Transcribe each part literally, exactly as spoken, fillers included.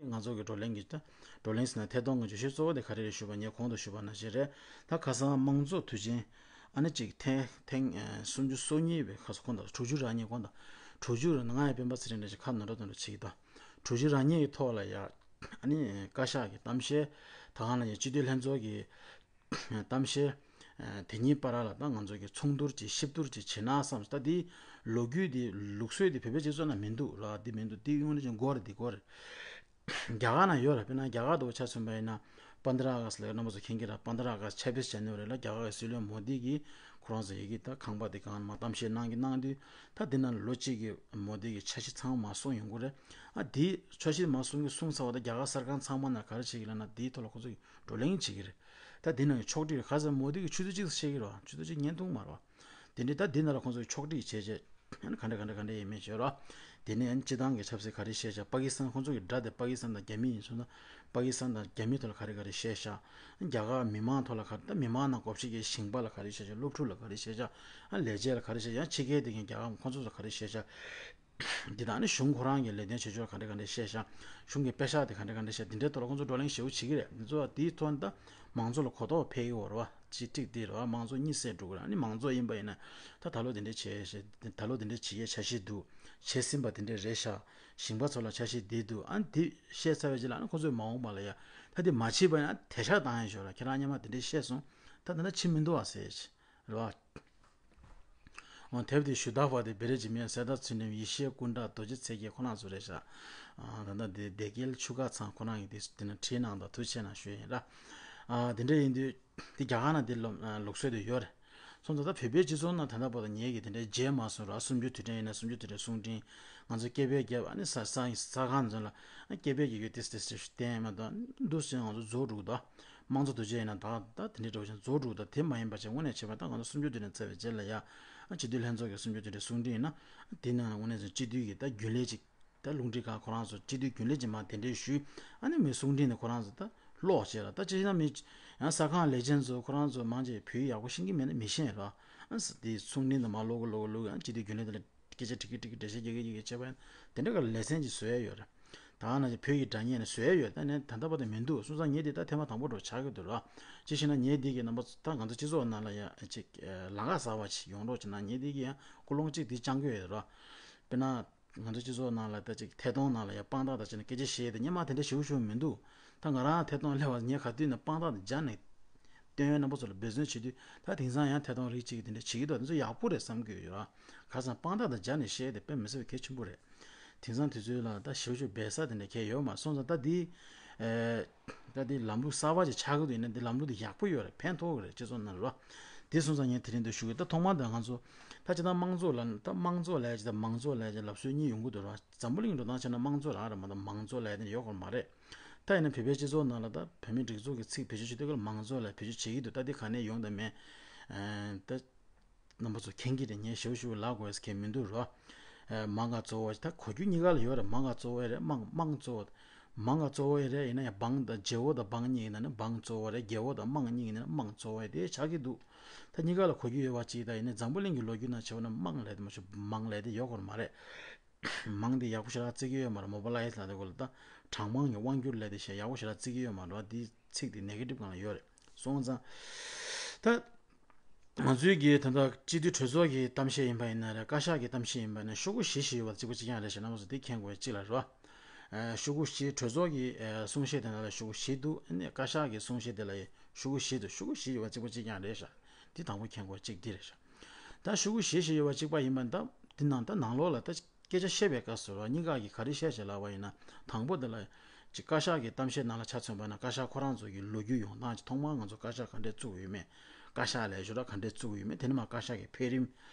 ང་ཚོ་གི་བགྲོ་གླེང་གི་ད་བགྲོ་གླེང་ཟེར་ན་ཐད་གཏོང་གི་བརྗོད་གཞི་གཙོ་བོ་དེ་ག་རེ་རེད་ཞུས་པ། ངས་གོང་དུ་ཞུས་པ་ནང་བཞིན་རེད། ད་ཁ་སང་དམངས་གཙོ་དུས་ཆེན་ཨ་ནི་གཅིག་ཐེངས་ཐེངས་ཨ་སུམ་ཅུ་སོ་གཉིས་པའི་ཁ་སང་གོང་དུ་དྲུག་ཅུ་རེ་གཉིས་གོང་དུ་དྲུག་ཅུ་རེ་ང་ཡི་སྤེན་པ་ཚེ་རིང་ལགས་ཀྱིས་ཁ་ནོར་འགྲོ་དོན་འགྲོ་བྱེད་ཀྱི་ད་དྲུག་ཅུ་རེ་གཉིས་ཀྱི་ཐོག་ལ་ཡ་ཨ་ནི་བཀའ་ཤག་གི་གཏམ་བཤད། ད་གང་ལ་ཡ་སྤྱི་འཐུས་ལྷན་ཚོགས་ཀྱི་གཏམ་བཤད། ཨ་དེ་གཉིས་བར་ལ་ད་ང་ཚོ་གི་མཚུངས་བསྡུར་གྱིས་ཕྱིར་བསྡུར་གྱིས་བྱེད་ན་བསམ། ད་འདི་ལོ་རྒྱུས་འདི་ལུགས་སྲོལ་འདི་བོད་པའི་སྤྱི་ཚོགས་ནང་མི་འདུག་ར། འདི་མི་འདུག་འདི་དངོས་གནས་ཀྱི་མགོ་རེད། འདི་མགོ་རེད། རྒྱ་གར་ནང་ཡོད་ར། དཔེར་ན་རྒྱ་གར་དུ་ཆ་མཚོན་པ་ཡིན་ན་པན་དྲ་ཨ་ག་སི་ལ་རྣམ་པ་ཚོ་མཁྱེན་གྱི་ར། པན་དྲ་ཨ་ག་སི་ཆབ་སྲིད་བྱ་ནུས་རེད་ལ། རྒྱ་གར་གྱི་སྲིད་བློན་མོ་དི་གིས་ཁོ་རང་ཚོ་ཡི་གེ་ད་ཁང་པ་འདི་གང་མ་གཏམ་བཤད་གནང་གི་གནང་དུས་ད་འདི་ནང་ལོ་གཅིག་གི་མོ་དི་གི་འཆར་གཞི་ཚང་མ་གསུངས་ཡོང་གི་རེད། ཨ་འདི་འཆར་གཞི་མ་གསུང་གི་གསུངས་ཚར་བ་ད་རྒྱ་གར་གསར་ཁང་ཚང་མ་ནང་ག་རེ་བྱེད་ཀྱི་ལབ་ན་འདིའི་ཐོག་ལ་ཁོ་ཚོ་གི་བགྲོ་གླེང་བྱེད་ཀྱི་རེད། ད་འདི་ནང་གི་ཕྱོགས་སྒྲིག་ག་ཚད་མོ་དི་གི་ཆུ་ཚོད་གཅིག་ཙམ་བཤད་ཀྱི་རེད་བ། ཆུ་ཚོད་གཅིག་བརྙན་ཐུང་མ་རེད་བ། དེ་འདྲའི་ད་འདི་ནང་ལ་ཁོང་ཚོ་གི་ཕྱོགས་སྒྲིག་བྱས་བྱས་ཨ་ནི་ག་འདྲ་ག་འདྲ་ག་འདྲ་ཡིན་མིན་བྱས་རོགས། དེ་ནས་ཨ་ནི་སྤྱི་བཏང་གི་ཆབ་སྲིད་ག་རེ་བཤད་བྱ། པ་ཀི་སི་ཐན་ཁོང་ཚོ་གི་དགྲ་དེ་པ་ཀི་སི་ཐན་དང་རྒྱ་མི་ཡིན་སོང་ན་པ་ཀི་སི་ཐན་དང་རྒྱ་མི་ཐོག་ལ་ག་རེ་ག་རེ་བཤད་བྱ། རྒྱ་གར་མི་མང་ཐོག་ལ་ག་རེ། ད་མི་མང་ནང་བགོ་བཤའ་བྱེད་ཞིང་པ་ལ་ག་རེ་བཤད་བྱ། སློབ་ཕྲུག་ལ་ག་རེ་བཤད་བྱ། ཨ་ལས་བྱེད་ལ་ག་རེ་བཤད་བྱ། ཕྱི་རྒྱལ་དེ་གའི་རྒྱ་གར་ཁོང་ཚོ་ལ་ག་རེ་བཤད་བྱ། འདི་དག་ནི་གཞུང་ཁོ་རང་གི་ལས་དོན་བྱེད་ཕྱོགས་ག་འདྲ་ག་འདྲ་བཤད་ཤག་གཞུང་གི་པེ་ཤག་དེ་ག་འདྲ་ག་འདྲ་བཤད། འདི་འདྲའི་ཐོག་ལ་ཁོང་ཚོ་བགྲོ་གླེང་ཞེ་པོ་བྱེད་ཀྱི་རེད། འདི་ཚོ་དེའི་ཐོག་ནས་ད་མང་ཚོགས་ལ་གོ་རྟོགས་འཕེལ་གྱི་ཡོད་རེད་བ། གཅིག་ཊིག་འདི་རེད་བ། མང་ཚོགས་གཉིད་སད་འགྲོ་གི་རེད། ཨ་ནི་མང་ཚོགས་ཡིན་པ་ཡིན་ན་ད་ད་ལོ་དེ་འདྲ་བྱས་ཤག་ད་ལོ་དེ་འདྲ་བྱེད་ཡས་འཆར་གཞི་འདུག་བྱས་ཟིན་པ་དེ་འདྲ་རེད་ཤག་ཞིང་པ་ཚོ་ལ་འཆར་གཞི་འདི་འདུག་ཨ་ནི་འདི་བཤད་ཚར་བའི་རྗེས་ལ་ཨ་ནི་ཁོང་ཚོས་མ་འོངས་པ་ལ་ཡ་ད་འདི་མ་བྱེད་པ་ཡིན་ན་དེད་ཤག་བཏང་ཡས་ཤོག་ར། ཁྱེད་རང་སྔོན་མ་དེ་འདྲ་བཤད་སོང་། ད་ད་ལྟ་བྱེད་མི་འདུག་ཨ་ཟེར་ཡས་རེད་བ། འོ་དེབ་དེ་ཞུ་དག་པ་དེ་བེ་རི་འཇིགས་མེད། གསེར་རྟ་ཚུལ་ཁྲིམས། ཡེ་ཤེས་ཀུན་གྲགས། རྡོ་རྗེ་ཚེ་རྒྱལ་ཁོ་རང་ཚོ་རེད་ཤག་ཨ་ད་ལྟ་དེ་སྡེ་དགེ་ཆུ་དཀར་ཚང་ཁོ་རང་གིས་དེ་དེ་ནས་བྲིས་གནང་དང་། ཐུགས་རྗེ་ཆེ་གནང་ཞུ་ཡིན་ར། ཨ་དེ་འདྲ་ཡིན་དུས་དེ་རྒྱ་གར་ནང་དེ་ལོ་ཨ་ལུགས་སྲོལ་དེ་ཡོད་རེད། སོང་ཙང་ད་བོད་པའི་སྤྱི་ཚོགས་ནང་ད་ལྟ་བར་དུ་ངེད་ཀྱིས་དེ་འདྲ་མཇལ་མ་སོང་ར། གསུམ་བཅུ་དུས་དྲན་ཡིན་ན་གསུམ་བཅུ་དུས་དྲན་གསུང་འཕྲིན། ང་ཚོ་སྐད་འབོད་རྒྱབ། ཨ་ནི་ས་ས་ས་ཁང་ཚོ་ལ་ཨ་སྐད་འབོད་རྒྱག་རྒྱུ་དེ་དེ་དེ་བསྟན་མ་གཏོགས་འདུག་སེ་ང་ཚོ་རྫོགས་འགྲོ་གི་འདུག་དམངས་གཙོ་དུས་ཆེན་ཡིན་ན་ད་ད་དེ་འདྲའི་འགྲོ་བཞིན་རྫོགས་འགྲོ་ད། དེ་མ་ཡིན་པ་བྱས་དངོས་གནས་བྱས་པ་ད་ང་ཚོ་གསུམ་བཅུ་དུས་དྲན་ཚར་བའི་རྗེས་ལ་ཡ་ཨ་སྤྱི་འཐུས་ལྷན་ཚོགས་ཀྱི་གསུམ་བཅུ་དུས་དྲན་གསུང་འཕྲིན་ཡིན་ན་དེ་ནང་ལ་དངོས་གནས་སྤྱི་འཐུས་ཀྱི་ད་རྒྱུན་ལས་ཅིག་ད་རླུང་འཕྲིན་ཁང་ཁོ་རང་ཚོ་སྤྱི་འཐུས་རྒྱུན་ལས་ཅིག་མར་གདན་འདྲེན་ཞུས། ཨ་ནི་མི་གསུང་འཕྲིན་དེ་ཁོ་རང་ཚོ་ད་ཀློག་བྱས་ལ། ད་ཅི་ཡིན་ན་མི་ཡང་ས་ཁང་ལས་བྱེད་ཚོ་ཁོ་རང་ཚོ་མང་ཆེ་བོད་ཡིག་ཡག་པོ་ཤེས་ཀྱི་མེད་ན་མི་ཤེས་ར། ཨ་ནི་དེ་གསུང་འཕྲིན་དེ་མར་ཀློག་གི་ཀློག་གི་ཀློག་གི། ཨ་ནི་སྤྱི་འཐུས་རྒྱུན་ལས་དེ་ལ་སྐད་ཆ་དྲི་གི་དྲི་གི་འགྲེལ་བཤད་རྒྱག་གི་རྒྱག་གི་བྱས་པ་ཡིན་དེ་འདྲ་ག་ལ་ལེ་ཚན་ཅིག་བཟོ་ཡ་ཡོད་རེད། ད་ག་ནང་བཞིན་བོད་ཀྱི་སྒྲ་སྙན་ནས་བཟོ་ཡ་ཡོད། ད་ནས་ད་ལྟ་བར་དུ་མི་འདུག་སོང་ཙང་ངས་འདི་ད་ཐེངས་མ་དང་པོ་འདྲ་ཆགས་ཀྱི་འདུག་ར། ཅི་ཞེ་ན་ངས་འདི་གི་རྣམ་པ་ད་ང་ཚོ་སྤྱི་ཚོགས་ནང་ལ་ཡ་ཅིག་ལམ་ཁ་གསར་པ་ཅིག་ཡོང་རོགས་བྱེད་ན། ངས་འདི་གི་ཡང་ཀུན་སློང་གཅིག་འདི་བཅང་གི་ཡོད་ར། དཔེར་ན་ང་ཚོ་སྤྱི་ཚོགས་ནང་ལ་ད་ཅིག་ཐད་གཏོང་ནང་ལ་ཡ་དཔང་རྟགས་དང་བཅས་ནས་སྐད་ཆ་བཤད་དེ་སྔོན་མ་དེ་འདྲ་ཞེ་པོ་ཞེ་པོ་མི་འདུག་ད་ང་རང་ཐད་གཏོང་སླེབས་པ་ངས་ག་དུས་ནས་དཔང་རྟགས་དེ་སྦྱར་ནས་སྟོན་ཡོད། རྣམ་པ་ཚོ་ལ་འབད་བརྩོན་བྱེད་དུས་ད་དེང་སང་ཡང་ཐད་གཏོང་རིགས་གཅིག་གིས་དེ་འདྲ་བྱེད་ཀྱི་འདུག་དེ་ཚོ་ཡག་པོ་རེད་བསམ་གྱི་ཡོད་ར། ཁ་སང་དཔང་རྟགས་དང་སྦྱར་ནས་བཤད་དེ་དཔེ་མི་སྲིད་པའི་གལ་ཆེན་པོ་རེད། དེང་སང་དུས་ཚོད་ལ་ད་ཞེ་པོ་ཞེ་པོ་འབད་ས་དེ་འདྲ་གལ་ཡོད་མ་སོང་ཙང་ད་འདི་ཨེ་ད་འདི་ལམ་ལུགས་གསར་པ་ཅིག་ཆགས་ཀྱི་འདུག་ཡིན་ན་འདི་ལམ་ལུགས་འདི་ཡག་པོ་ཡོད་རེད། ཕན་ཐོགས་ཀྱི་རེད་སྤྱི་ཚོགས་ནང་ལ་ར། དེ་སོང་ཙང་ངས་དེ་རིང་འདི་ཞུ་གི། ད་ཐོག་མར་ད་ང་ཚོ་ད་སྤྱིར་བཏང་དམངས་གཙོ་ལ་ད་དམངས་གཙོ་ལབ་ཡ་ཅིག་དང་མང་གཙོ་ལབ་ཡ་ཅིག་ལབ་སྲོལ་གཉིས་ཡོང་གི་འདུག་ར། འཛམ་བུ་གླིང་འགྲོ་སྟངས་བྱས་ན་དམངས་གཙོ་རང་རེད་མ་གཏོགས་མང་གཙོ་ལབ་ཡ་དེ་ཡོད་སྐོར་མ་རེད། ད་ཡིན་ན་བོད་པའི་སྤྱི་ཚོགས་ནང་ལ་ད་བོད་མིའི་སྒྲིག་འཛུགས་ཀྱི་ཚིག་བེད་སྤྱོད་བྱེད་དུས་སྐབས་ལ་མང་གཙོ་ལབ་བེད་སྤྱོད་བྱེད་ཀྱི་འདུག་ད་འདི་ག་ནས་ཡོང་དང་མེད་ཨེ་ད་རྣམ་པ་ཚོ་མཁྱེན་གྱི་རེད། ངས་ཞེ་པོ་ཞེ་པོ་ལབ་དགོས་ཡ་མཁན་མི་འདུག་རོ། ཨེ་མང་ག་གཙོ་བོ་ད་གོ་རྒྱུ་གཉིས་ཀ་ལ་ཡོད་རེད། མང་ག་གཙོ་བོ་རེད། དམངས་དམངས་གཙོ་བོ། མང་ག་གཙོ་བོ་རེད། ཡིན་ན་ཡང་འབངས་དང་རྒྱལ་པོ་དང་འབངས་གཉིས་ཡིན་ན་ནི་འབངས་གཙོ་བོ་རེད། རྒྱལ་པོ་དང་དམངས་གཉིས་ཡིན་ན་ནི་དམངས་གཙོ་བོ་རེད། དེ་ཆགས་ཀྱི་འདུག་ད་གཉིས་ཀ་ལ་གོ་རྒྱུ་ཡོད་པ་གཅིག་ད་ཡིན་ན་འཛམ་བུ་གླིང་གི་ལོ་རྒྱུས་ནང་བྱས་པ་ན་དམངས་ལབ་དེ་མ་གཏོགས་མང་ལབ་དེ་ཡོད་སྐོར་མ་རེད། མང་དེ་ཡག་པོ་ཞེ་དྲག་བརྩི་གི་ཡོད་མ་རེད། མོ་བ་ལ་ཡེ་ལབ་དེ་གོ་ལ་ད་གྲངས་མང་གི་དབང་སྒྱུར་ལབ་དེ་ཞེ་ཡག་པོ་ཞེ་དྲག་བརྩི་གི་ཡོད་མ་རེད། དེ་ཚིག་དེ་ནེ་གེ་ཊིབ་སྒང་ལ་ཡོད་རེད། སོང་ཙང་ད་ང་ཚོའི་གི་ད་ལྟ་སྤྱི་འཐུས་གྲོས་ཚོགས་ཀྱི་གཏམ་བཤད་ཡིན་པ་ཡིན་ན་རེད། བཀའ་ཤག་གི་གཏམ་བཤད་ཡིན་པ་ཡིན་ན་ཤོག་གུ་བཞི་བཞི་ཡོད་པ་གཅིག་པ་གཅིག་རྐྱང་རེད་ཤག་རྣམ་པ་ཚོ་དེ་མཁྱེན་དགོས་གཅིག་ལ་རེད་བ། ཨ་ཤོག་གུ་བཞི་གྲོས་ཚོགས་ཀྱི་ཨ་གསུང་བཤད་དེ་ནང་ལ་ཤོག་གུ་བཞི་འདུག་ཨ་ནི་བཀའ་ཤག་གི་གསུང་བཤད་དེ་ལ་ཡི་ཤོག་གུ་བཞི་འདུག་ཤོག་གུ་བཞི་ཡོད་པ་གཅིག་པ་གཅིག་རྐྱང་རེད་ཤག་འདི་དང་པོ་མཁྱེན་དགོས་གཅིག་འདི་རེད་ཤག་ད་ཤོག་གུ་བཞི་བཞི་ཡོད་པ་གཅིག་པ་ཡིན་པ་ད་འདི་ནང་ད་ནང་ལོགས་ལ་ད་སྐད་ཆ་བཤད་པའི་སྐབས་སུ་ར་གཉིས་ཀ་གིས་ག་རེ་བཤད་བྱས་ལབ་པ་ཡིན་ན། དང་པོ་དེ་ལ་ཅིག་བཀའ་ཤག་གི་གཏམ་བཤད་ནང་ལ་ཆ་མཚོན་པ་ན་བཀའ་ཤག་ཁོ་རང་ཚོ་གི་ལོ་རྒྱུས་ཡོང་སྟངས་ཅིག་ཐོག་མར་ང་ཚོ་བཀའ་ཤག་ག་འདྲས་བཙུགས་ཡོད་མེད། བཀའ་ཤག་ལས་ཞུ་ར་ག་འདྲས་བཙུགས་ཡོད་མེད། དེ་ནས་མར་བཀའ་ཤག་གི་འཕེལ་རིམ།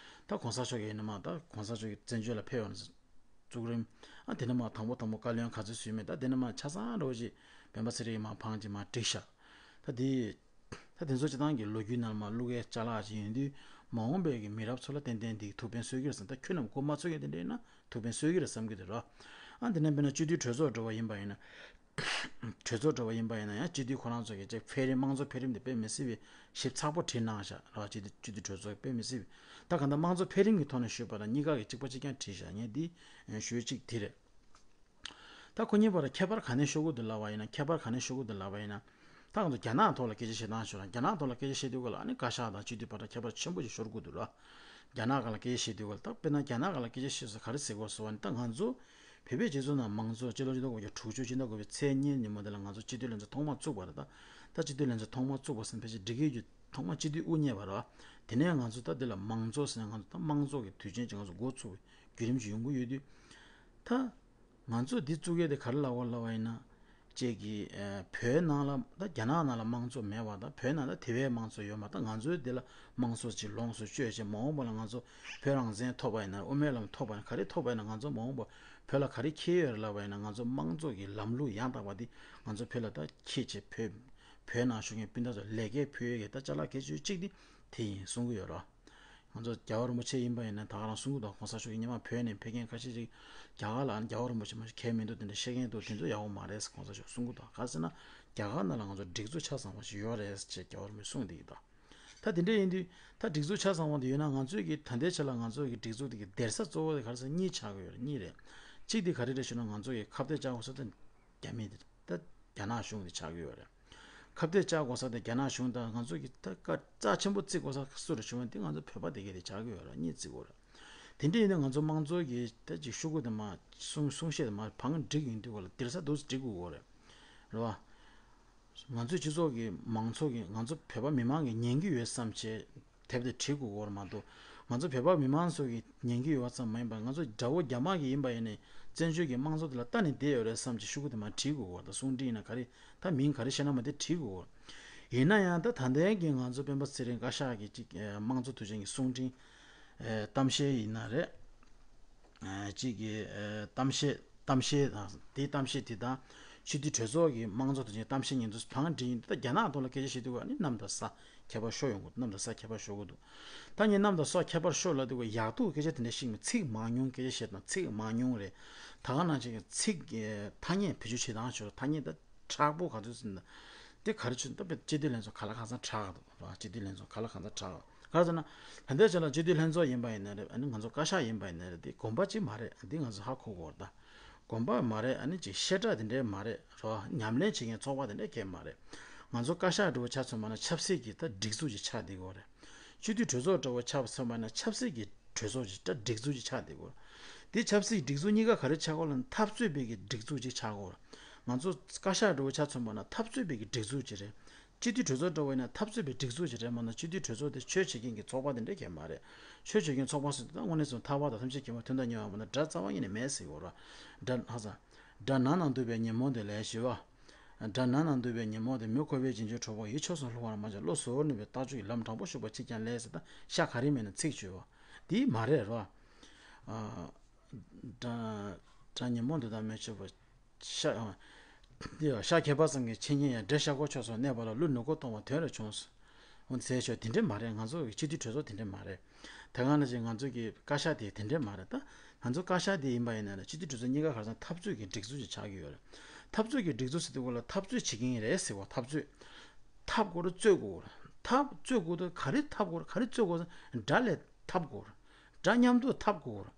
ད་གོང་ས་མཆོག་གིས་ཡིན་ན་མར་ད་གོང་ས་མཆོག་གི་བཙན་བྱོལ་ལ་ཕེབས་ཡོང་ན་བཙུགས་རིམ། ཨ་དེ་ནས་མར་དང་པོ་དང་པོ་བཀའ་བློན་ག་ཚོད་བཟོས་མེད། ད་དེ་ནས་མར་ཆ་ཚང་འདྲ་བོ་ཅིག་སྤེན་པ་ཚེ་རིང་མར་འཕངས་ཅིག་མར་བསྒྲིགས་ཤག་ད་དེ། ད་དེ་ཚོ་སྤྱིར་བཏང་གི་ལོ་རྒྱུས་ནང་ལ་མར་བླུག་ཡས་ཅ་ལག་ཅིག་ཡིན་དུས་མ་འོངས་པའི་གི་མི་རབས་ཚོ་ལ་ཏན་ཏན་འདི་ཐུགས་ཕན་གསོས་ཀྱི་རེད་བསམ། ད་ཁྱོན་ནས་མགོ་མ་ཚོས་ཀྱི་དེ་འདྲ་ཡིན་ན་ཐུགས་ཕན་གསོས་ཀྱི་རེད་བསམ་གྱི་འདུག་ར། ཨ་འདི་ནས་དཔེར་ན་སྤྱི་འཐུས་གྲོས་ཚོགས་འགྲོ་བ་ཡིན་པ་ཡིན་ན། གྲོས་ཚོགས་འགྲོ་བ་ཡིན་པ་ཡིན་ན་ཡང་སྤྱི་འཐུས་ཁོ་རང་ཚོ་གི་ཅིག་འཕེལ་རིམ་དམངས་གཙོ་འཕེལ་རིམ་དེ་དཔེ་མི་སྲིད་པའི་ཞིབ་ཚགས་པོ་བྲིས་གནང་བཞག་ར། སྤྱི་འཐུས་སྤྱི་འཐུས་གྲོས་ཚོགས་དཔེ་མི་སྲིད་པའི། ད་གང་ལྟར་དམངས་གཙོ་འཕེལ་རིམ་གྱི་ཐོག་ནས་ཞུས་པ་ལ་གཉིས་ཀ་གི་གཅིག་པ་གཅིག་རྐྱང་བྲིས་བཞག་ངས་འདི་ཞུ་ཡས་གཅིག་དེ་རེད། ད་ཁོ་གཉིས་བར་ཁྱད་པར་ག་ནས་ཤོར་གི་འདུག་ལབ་པ་ཡིན་ན། ཁྱད་པར་ག་ནས་ཤོར་གི་འདུག་ལབ་པ་ཡིན་ན། ད་ང་ཚོ་རྒྱ་ནག་ཐོག་ལ་སྐད་ཆ་བཤད་སྟངས་ཤོད་ར། རྒྱ་ནག་ཐོག་ལ་སྐད་ཆ་བཤད་དུས་སྐབས་ལ་ཨ་ནི་བཀའ་ཤག་དང་སྤྱི་འཐུས་བར་ཁྱད་པར་ཆེན་པོ་ཞིག་ཤོར་གི་འདུག་ར། རྒྱ་ནག་སྒང་ལ་སྐད་ཆ་བཤད་དུས་སྐབས་ལ། ད་དཔེར་ན་རྒྱ་ནག་སྒང་ལ་སྐད་ཆ་བཤད་ས་ག་རེ་ཟེར་དགོས་སོ་བ་ནི། ད་ང་ཚོ་བོད་པའི་སྤྱི་ཚོགས་ནང་མང་གཙོ་སྤྱི་ལོ་ཆིག་སྟོང་དགུ་བརྒྱ་དྲུག་ཅུ་ཕྱི་ཟླ་དགུ་པའི་ཚེས་གཉིས་ཉིན་མོ་དེ་ལ་ང་ཚོ་སྤྱི་འཐུས་ལྷན་ཚོགས་ཐོག་མ་བཙུགས་པ་རེད། ད་ད་སྤྱི་འཐུས་ལྷན་ཚོགས་ཐོག་མ་བཙུགས་པ་ཟེར་ན་ཕལ་ཆེར་འགྲིག་གི་ཡོད། ཐོག་མ་སྤྱི་འཐུས་དབུ་བརྙེས་པ་རེད་བ། དེ་ནས་ང་ཚོ་ད་འདི་ལ་མང་གཙོ་ཟེར་ནས་ང་ཚོ་ད་དམངས་གཙོ་གི་དུས་ཆེན་ཅིག་ང་ཚོ་འགོ་ཚུགས་པའི་བརྒྱུད་རིམ་ཅིག་ཡོང་གི་ཡོད་དུས། ད་ང་ཚོས་འདི་བཙུགས་ཡས་དེ་ག་རེ་ལབ་དགོས་ལབ་པ་ཡིན་ན། ཅིག་གི་ཨ་བོད་ནང་ལ་ད་རྒྱ་ནག་ནང་ལ་དམངས་གཙོ་མེད་པ་དང་། བོད་ནང་ད་དེ་བས་དམངས་གཙོ་ཡོད་མ། ད་ང་ཚོའི་འདི་ལ་དམངས་གཙོ་ཅིག་ལོངས་སུ་སྤྱོད་བྱས། མ་འོངས་པ་ལ་ང་ཚོ་བོད་རང་བཙན་ཐོབ་པ་ཡིན་ན། དབུ་མའི་ལམ་ཐོབ་པ་ཡིན་ན། ག་རེ་ཐོབ་པ་ཡིན་ན། ང་ཚོ་མ་འོངས་པ་བོད་ལ་ག་རེ་འཁྱེར་ཡོད་རེད་ལབ་པ་ཡིན་ན། ང་ཚོ་དམངས་གཙོ་གི་ལམ་ལུགས་ཡང་དག་པ་འདི་ང་ཚོ་བོད་ལ་ད་འཁྱེར་བྱས། བོད་བོད་ནང་བཞུགས་མཁན་སྤུན་ཟླ་ཚོ་ལ་ལེགས་སྐྱེས་ཕུལ་ཡས་ཀྱི་ད་ཅ་ལག་གལ་ཆེ་ཤོས་གཅིག་དེ་དེ་ཡིན་གསུང་གི་ཡོད་རེད། ང་ཚོ་རྒྱལ་བ་རིན་པོ་ཆེ་ཡིན་པ་ཡིན་ན་ད་ག་རང་གསུང་གི་འདུག། གོང་ས་མཆོག་གིས་སྔོན་མ་བོད་ནས་ཕེབས་མཁན་ཁ་ཤས་ཅིག་རྒྱ་གར་ལ་ཨ་ནི་རྒྱལ་བ་རིན་པོ་ཆེ་མ་གཞི་གལ་མི་འདུག། དེ་འདྲ་བཤད་མཁན་འདུག། དེ་ཚོ་ཡག་པོ་མ་རེད་ཟེར་གོང་ས་མཆོག་གསུང་གི་འདུག། ག་རེ་ཟེར་ན་རྒྱ་གར་ནང་ལ་ང་ཚོ་སྒྲིག་འཛུགས་ཆ་ཚང་བ་ཞིག་ཡོད་རེད་ཅེས་རྒྱལ་བ་རིན་པོ་ཆེས་གསུངས་བསྡད་ཀྱི་འདུག། ད་དེ་འདྲ་ཡིན་དུས་ད་སྒྲིག་འཛུགས་ཆ་ཚང་བ་དེ་ཡོད་ན། ང་ཚོས་ཀྱི་ད་ལྟའི་ཆ་ལ་ང་ཚོ་གི་སྒྲིག་འཛུགས་དེ་གི་སྡེར་ས་གཙོ་བོ་དེ་ག་རེ་ཟེར་གཉིས་ཆགས་ཀྱི་ཡོད་རེད། གཉིས་རེད། གཅིག་དེ་ག་རེ་རེད་ཞུ་ན། ང་ཚོ་གི་ཁ་གཏད་བཅག་དགོས་ས་དེ་རྒྱ་མི་དེ་ད་རྒྱ་ནག་གཞུང་དེ་ཆགས་ཀྱི་ཡོད་རེད། ཁ་གཏད་བཅག་དགོས་ས་དེ་རྒྱ་ནག་གཞུང་དང་། ང་ཚོ་གི་ད་བཀའ་རྩ་ཆེན་པོ་བརྩི་དགོས་ས་སུ་རེད་ཞུ་ན། དེ་ང་ཚོ་བོད་པ་དེ་གས་དེ་ཆགས་ཀྱི་ཡོད་རེད། གཉིས་བརྩི་དགོས་རེད། དེ་འདྲ་ཡིན་ན་ང་ཚོ་དམངས་གཙོ་གི་ད་ཅིག་ཤོག་གུ་དེ་མར་གསུང་གསུང་བཤད་དེ་མར་བང་སྒྲིག་ཡོང་དུས་སྐབས་ལ་སྡེར་ས་འདུག་སེ་སྒྲིག་དགོས་ཀྱི་ཡོད་རེད། རེད་བ། ང་ཚོའི་སྤྱི་ཚོགས་ཀྱི་མང་ཚོགས་ཀྱི་ང་ཚོ་བོད་པ་མི་མང་གིས་ཉན་གྱི་ཡོད་བསམ་བྱས་དེབ་དེ་བྲིས་དགོས་ཀྱི་ཡོད་རེད་མ་གཏོགས། ང་ཚོ་བོད་པ་མི་མང་ཚོ་གིས་ཉན་གྱི་ཡོད་པ་ཙམ་མ་ཡིན་པར། ང་ཚོ་དགྲ་བོ་རྒྱ་དམར་གྱི་ཡིན་པ་ཡིན་ནའི་བཙན་བྱོལ་གྱི་དམངས་གཙོ་དེ་ལ་ལྟ་ནས་བསྡད་ཡོད་རེད་བསམ་བྱས་ཤོག་གུ་དེ་མར་བྲིས་དགོས་ཀྱི་ཡོད་རེད། ད་གསུང་འཕྲིན་ཡིན་ན་ག་རེ། ད་མིང་ག་རེ་བཤད་ན་མ་དེ་བྲིས་དགོས་ཀྱི་ཡོད་རེད། ཡིན་ན་ཡང་ད་ད་ལྟའི་གི་ང་ཚོ་སྤེན་པ་ཚེ་རིང་བཀའ་ཤག་གི་ཅིག་ཨ་དམངས་གཙོ་དུས་ཆེན་གྱི་གསུང་འཕྲིན་ཨ་གཏམ་བཤད་ཡིན་ན་རེད། ཨ་གཅིག་གི་ཨ་གཏམ་བཤད་གཏམ་བཤད་དང་། དེའི་གཏམ་བཤད་དེ་དང་། སྤྱི་འཐུས་གྲོས་ཚོགས་ཀྱི་དམངས་གཙོ་དོན་ཆེན་གཏམ་བཤད་གཉིས་འདུག་སེ་བང་སྒྲིག་ཡིན། ད་རྒྱ་ནག་ཐོག་ལ་སྐད་ཆ་བཤད་དུས་ཀ་ནི་གནམ་དང་ས་ཁྱད་པར་ཤོར་ཡོང་གི་འདུག། གནམ་དང་ས་ཁྱད་པར་ཤོར་གི་འདུག། ད་ངས་གནམ་དང་ས་ཁྱད་པར་ཤོར་ལབ་དུས་ཀ་ཡག་སྡུག་སྐད་ཆ་དེ་འདྲ་ཞིག་མིན། ཚིག་མང་ཉུང་སྐད་ཆ་བཤད་སྟངས་ཚིག་མང་ཉུང་རེད། ད་ག་ནང་བཞིན་གྱི་ཚིག་གི་ཐ་སྙད་བེད་སྤྱོད་བྱེད་སྟངས་ཤོར། ཐ་སྙད་ད་མཁྲེགས་པོ་ག་ཚོད་ཟེར་ན། དེ་ག་རེ་བྱུང་། ད་དཔེ་སྤྱི་འཐུས་ལྷན་ཚོགས་ག་ལ་གང་འཚམ་དྲག་གི་འདུག་ར། སྤྱི་འཐུས་ལྷན་ཚོགས་ག་ལ་གང་འཚམ་དྲག་གི། ག་རེ་ཟེར་ན། ད་ལྟའི་ཆ་ལ་སྤྱི་འཐུས་ལྷན་ཚོགས་ཡིན་པ་ཡིན་ན་རེད། ཨ་ནི་ང་ཚོ་བཀའ་ཤག་ཡིན་པ་ཡིན་ན་རེད། དེ་དགོངས་པ་ཅིག་མ་རེད། འདི་ང་ཚོ་ཧ་གོ་དགོས་རེད་ད། དགོངས་པ་མ་རེད། ཨ་ནི་ཅིག་བཤད་གྲྭ་དེ་འདྲའི་མ་རེད་རོ། ཉམས་ལེན་བྱེད་མཁན་ཚོགས་པ་དེ་འདྲའི་གས་མ་རེད། ང་ཚོ་བཀའ་ཤག་འདྲ་བོ་ཆ་མཚོན་པ་ན་ཆབ་སྲིད་ཀྱི་ད་སྒྲིག་འཛུགས་ཅིག་ཆགས་བསྡད་ཀྱི་ཡོད་རེད། སྤྱི་འཐུས་གྲོས་ཚོགས་འདྲ་བོ་ཆ་མཚོན་པ་ན་ཆབ་སྲིད་ཀྱི་གྲོས་ཚོགས་ཅིག་ད་སྒྲིག་འཛུགས་ཅིག་ཆགས་བསྡད་ཀྱི་ཡོད་རེད། དེ་ཆབ་སྲིད་སྒྲིག་འཛུགས་གཉིས་ཀ་ག་རེ་ཆགས་ཀྱི་ཡོད་ལབ་ན། འཐབ་རྩོད་པའི་གི་སྒྲིག་འཛུགས་ཅིག་ཆགས་ཀྱི་ཡོད་རེད། ང་ཚོ་བཀའ་ཤག་འདྲ་བོ་ཆ་མཚོན་པ་ན་འཐབ་རྩོད་པའི་གི་སྒྲིག་འཛུགས་ཅིག་རེད། སྤྱི་འཐུས་གྲོས་ཚོགས་འདྲ་བོ་ཡིན་ན་འཐབ་རྩོད་པའི་སྒྲིག་འཛུགས་ཅིག་རེད་མ་གཏོགས། སྤྱི་འཐུས་གྲོས་ཚོགས་དེ་ཆོས་བྱེད་མཁན་གྱི་ཚོགས་པ་དེ་འདྲ་གས་མ་རེད། ཆོས་བྱེད་མཁན་ཚོགས་པ་ཟེར་དུས་ད་དངོས་གནས་སོང་ཐར་པ་དང་ཐམས་ཅད་མཁྱེན་པ་དོན་དང་ཉེ་བ་མ་གཏོགས་དགྲ་རྩ་བ་ཉིད་ནས་མེད་ཟེར་གྱི་ཡོད་རེད། དགྲ་ཧ་ས། དགྲ་ནགས་ན་འདུག་པའི་ཉོན་མོངས་དེ་ལས་ཞི་བ། དགྲ་ནགས་ན་འདུག་པའི་ཉོན་མོངས་དེ། མི་ཁོ་བོས་འབྱིན་རྒྱུའི་གྲོགས་པོ། ཡིད་ཆོས་སུ་ལྷུང་བར་མ་བྱ། བློ་གཟུ་བོར་ནུས་པའི་རྟགས་བཅུ་ཡིས། ལམ་དྲང་པོ་ཞུགས་པར་མཆིས་ཀྱང་ལས་ཟེར། ད་ཤ་ག་རེ་མེད་ན་ཚིག་བརྗོད་པ་དེ་མ་རེད་རོ། ཨ། དགྲ་དགྲ་ཉོན་མོངས་འདི་དག་མི་ཆོད་པ། ཤ་ཨ། འདི་ཡང་ཤ་ཁྱད་པར་ཙམ་གྱིས་ཆེ་ཉེས་ཡང་། འདྲེ་ཤ་ཁོག་ཕྱོགས་སུ་གནས་པ་ལ། ཀླུ་ནུ་རྒོད་གཏོང་བ་དོན་རེ་བྱུང་། འོ་ཟེར་ཆོག། དེ་འདྲས་མ་རེད། ང་ཚོ་གི་སྤྱི་འཐུས་གྲོས་ཚོགས་དེ་འདྲས་མ་རེད། དེ་ག་ནང་བཞིན་ང་ཚོ་གི་བཀའ་ཤག་དེ་དེ་འདྲས་མ་རེད་ད། ང་ཚོ་བཀའ་ཤག་དེ་ཡིན་པ་ཡིན་ན་ལ་སྤྱི་འཐུས་གྲོས་ཚོགས་གཉིས་ཀ་ག་རེ་ཟེར་ན་འཐབ་རྩོད་ཀྱི་སྒྲིག་འཛུགས་ཅིག་ཆགས་ཀྱི་ཡོད་རེད། འཐབ་རྩོད་ཀྱི་སྒྲིག་འཛུགས་ཟེར་དུས་སྐབས་ལ་འཐབ་རྩོད་བྱེད་མཁན་རེད་ཟེར་བ། འཐབ་རྩོད། འཐབ་དགོས་རེད། རྩོད་དགོས་རེད། འཐབ་རྩོད་དགོས་དུས་ག་རེ་འཐབ་དགོས་རེད། ག་རེ་རྩོད་དགོས་རེད། དགྲ་ལས་འཐབ་དགོས་རེད། དགྲ་མཉམ་དུ་འཐབ་དགོས་རེད།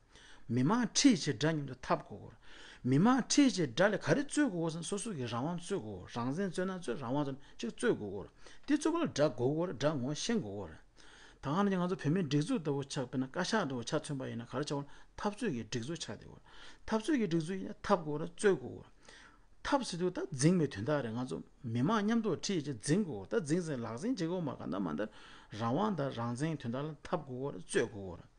མི་མང་ཁྲིད་བྱས་དགྲ་མཉམ་དུ་འཐབ་དགོས་རེད། མི་མང་ཁྲིད་བྱས་དགྲ་ལས་ག་རེ་རྩོད་དགོས་རེད་ཟེར་ན། སོ་སོ་གི་རང་དབང་རྩོད་དགོས་རེད། རང་བཙན་རྩོད་ན་རྩོད། རང་དབང་རྩོད་ན་ཅིག་རྩོད་དགོས་རེད། དེ་རྩོད་པ་ལ་དགྲ་དགོས་ཀྱི་ཡོད་རེད། དགྲ་ངོ་ཤེས་དགོས་ཀྱི་ཡོད་རེད། ད་ག་ནང་བཞིན་ང་ཚོ་བོད་མིའི་སྒྲིག་འཛུགས་ལྟ་བུ་ཆགས། དཔེར་ན་བཀའ་ཤག་ལྟ་བུ་ཆ་མཚོན་པ་ཡིན་ན་ག་རེ་ཆགས་ཀྱི་ཡོད་ན། འཐབ་རྩོད་ཀྱི་སྒྲིག་འཛུགས་ཆགས་བསྡད་ཀྱི་ཡོད་རེད། འཐབ་རྩོད་ཀྱི་སྒྲིག་འཛུགས་ཡིན་ན་འཐབ་དགོས་རེད། རྩོད་དགོས་རེད། འཐབ་ཟེར་དུས་ད་འཛིང་བའི་དོན་དག་རེད། ང་ཚོ་མི་མང་མཉམ་དུ་ཁྲིད་བྱས་འཛིང་དགོས་རེད། ད་འཛིང་ཟེར་ལག་འཛིང་བྱེད་དགོས་མ་ག་འདྲ་མ་འདྲ། རང་དབང་དང་རང་བཙན་དོན་དག་ལ་འཐབ་དགོས་རེད། རྩོད་དགོས་རེད།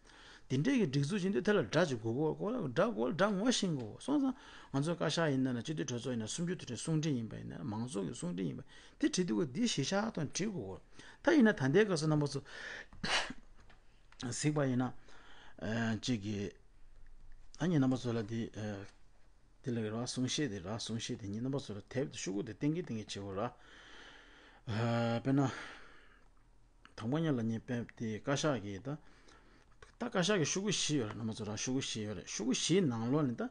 དེ་འདྲའི་གི་སྒྲིག་འཛུགས་ཡིན་དུས་དེ་ལ་དགྲ་ཅིག་དགོས་ཀྱི་ཡོད་རེད། དགྲ་དགོས་རེད། དགྲ་ངོ་ཤེས་དགོས་སོང་ཙང་། ང་ཚོའི་བཀའ་ཤག་ཡིན་ན་ན། སྤྱི་འཐུས་གྲོས་ཚོགས་ཡིན་ན། གསུམ་བཅུ་དོན་ཁྲིམས་གསུང་འཕྲིན་ཡིན་པ་ཡིན་ན། མང་གཙོ་གི་གསུང་འཕྲིན་ཡིན་པ། དེ་བྲིས་དུས་ཀ་འདི་གཞི་བཞག་དང་བྲིས་དགོས་ཀྱི་ཡོད་རེད། ད་ཡིན་ན་ད་ལྟའི་སྐབས་སུ་རྣམ་པ་ཚོ་གཟིགས་པ་ཡིན་ན། ཨ་གཅིག་གི་ཨ་ནི་རྣམ་པ་ཚོ་ལ་འདི་ཨ་དེ་ལ་རེད་བ། གསུང་བཤད་དེ་རེད་བ། གསུང་བཤད་དེ་ངས་རྣམ་པ་ཚོ་ལ་དེབ་དེ་ཤོག་གུ་དེ་གཏན་འཁེལ་གཏན་འཁེལ་བྱེད་དགོས་རེད་བ། ཨ་དཔེར་ན། དང་པོ་ཉིད་ལ་ངས་དཔེ་དེ་བཀའ་ཤག་གི་ད། ད་བཀའ་ཤག་གི་ཤོག་གུ་བཞི་ཡོད་རེད། རྣམ་པ་ཚོ་རང་ཤོག་གུ་བཞི་ཡོད་རེད། ཤོག་གུ་བཞིའི་ནང་ལོགས་ནས་ད་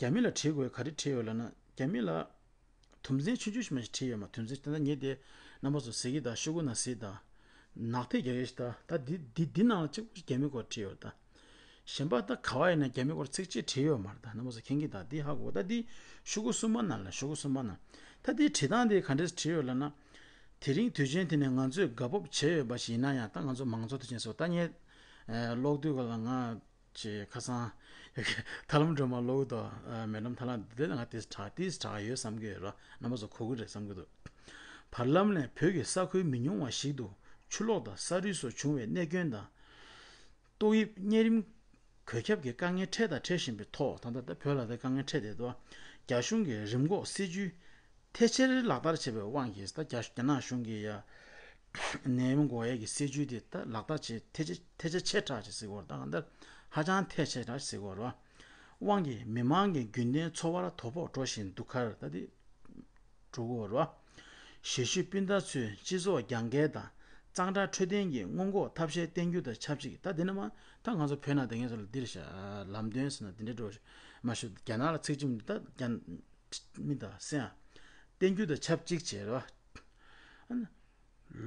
རྒྱ་མི་ལ་བྲིས་དགོས་ག་རེ་བྲིས་ཡོད་ལབ་ན། རྒྱ་མི་ལ་དོན་ཚན་ཆུང་ཆུང་ཞིག་མ་ཞིག་བྲིས་ཡོད་མ། དོན་ཚན་དེ་ད་ངས་དེ་རྣམ་པ་ཚོ་གཟིགས་ཀྱི། ད་ཤོག་གུ་ནང་གཟིགས་དང་། ནག་ཐིག་རྒྱག་གི་ཞིག་ད། ད་འདི་འདི་འདི་ནང་ལ་གཅིག་པུ་རྒྱ་མི་སྐོར་བྲིས་ཡོད་རེད་ད། གཞན་པ་ད་ག་བ་ཡིན་ན་རྒྱ་མི་སྐོར་ཚིག་གཅིག་བྲིས་ཡོད་མ་རེད། ད་རྣམ་པ་ཚོ་མཁྱེན་གྱི། ད་འདི་ཧ་གོ། ད་འདི་ཤོག་གུ་གསུམ་པ་ནང་ལ། ཤོག་གུ་གསུམ་པ་ནང་། ད་འདི་བྲིས་སྟངས་འདི་ག་འདྲས་བྲིས་ཡོད་ལབ་ན། དེ་རིང་དུས་ཆེན་དེ་ནི་ང་ཚོས་དགའ་སྤོབས་བྱས་ཡོད་པ་ཞིག་ཡིན་ན་ཡང་། ད་ང་ཚོ་མང་གཙོ་དུས་ཆེན་སོགས། ད་ངས་ཀློག་དུས་ག་ལ་ང་ཅེས་ཁ་སང་ཐར་ལམ་སྒྲོལ་མ་ཀློག་དུས། མེ་ལམ་ཐར་ལམ་འདི་ང་ཏིས་དྲག་ཏིས་དྲག་ཡོད་བསམ་གྱི་ཡོད་ར། རྣམ་པ་ཚོ་གོ་གི་རེད་བསམ་གྱི་འདུག་བར་ལམ་ནས་བོད་ཀྱི་ས་ཁུལ་མི་ཉུང་བ་ཞིག་ཏུ་ཆུ་ལོག་དང་ས་རུད་སོགས་བྱུང་བའི་གནོད་སྐྱོན་དང་། ཏོག་དབྱིབས་གཉན་རིམས་འགོས་ཁྱབ་ཀྱི་དཀའ་ངལ་འཕྲད་དང་འཕྲད་བཞིན་པའི་ཐོག། ད་ལྟ་ད་བོད་ལ་དེ་དཀའ་ངལ་འཕྲད་བསྡད་འདུག་རྒྱ་གཞུང་གིས་རིམས་འགོག་སྲིད་ཇུས་ཐལ་ཆེར་ལག་བསྟར་བྱས་པའི་དབང་གིས། ད་རྒྱ་རྒྱ་ནག་གཞུང་གིས་ཡ་ནད་ཡམས་འགོག་ཡས་ཀྱི་སྲིད་ཇུས་དེ་ད་ལག་བསྟར་བྱེད། ཐལ་ཆེ་ཐལ་ཆ་ཆེ་དྲགས་ཅིག་ཟེར་དགོས་རེད། ད་གང་ལྟར་ཧ་ཅང་ཐལ་ཆེ་དྲགས་ཟེར་དགོས་རེད་བ། དབང་གིས་མི་མང་གི་རྒྱུན་ལྡན་འཚོ་བར་དོ་ཕོག་འགྲོ་བཞིན་འདུག་ཁར། ད་དེ་འགྲོ་གི་ཡོད་རེད་བ། གཞིས་བཞུགས་སྤུན་ཟླ་ཚོས་སྤྱི་ཚོགས་རྒྱང་བཀལ་དང་གཙང་སྦྲ་འཕྲོད་བསྟེན་གྱི་སྔོན་འགོག་ཐབས་ཤེས་བསྟེན་རྒྱུ་དང་ཆབས་ཅིག་ད་འདི་ནི་མ་ད་ང་ཚོ་བོད་ནང་དེ་ངས་ཚོ་ལ་འདིར་བཞག་ལམ་སྟོན་ཟེར་ན་དེ་འདྲ་འགྲོ་མ་ཞུ། རྒྱ་ནག་ལ་ཚིག་ཅིག་མི་འདུག་ད་རྒྱ་མི་དང་སེ་ཡང་བསྟེན་རྒྱུ་དང་ཆབས་ཅིག་བྱས་རེད་བ།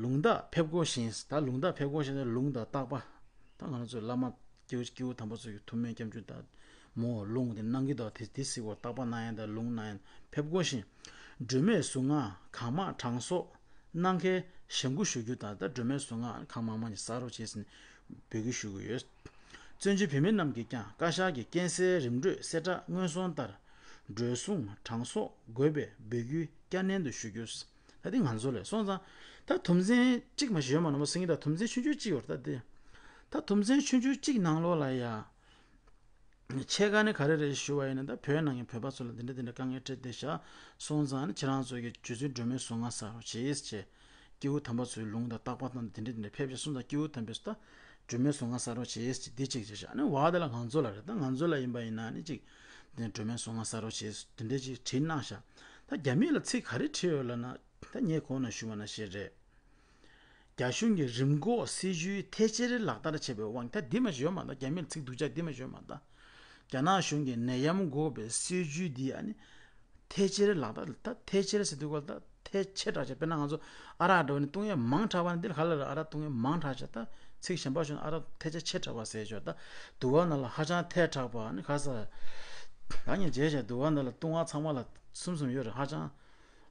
ལུང་དག་ཕེབས་དགོས་ཤིང་། ད་ལུང་དག་ཕེབས་དགོས་ཤིང་ན་ལུང་དང་རྟག་པ། ད་ང་རང་ཚོའི་བླ་མ་སྐྱེས་བུ་སྐྱེས་བུ་དམ་པ་ཚོ་གི་ཐུགས་སྨོན་སྐྱབས་འཇུག་དང་མོ་ལུང་དེ་གནང་གི་འདུག་དེ་དེ་གཟིགས་སྐོར་རྟག་པ་གནང་ཡས་དང་ལུང་གནང་ཡས་ཕེབས་དགོས་ཤིང་། སྒྲོལ་མའི་གཟུངས་སྔགས་གང་མང་གྲངས་གསོག་གནང་མཁན་ཞལ་བཀོད་ཞུ་རྒྱུ་དང་། ད་སྒྲོལ་མའི་གཟུངས་སྔགས་གང་མང་མང་ཞིག་བསགས་རོགས་བྱས་ཟེར་ནས་འབོད་སྐུལ་ཞུ་གི་ཡོད། བཙན་བྱོལ་བོད་མི་རྣམས་ཀྱིས་ཀྱང་བཀའ་ཤག་གིས་རྐྱེན་སེལ་རིམ་གྲོའི་གསལ་བསྒྲགས་སྔོན་སོང་ལྟར་སྒྲོལ་གཟུངས་གྲངས་གསོག་དགོས་པའི་འབོད་སྐུལ་བསྐྱར་ནན་དུ་ཞུ་རྒྱུ། ད་དེ་ང་ཚོ་ལས་སོང་ཙང་། ད་དོན་ཚན་གཅིག་མ་ཞིག་ཡོད་མ་རེད་པ། སེང་གེ་ད་དོན་ཚན་ཆུང་ཆུང་གཅིག་ཡོད་རེད། ད་དེ་ད་དོན་ཚན་ཆུང་ཆུང་གཅིག་ནང་ལོགས་ལ་ཡ་ཕྱེད་ཀ་ནི་ག་རེ་རེད་ཞུ་བ་ཡིན་ན། ད་བོད་ནང་གི་བོད་པ་ཚོ་ལ་འདི་འདྲ་འདི་འདྲ་དཀའ་ངལ་འཕྲད་བསྡད་ཤག་སོང་ཙང་ནི་ཁྱེད་རང་ཚོ་གི་རྗེ་བཙུན་སྒྲོལ་མའི་གཟུངས་སྔགས་བསགས་རོགས་བྱེད་ཅེས། སྐྱེས་བུ་དམ་པ་ཚོའི་ལུང་དང་རྟག་པ་དང་དེ་འདྲ་དེ་འདྲ་ཕེབས་ཤག་སོང་ཙང་། སྐྱེས་བུ་དམ་པས་སུ་ད་སྒྲོལ་མའི་གཟུངས་སྔགས་བསགས་རོགས་བྱེད་ཅེས་འདི་གཅིག་བྱས་ཤག་ཨ་ནི་བ་དེ་ལ་ང་ཚོ་ལ་རེད། ད་ང་ཚོ་ལ་ཡིན་པ་ཡིན་ན་ནི་གཅིག་དེ་སྒྲོལ་མའི་གཟུངས་སྔགས་བསགས་རོགས་བྱེད་དེ་འདྲ་ཅིག་བྲིས་གནང་ཤག་ད་རྒྱ་མི་ལ་ཚིག་ག་རེ་བྲིས་ཡོད་ལབ་ན། ད་ངས་གོང་ན་ཞུས་པ་ནང་བཞིན་རེད། རྒྱ་གཞུང་གིས་རིམས་འགོག་སྲིད་ཇུས་ཐལ་ཆེར་ལག་བསྟར་བྱས་པའི་དབང་། ད་འདི་མ་ཞིག་ཡོད་མ་ད། རྒྱ་མིར་ཚིག་སྡུག་ཅག་འདི་མ་ཞིག་ཡོད་མ་ད། རྒྱ་ནག་གཞུང་གིས་ནད་ཡམས་འགོག་པའི་སྲིད་ཇུས་འདི་ཨ་ནི་ཐལ་ཆེར་ལག་བསྟར། ད་ཐལ་ཆེར་ཟེར་དུས་སྐབས་ད་ཐལ་ཆེ་དྲགས་ཆེ། དཔེར་ན་ང་ཚོ་ཨ་རག་འདྲ་བོ་ནི་བཏུང་ཡས་མང་དྲགས་པ་ནི། འདི་ལ་ག་ལ་ར་ཨ་རག་བཏུང་ཡས་མང་དྲགས་ཆེ། ད་ཚིག་གཞན་པ་ཞུ་ན་ཨ་རག་ཐལ་ཆ་ཆེ་དྲགས་པ་ཟེར་ཆོག་ད་དུ་བ་ནང་ལ་ཧ་ཅང་ཐལ་དྲགས་པ་ནི་ག་ས། ད་ངས་བརྗེད་བྱས། དུ་བ་ནང་ལ་བཏུང་བ་ཚང་མ་ལ་གསུམ་གསུམ་ཡོད་རེད། ཧ་ཅང་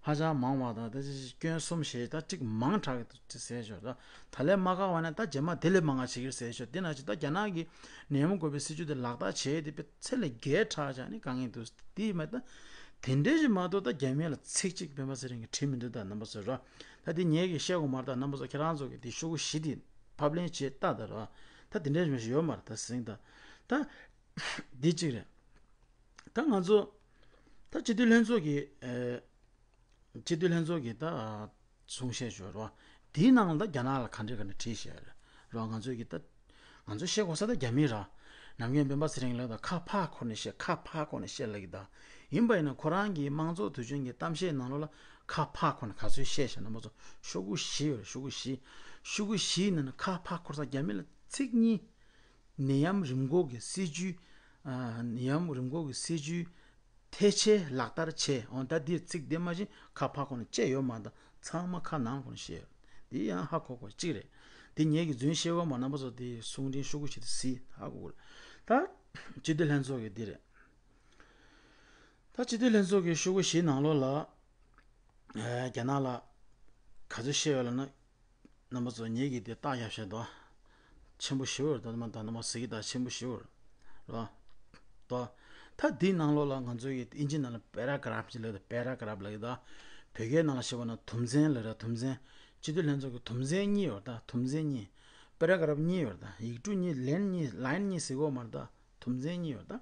ཧ་ཅང་མང་བ་དང་། ད་ཅིག་སྐྱོན་གསུམ་ཞེས་ད་ཅིག་མང་དྲགས་ཀྱི་འདུག་ཟེར་ཞོར། ད་ད་ལས་མ་དགའ་བ་ན་ད་རྗེས་མ་དེ་ལས་མང་བ་བྱེད་ཀྱི་རེད་ཟེར་ཞོར། དེ་ནང་བཞིན་ད་རྒྱ་ནག་གིས་ནད་ཡམས་འགོག་པའི་སྲིད་ཇུས་དེ་ལག་བསྟར་བྱས་ཏེ་དཔེ་ཚད་ལས་བརྒལ་དྲགས་ཅག་ནི་དཀའ་ངལ་འདུག་དེ་མ་ད་དེ་འདྲས་ཞིག་མ་གཏོགས་ད་རྒྱ་མི་ལ་ཚིག་གཅིག་སྤེན་པ་ཚེ་རིང་གིས་བྲིས་མི་འདུག་ད་རྣམ་པ་ཚོས་ར། ད་དེ་ངས་ཀྱིས་བཤད་དགོས་མ་རེད། ད་རྣམ་པ་ཚོ་ཁྱེད་རང་ཚོ་གིས་དེ་ཤོག་གུ་བཞི་དེ་ཕབ་ལེན་བྱས་ལྟ་ད་ར། ད་དེ་འདྲས་ཞིག་ཡོད་མ་རེད། ད་ཟིན་ད། ད་འདི་གཅིག་རེད། ད་ང་ཚོ་ད་སྤྱི་འཐུས་ལྷན་ཚོགས་ཀྱི་ཨེ། སྤྱི་འཐུས་ལྷན་ཚོགས་ཀྱི་ད་གསུང་བཤད་ཞུ་རོགས། དེའི་ནང་ལ་ད་རྒྱ་ནག་ལ་ག་འདྲས་ག་འདྲས་བྲིས་བཞག་རེད་རོགས། ང་ཚོས་ཀྱི་ད་ང་ཚོས་བཤད་དགོས་ས་ད་རྒྱ་མི་ར། ནམ་རྒྱུན་སྤེན་པ་ཚེ་རིང་ལགས་ད་ཁ་ཕར་འཁོར་ནས་བཤད། ཁ་ཕར་འཁོར་ནས་བཤད་ལབ་ཀྱི་ད། ཡིན་པ་ཡིན་ན་ཁོ་རང་གི་དམངས་གཙོ་དུས་ཆེན་གྱི་གཏམ་བཤད་ནང་ལོགས་ལ་ཁ་ཕར་འཁོར་ནས་ག་ཚོད་བཤད་བཞག་རྣམ་པ་ཚོ། ཤོག་གུ་བཞི་ཡོད་རེད། ཤོག་གུ་བཞི། ཤོག་གུ་བཞིའི་ནང་ན་ཁ་ཕར་འཁོར་ས་རྒྱ་མི་ལ་ཚིག་གཉིས། ནད་ཡམས་རིམས་འགོག་གི་སྲིད་ཇུས། ཨ། ནད་ཡམས་རིམས་འགོག་གི་སྲིད་ཇུས་ཐལ་ཆེར་ལག་བསྟར་བྱས། འོ་ད་འདིར་ཚིག་འདི་མ་གཞི་ཁ་ཕར་འཁོར་ནས་བཅད་ཡོད་མ་ད། ཚང་མ་ཁ་ནང་འཁོར་ནས་བཤད་ཡོད། འདི་ཡང་ཧ་གོ་དགོས་གཅིག་རེད། འདི་ངེད་ཀྱིས་རྫུན་བཤད་ཡོད་མ། རྣམ་པ་ཚོ་འདི་གསུང་འཕྲིན་ཤོག་གུ་ཞིག་ཏུ་གཟིགས། ཧ་གོ་དགོས་རེད། ད་སྤྱི་འཐུས་ལྷན་ཚོགས་ཀྱི་འདི་རེད། ད་སྤྱི་འཐུས་ལྷན་ཚོགས་ཀྱི་ཤོག་གུ་བཞི་ནང་ལོགས་ལ། ཨ། རྒྱ་ནག་ལ་ག་ཚོད་བཤད་ཡོད་ལབ་ན། རྣམ་པ་ཚོ་ངེད་ཀྱིས་དེ་བརྟག་ཡག་བཤད་དོ། ཆེན་པོ་ཞེ་པོ་རེད། ད་ནི་མ་ད་ནི་མ་ཟེར་གྱི་ད་ཆེན་པོ་ཞེ་པོ་རེད། རོ། དོ། ད་འདིའི་ནང་ལོགས་ལ་ང་ཚོ་ཡི་ཨིན་ཇི་ནང་ལ་པེ་ར་གྷ་རབ་ཅིག་ལབ་ད། པེ་ར་གྷ་རབ་ལབ་ཀྱི་ད། བོད་སྐད་ནང་ལ་བཤད་པ་ན་དུམ་ཚན་ལབ་ར། དུམ་ཚན། སྤྱི་འཐུས་ལྷན་ཚོགས་ཀྱི་དུམ་ཚན་གཉིས་ཡོད་ད། དུམ་ཚན་གཉིས། པེ་ར་གྷ་རབ་གཉིས་ཡོད་ད། ཡིག་འབྲུ་གཉིས། ལན་གཉིས། ལན་གཉིས་ཟེར་གོ་མ་རེད་ད། དུམ་ཚན་གཉིས་ཡོད་ད།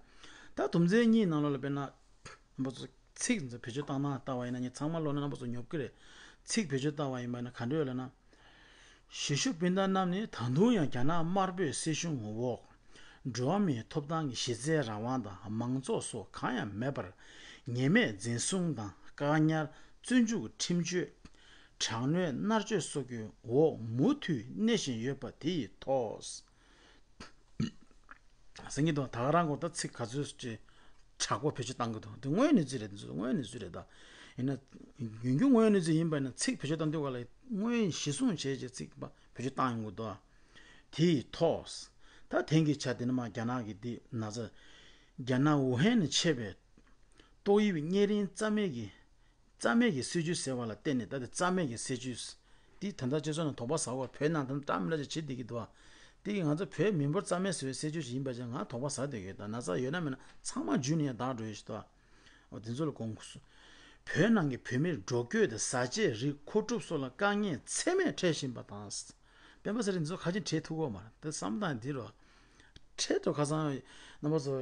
ད་དུམ་ཚན་གཉིས་ནང་ལོགས་ལ་དཔེར་ན། རྣམ་པ་ཚོ་ཚིག་འདི་བེད་སྤྱོད་བཏང་སྟངས་ལྟ་བ་ཡིན་ན། ངས་ཚང་མ་ཀློག་ན་རྣམ་པ་ཚོ་ཉོབ་ཀྱི་རེད། ཚིག་བེད་སྤྱོད་བཏང་བ་ཡིན་པ་ན་ག་འདྲ་ཡོད་ལབ་ན། གཞིས་བཞུགས་སྤུན་ཟླ་རྣམས་ནི་ད་དུང་ཡང་རྒྱ་ནག་དམར་པོའི་སྲིད་གཞུང་འོག་འགྲོ་བ་མིའི་ཐོབ་ཐང་གི་གཞི་རྩའི་རང་དབང་དང་མང་གཙོ་སོགས་གང་ཡང་མེད་པར། ཉེས་མེད་འཛིན་བཟུང་དང་བཀག་ཉར། བཙོན་འཇུག། ཁྲིམས་གཅོད། དྲག་གནོན། མནར་གཅོད་སོགས་ཀྱི་འོག་མུ་མཐུད་གནས་བཞིན་ཡོད་པ་དེ་ཡི་ཐོག་ཟེར་གྱི་འདུག་ད་ག་རང་གོ་ད་ཚིག་ག་ཚོད་ཅིག་དྲག་པོ་བེད་སྤྱོད་བཏང་གི་འདུག་འདི་དངོས་གནས་ཚུལ་རེད། འདི་ཚོ་དངོས་གནས་ཚུལ་རེད་ད། ཡིན་ན་ཡིན་རྒྱུ་དངོས་གནས་ཚུལ་ཡིན་པ་ཡིན་ན། ཚིག་བེད་སྤྱོད་བཏང་དུས་ག་ལ་དངོས་གཞི་བཟུང་བྱས་བྱས་ཚིག་བེད་སྤྱོད་བཏང་ཡོང་གི་འདུག་དེ་ཡི་ཐོག་ད་དེང་གི་ཆ་དེ་ནི་མ་རྒྱ་ནག་གི་འདི་ན་ཚ། རྒྱ་ནག་ཝུ་ཧན་ནས་མཆེད་པའི་ཏོག་དབྱིབས་གཉན་རིམས་རྩ་མེད་ཀྱི་རྩ་མེད་ཀྱི་སྲིད་ཇུས་ཟེར་བ་ལ་བརྟེན་ནས། ད་དེ་རྩ་མེད་ཀྱི་སྲིད་ཇུས་འདི་ད་ལྟ་སྤྱི་ཚོགས་ནང་དོགས་པ་ཟ་བར་བོད་ནང་དུ་བཀྲམ་ལ་བྱེད་བསྡད་ཀྱི་འདུག་དེ་གིས་ང་ཚོ་བོད་མི་འབོར་རྩ་མེད་བཟོ་བའི་སྲིད་ཇུས་ཤིག་ཡིན་པ་ཅིག་ང་དོགས་པ་ཟ་སྡོད་ཀྱི་ཡོད། ད་ན་ཚ་ཡོད་ན་མེད་ན་ཚང་མ་འཇུས་ནས་ཡང་བདག་འགྲོ་ཡོད་ཞིག་འདུག་འོ་དེ་ཚོ་ལ་དགོངས་དགོས་སོ། བོད་ནང་གི་བོད་མིར་འགྲོ་སྐྱོད་དང་བཟའ་བཅའ་རིགས་མཁོ་སྒྲུབ་སོགས་ལ་དཀའ་ངལ་ཚད་མེད་འཕྲད་བཞིན་པ་དང་། སྤེན་པ་ཚེ་རིང་འདི་ཚོ་ཁ་ཆེམས་བྲིས་ཐུབ་ཀྱི་ཡོད་མ་རེད། དེ་བསམ་སྟངས་འདི་རོ། འཕྲལ་དུ་ཁ་སང་རྣམ་པ་ཚོ་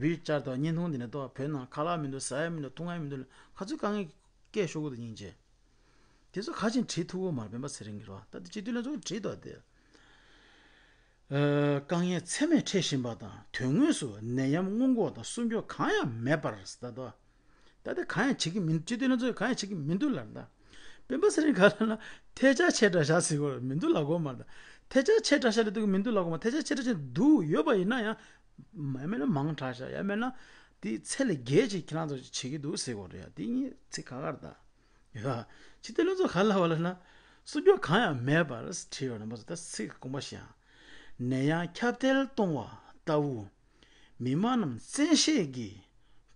ཝི་ཅར་དང་བརྙན་ཐུང་འདི་ནས་ཏོག་བོད་ནང་ཁ་ལག་མི་འདུག་ཟ་ཡ་མི་འདུག་འཐུང་ཡ་མི་འདུག་ག་ཚོད་དཀའ་ངལ་སྐད་ཤོར་གི་འདུག་སྙིང་རྗེ། དེ་ཚོ་ཁ་ཆེམས་བྲིས་ཐུབ་ཀྱི་ཡོད་མ་རེད། སྤེན་པ་ཚེ་རིང་གིས་རོ། ད་དེ་སྤྱི་འཐུས་ལྷན་ཚོགས་ཀྱིས་བྲིས་འདུག་དེ། ཨ། དཀའ་ངལ་ཚད་མེད་འཕྲད་བཞིན་པ་དང་དོན་དངོས་སུ་ནད་ཡམས་སྔོན་འགོག་དང་སྲུང་སྐྱོབ་གང་ཡང་མེད་པར་ཟེར་ད་དོ། ད་ལྟ་གང་ཡང་བྱེད་ཀྱི་མི་འདུག་སྤྱི་འཐུས་ལྷན་ཚོགས་ཀྱིས་གང་ཡང་བྱེད་ཀྱི་མི་འདུག་ལབ་ད། སྤེན་པ་ཚེ་རིང་ག་ལ་ན་ཐལ་ཆ་ཆེ་དྲགས་བཞག་ཟེར་གྱི་ཡོད་རེད། མི་འདུག་ལབ་ཀྱི་ཡོད་མ་རེད། ད་ཐལ་ཆ་ཆེ་དྲགས་བཞག་ལབ་དུས་མི་འདུག་ལབ་ཀྱི་ཡོད་མ་རེད། ཐལ་ཆ་ཆེ་དྲགས་བཞག་འདུག་ཡོད་པ་ཡིན་ན་ཡང་། མ་མེད་ན་མང་དྲགས་བཞག་ཡང་མེད་ན་དེ་ཚད་ལས་བརྒལ་ཅིག་ཁྱེད་རང་ཚོ་བྱེད་ཀྱི་འདུག་ཟེར་གྱི་ཡོད་རེད། ཡ་དེ་གཉིས་ཚིག་ཁ་ཁར་ད། ཡ། སྤྱི་འཐུས་ལྷན་ཚོགས་ག་ལ་བ་ལ་ན། སྲུང་སྐྱོབ་གང་ཡང་མེད་པར་བྲིས་ཡོད་རེད་པ། ད་ཚིག་དགོངས་པ་བཞེས་ཨ། ནད་ཡམས་ཁྱབ་གདལ་གཏོང་བ་ལྟ་བུ། མི་མང་རྣམས་བཙན་ཤེད་ཀྱིས་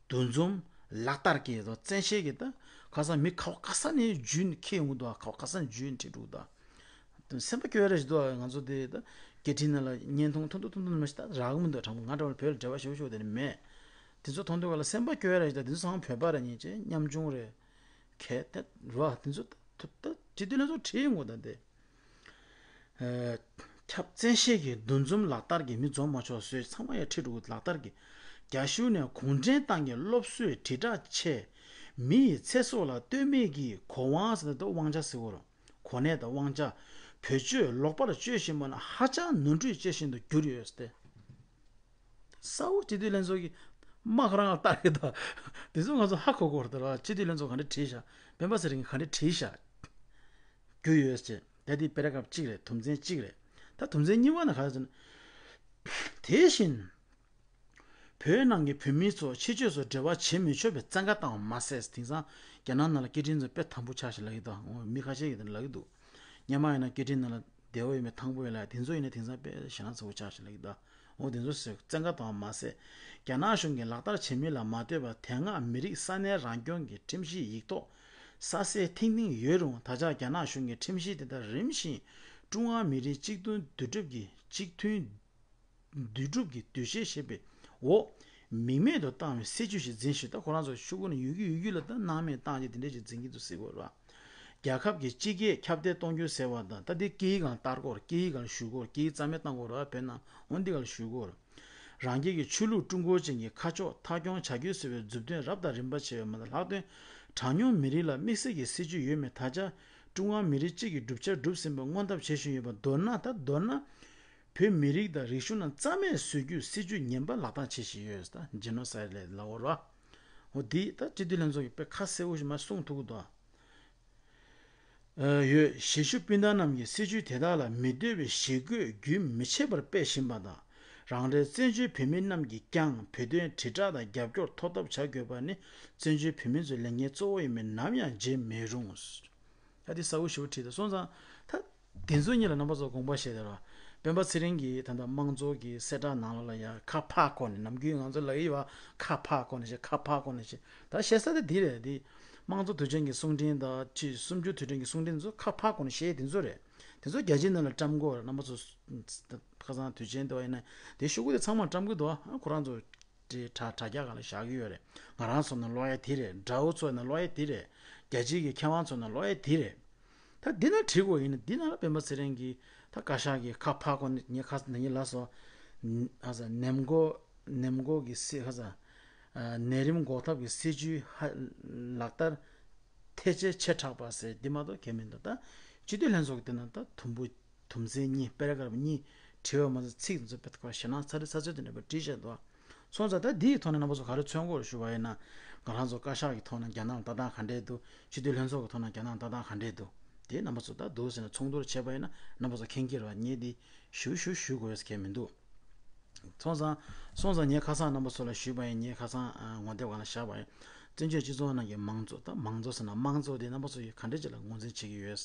འདུ་འཛོམས་ལག་བསྟར་གྱིས་དང་། བཙན་ཤེད་ཀྱིས་ད་ཁ་སང་མི་ག་བ་ག་ས་ནས་འཇུས་ནས་འཁྱེར་ཡོང་གི་འདུག་ཨ། ག་བ་ག་ས་ནས་འཇུས་ནས་ཁྲིད་འགྲོ་གི་འདུག་ཨ། སེམས་པ་སྐྱོ་ཡ་ར་ཞིག་འདུག་ཨ། ང་ཚོ་དེ་ད་སྐད་འཕྲིན་ནང་ལ་བརྙན་ཐུང་ཐུང་ཐུང་ཐུང་ཐུང་མ་ཞིག་ད་རག་གི་མི་འདུག་དྲང་པོ་ང་འདྲ་བོ་བོད་ལ་འབྲེལ་བ་ཞེ་པོ་ཞིག་དེ་ནི་མེད། དེ་ཚོ་མཐོང་དུས་ག་ལ་སེམས་པ་སྐྱོ་ཡ་ར་ཞིག་ད། དེ་ཚོ་ཚང་མ་བོད་པ་རེད། སྙིང་རྗེ་མཉམ་ཆུང་རེད། གལ་ཏེ་རོ་དེ་ཚོ་ད་ད་སྤྱི་འཐུས་ལྷན་ཚོགས་ཁྲིད་ཡོང་དགོས་ད་དེ། ཨ། ཁྱབ་བཙན་ཤེད་ཀྱིས་འདུ་འཛོམས་ལག་བསྟར་གྱིས་མི་འཛོམས་མ་ཆོག་བཟོས། ཚང་མ་ཡར་ཁྲིད་འགྲོ་གི་ལག་བསྟར་གྱིས། རྒྱ་གཞུང་ནས་གུང་ཁྲན་ཏང་གི་སློབ་གསོའི་དྲིལ་བསྒྲགས་ཆེད། མི་ཡི་ཚེ་སྲོག་ལ་ལྟོས་མེད་ཀྱིས་གོ་དབང་ཟེར་ན་ད་དབང་ཆ་ཟེར་གྱི་ཡོད་རེད། གོ་གནས་དང་དབང་ཆ་བེད་སྤྱོད་ལོག་པར་སྤྱོད་བཞིན་པ་ནི་ཧ་ཅང་ནོར་འཁྲུལ་ཆེ་ཤོས་དུ་གྱུར་ཡོད་ཟེར་ཏེ། གསལ་པོ་སྤྱི་འཐུས་ལྷན་ཚོགས་ཀྱིས་དམག་རང་ལ་བཏགས་ཡོད་ད། དེ་ཚོ་ང་ཚོ་ཧ་གོ་གི་ཡོད་རེད་ད། སྤྱི་འཐུས་ལྷན་ཚོགས་ག་འདྲ་བྲིས་བཞག་སྤེན་པ་ཚེ་རིང་གིས་ག་འདྲ་བྲིས་བཞག་རྒྱུ་ཡོད་ཅེས། ད་འདི་པེ་ར་གྷ་རབ་གཅིག་རེད། དུམ་ཚན་གཅིག་རེད། ད་དུམ་ཚན་གཉིས་པ་ནི་ག་རེ་ཟེར་ན། དེ་བཞིན་བོད་ནང་གི་བོད་མི་ཚོ་ཕྱི་ཕྱོགས་སུ་འབྲེལ་བ་བྱེད་མི་ཆོག་པའི་བཙན་བཀའ་བཏང་བ་མ་ཟད། དེང་སང་རྒྱ་ནག་ནང་ལ་སྐད་འཕྲིན་ཚོ་དཔེ་དམ་པོ་ཆགས་ཤག་ལབ་ཀྱི་འདུག་འོ་མི་ཁ་ཤས་ཀྱིས་དེ་འདྲ་ལབ་ཀྱི་འདུག་སྔོན་མ་ཡིན་ན་སྐད་འཕྲིན་ནང་ལ་བདེ་བོ་ཡོད་མེད་དང་པོ་ཡོད་ལ། དེ་ཚོ་ཡིན་ན་དེང་སང་དཔེ་ཞེད་སྣང་ཚ་པོ་ཆགས་ཤག་ལབ་ཀྱི་འདུག་འོ་དེ་ཚོ་ཟེར་བཙན་བཀའ་བཏང་བ་མ་ཟད། རྒྱ་ནག་གཞུང་གིས་ལག་བསྟར་བྱེད་མིན་ལ་མ་ལྟོས་པར་དེ་སྔ་མི་རིགས་ས་གནས་རང་སྐྱོང་གི་ཁྲིམས་གཞིའི་ཡིག་ཐོག་ས་གསལ་ཐིང་ཐིང་ཡོད་རུང་། ད་ཆ་རྒྱ་ནག་གཞུང་གིས་ཁྲིམས་གཞི་དེ་དག་རིམ་བཞིན་ཀྲུང་ཧྭ་མི་རིགས་གཅིག་མཐུན་འདུས་གྲུབ་ཀྱི་གཅིག་མཐུན་འདུས་གྲུབ་ཀྱི་འདུ་ཤེས་ཞེས་པའི་འོག་མིང་མེད་དུ་བཏང་བའི་སྲིད་ཇུས་ཤིག་འཛིན་བཞིན། ད་ཁོ་རང་ཚོ་ཤོག་གུ་ནང་ཡོད་རྒྱུ་ཡོད་རྒྱུ་ལ་ད་སྣང་མེད་བཏང་རྒྱུ་དེ་འདྲ་ཞིག་འཛིན་གྱི་འདུག་ཟེར་གྱི་ཡོད་རེད་པ། རྒྱལ་ཁབ་ཀྱི་སྤྱི་སྐད་ཁྱབ་གདལ་གཏོང་རྒྱུ་ཟེར་བ་དང་། ད་འདི་སྐད་ཡིག་སྒང་ལ་བསྟར་དགོས་རེད། སྐད་ཡིག་སྒང་ལ་ཞུ་དགོས་རེད། སྐད་ཡིག་རྩ་མེད་བཏང་དགོས་རེད་བོད་ནང་། འོ་འདི་སྒང་ལ་ཞུ་དགོས་རེད། རང་རྒྱལ་གྱི་ཆོས་ལུགས་ཀྲུང་གོ་ཅན་གྱི་ཁ་ཕྱོགས་མཐའ་འཁྱོངས་བྱ་རྒྱུ་ཟེར་བའི་མཛུབ་སྟོན་རབ་དང་རིམ་པ་བྱས་པ་མ་ཟད། ལྷག་དོན་གྲངས་ཉུང་མི་རིགས་ལ་དམིགས་བསལ་གྱི་སྲིད་ཇུས་ཡོད་མེད། ད་ཆ་ཀྲུང་ཧྭ་མི་རིགས་གཅིག་གི་བསྒྲུབ་བྱ་སྒྲུབ་ཟིན་པ་སྔོན་ཐབས་བྱེད་བཞིན་ཡོད་པ། མདོར་ན་ད་མདོར་ན་བོད་མི་རིགས་དང་རིག་གཞུང་རྣམས་རྩ་མེད་བཟོ་རྒྱུའི་སྲིད་ཇུས་ངན་པ་ལག་བསྟར་བྱེད་བཞིན་ཡོད། ད་ཇེ་ནོ་སའིཌ་ལབ་ཀྱི་ཡོད་རེད་པ། འོ་འདི་ད་སྤྱི་འཐུས་ལྷན་ཚོགས་ཀྱིས་དཔེ་ཁ་གསལ་པོ་ཞིག་མར་གསུངས་ཐུབ་ཀྱི་འདུག་ཨ། ཡོད། གཞིས་བཞུགས་སྤུན་ཟླ་རྣམས་ཀྱིས་སྲིད་ཇུས་དེ་དག་ལ་མི་འདོད་པའི་ཞེ་འཁོན་རྒྱུན་མི་ཆད་པར་སྤེལ་བཞིན་པ་དང་། རང་རེའི་བཙན་བྱོལ་བོད་མི་རྣམས་ཀྱིས་ཀྱང་བོད་དོན་དྲིལ་བསྒྲགས་དང་རྒྱབ་སྐྱོར་ཐོབ་ཐབས་བྱ་དགོས་པ་ནི་བཙན་བྱོལ་བོད་མི་ཚོའི་ལས་འགན་གཙོ་བོ་ཡིན་པས་ནམ་ཡང་བརྗེད་མི་རུང་། ད་འདི་གསལ་པོ་ཞེ་པོ་བྲིས་ཏེ་སོང་ཙང་། ད་དེ་ཚོ་གཉིས་ལ་རྣམ་པ་ཚོ་དགོངས་པ་བཞེས་དེ་ར། སྤེན་པ་ཚེ་རིང་གིས་ད་ལྟ་དམངས་གཙོ་གི་གསལ་བསྒྲགས་ནང་ལོགས་ལ་ཡ་ཁ་ཕར་བསྐོར་ནས། ནམ་རྒྱུན་ང་ཚོ་ལབ་ཀྱི་ཡོད་པ། ཁ་ཕར་བསྐོར་ནས་བྱས། ཁ་ཕར་བསྐོར་ནས་བྱས། ད་བཤད་ས་དེ་འདི་རེད། འདི་དམངས་གཙོ་དུས་ཆེན་གྱི་གསུང་འཕྲིན་དང་། ཕྱི་སུམ་ཅུ་དུས་དྲན་གྱི་གསུང་འཕྲིན་ཚོ་ཁ་ཕར་བསྐོར་ནས་བཤད་དེ་ཚོ་རེད། དེ་ཚོ་རྒྱ་ཆེའི་ནང་ལ་བཀྲམ་དགོས་རེད། རྣམ་པ་ཚོ་ཁ་སང་དུས་ཆེན་དེ་བ་ཡིན་ན་དེ་ཤོག་གུ་དེ་ཚང་མ་བཀྲམ་གི་འདུག་ཨ། ཁོ་རང་ཚོ་དེ་དྲ་དྲ་རྒྱ་སྒང་ལ་བཞག་གི་ཡོད་རེད། ང་རང་ཚོ་ནང་ལོགས་ཡ་དེ་རེད། དགྲ་བོ་ཚོ་ནང་ལོགས་ཡ་དེ་རེད། རྒྱ་ཆེའི་གི་མཁས་དབང་ཚོ་ནང་ལོགས་ཡ་དེ་རེད། ད་འདི་ན་བྲིས་དགོས་ཡིན་ན། འདི་ན་ལ་སྤེན་པ་ཚེ་རིང་གིས་ད་བཀའ་ཤག་གིས་ཁ་ཕར་བསྐོར་ནས། ངས་ཁ་སང་ངས་ལབ་སོང་། ཨ་ས་ནད་འགོག་ནད་འགོག་གི་སྲིད། ཁ་ས་ནད་རིམས་འགོག་ཐབས་ཀྱི་སྲིད་ཇུས་ཧ་ལག་བསྟར་ཐལ་ཆ་ཆེ་དྲགས་པ་ཟེར་འདི་མ་གཏོགས་གང་མི་འདུག་ད་སྤྱི་འཐུས་ལྷན་ཚོགས་ཀྱི་དེ་ན་ད་དུམ་བུ་དུམ་ཚན་གཉིས། པེ་ར་གྷ་རབ་གཉིས་བྲིས་པ་མ་ཟད། ཚིག་དེ་ཚོ་དཔེ་ཁ་ཤ་ན་ཚ་རེ་ཚ་ཚོད་དེ་འདྲ་པོ་བྲིས་བཞག་འདུག་སོང་ཙང་ད་འདིའི་ཐོག་ནས་རྣམ་པ་ཚོ་ག་རེ་མཚོན་གྱི་ཡོད་ཞུ་བ་ཡིན་ན། ང་རང་ཚོ་བཀའ་ཤག་གི་ཐོག་ནས་རྒྱ་ནག་ལ་ལྟ་སྟངས་ག་འདྲས་འདུག་སྤྱི་འཐུས་ལྷན་ཚོགས་ཀྱི་ཐོག་ནས་རྒྱ་ནག་ལ་ལྟ་སྟངས་ག་འདྲས་འདུག་དེ་རྣམ་པ་ཚོ་ད་འདུག་ཟེར་ནས་ཚོགས་འདུར་བྱས་པ་ཡིན་ན་རྣམ་པ་ཚོ་མཁྱེན་གྱི་རེད་པ། ངས་འདི་ཞུ་ཞུ་ཞུ་དགོས་ཡ་གང་ཡང་མི་འདུག་སོང་ཙང་སོང་ཙང་ངས་ཁ་སང་རྣམ་པ་ཚོ་ལ་ཞུས་པ་ཡིན། ངས་ཁ་སང་ཨ་ངོ་དེབ་སྒང་ལ་བཞག་པ་ཡིན། བཙན་བྱོལ་སྤྱི་ཚོགས་ནང་གི་མང་གཙོ། ད་མང་གཙོ་ཟེར་ན་དམངས་གཙོ་དེ་རྣམ་པ་ཚོ་གིས་ག་འདྲས་ཅིག་ལ་ངོས་འཛིན་བྱེད་ཀྱི་ཡོད།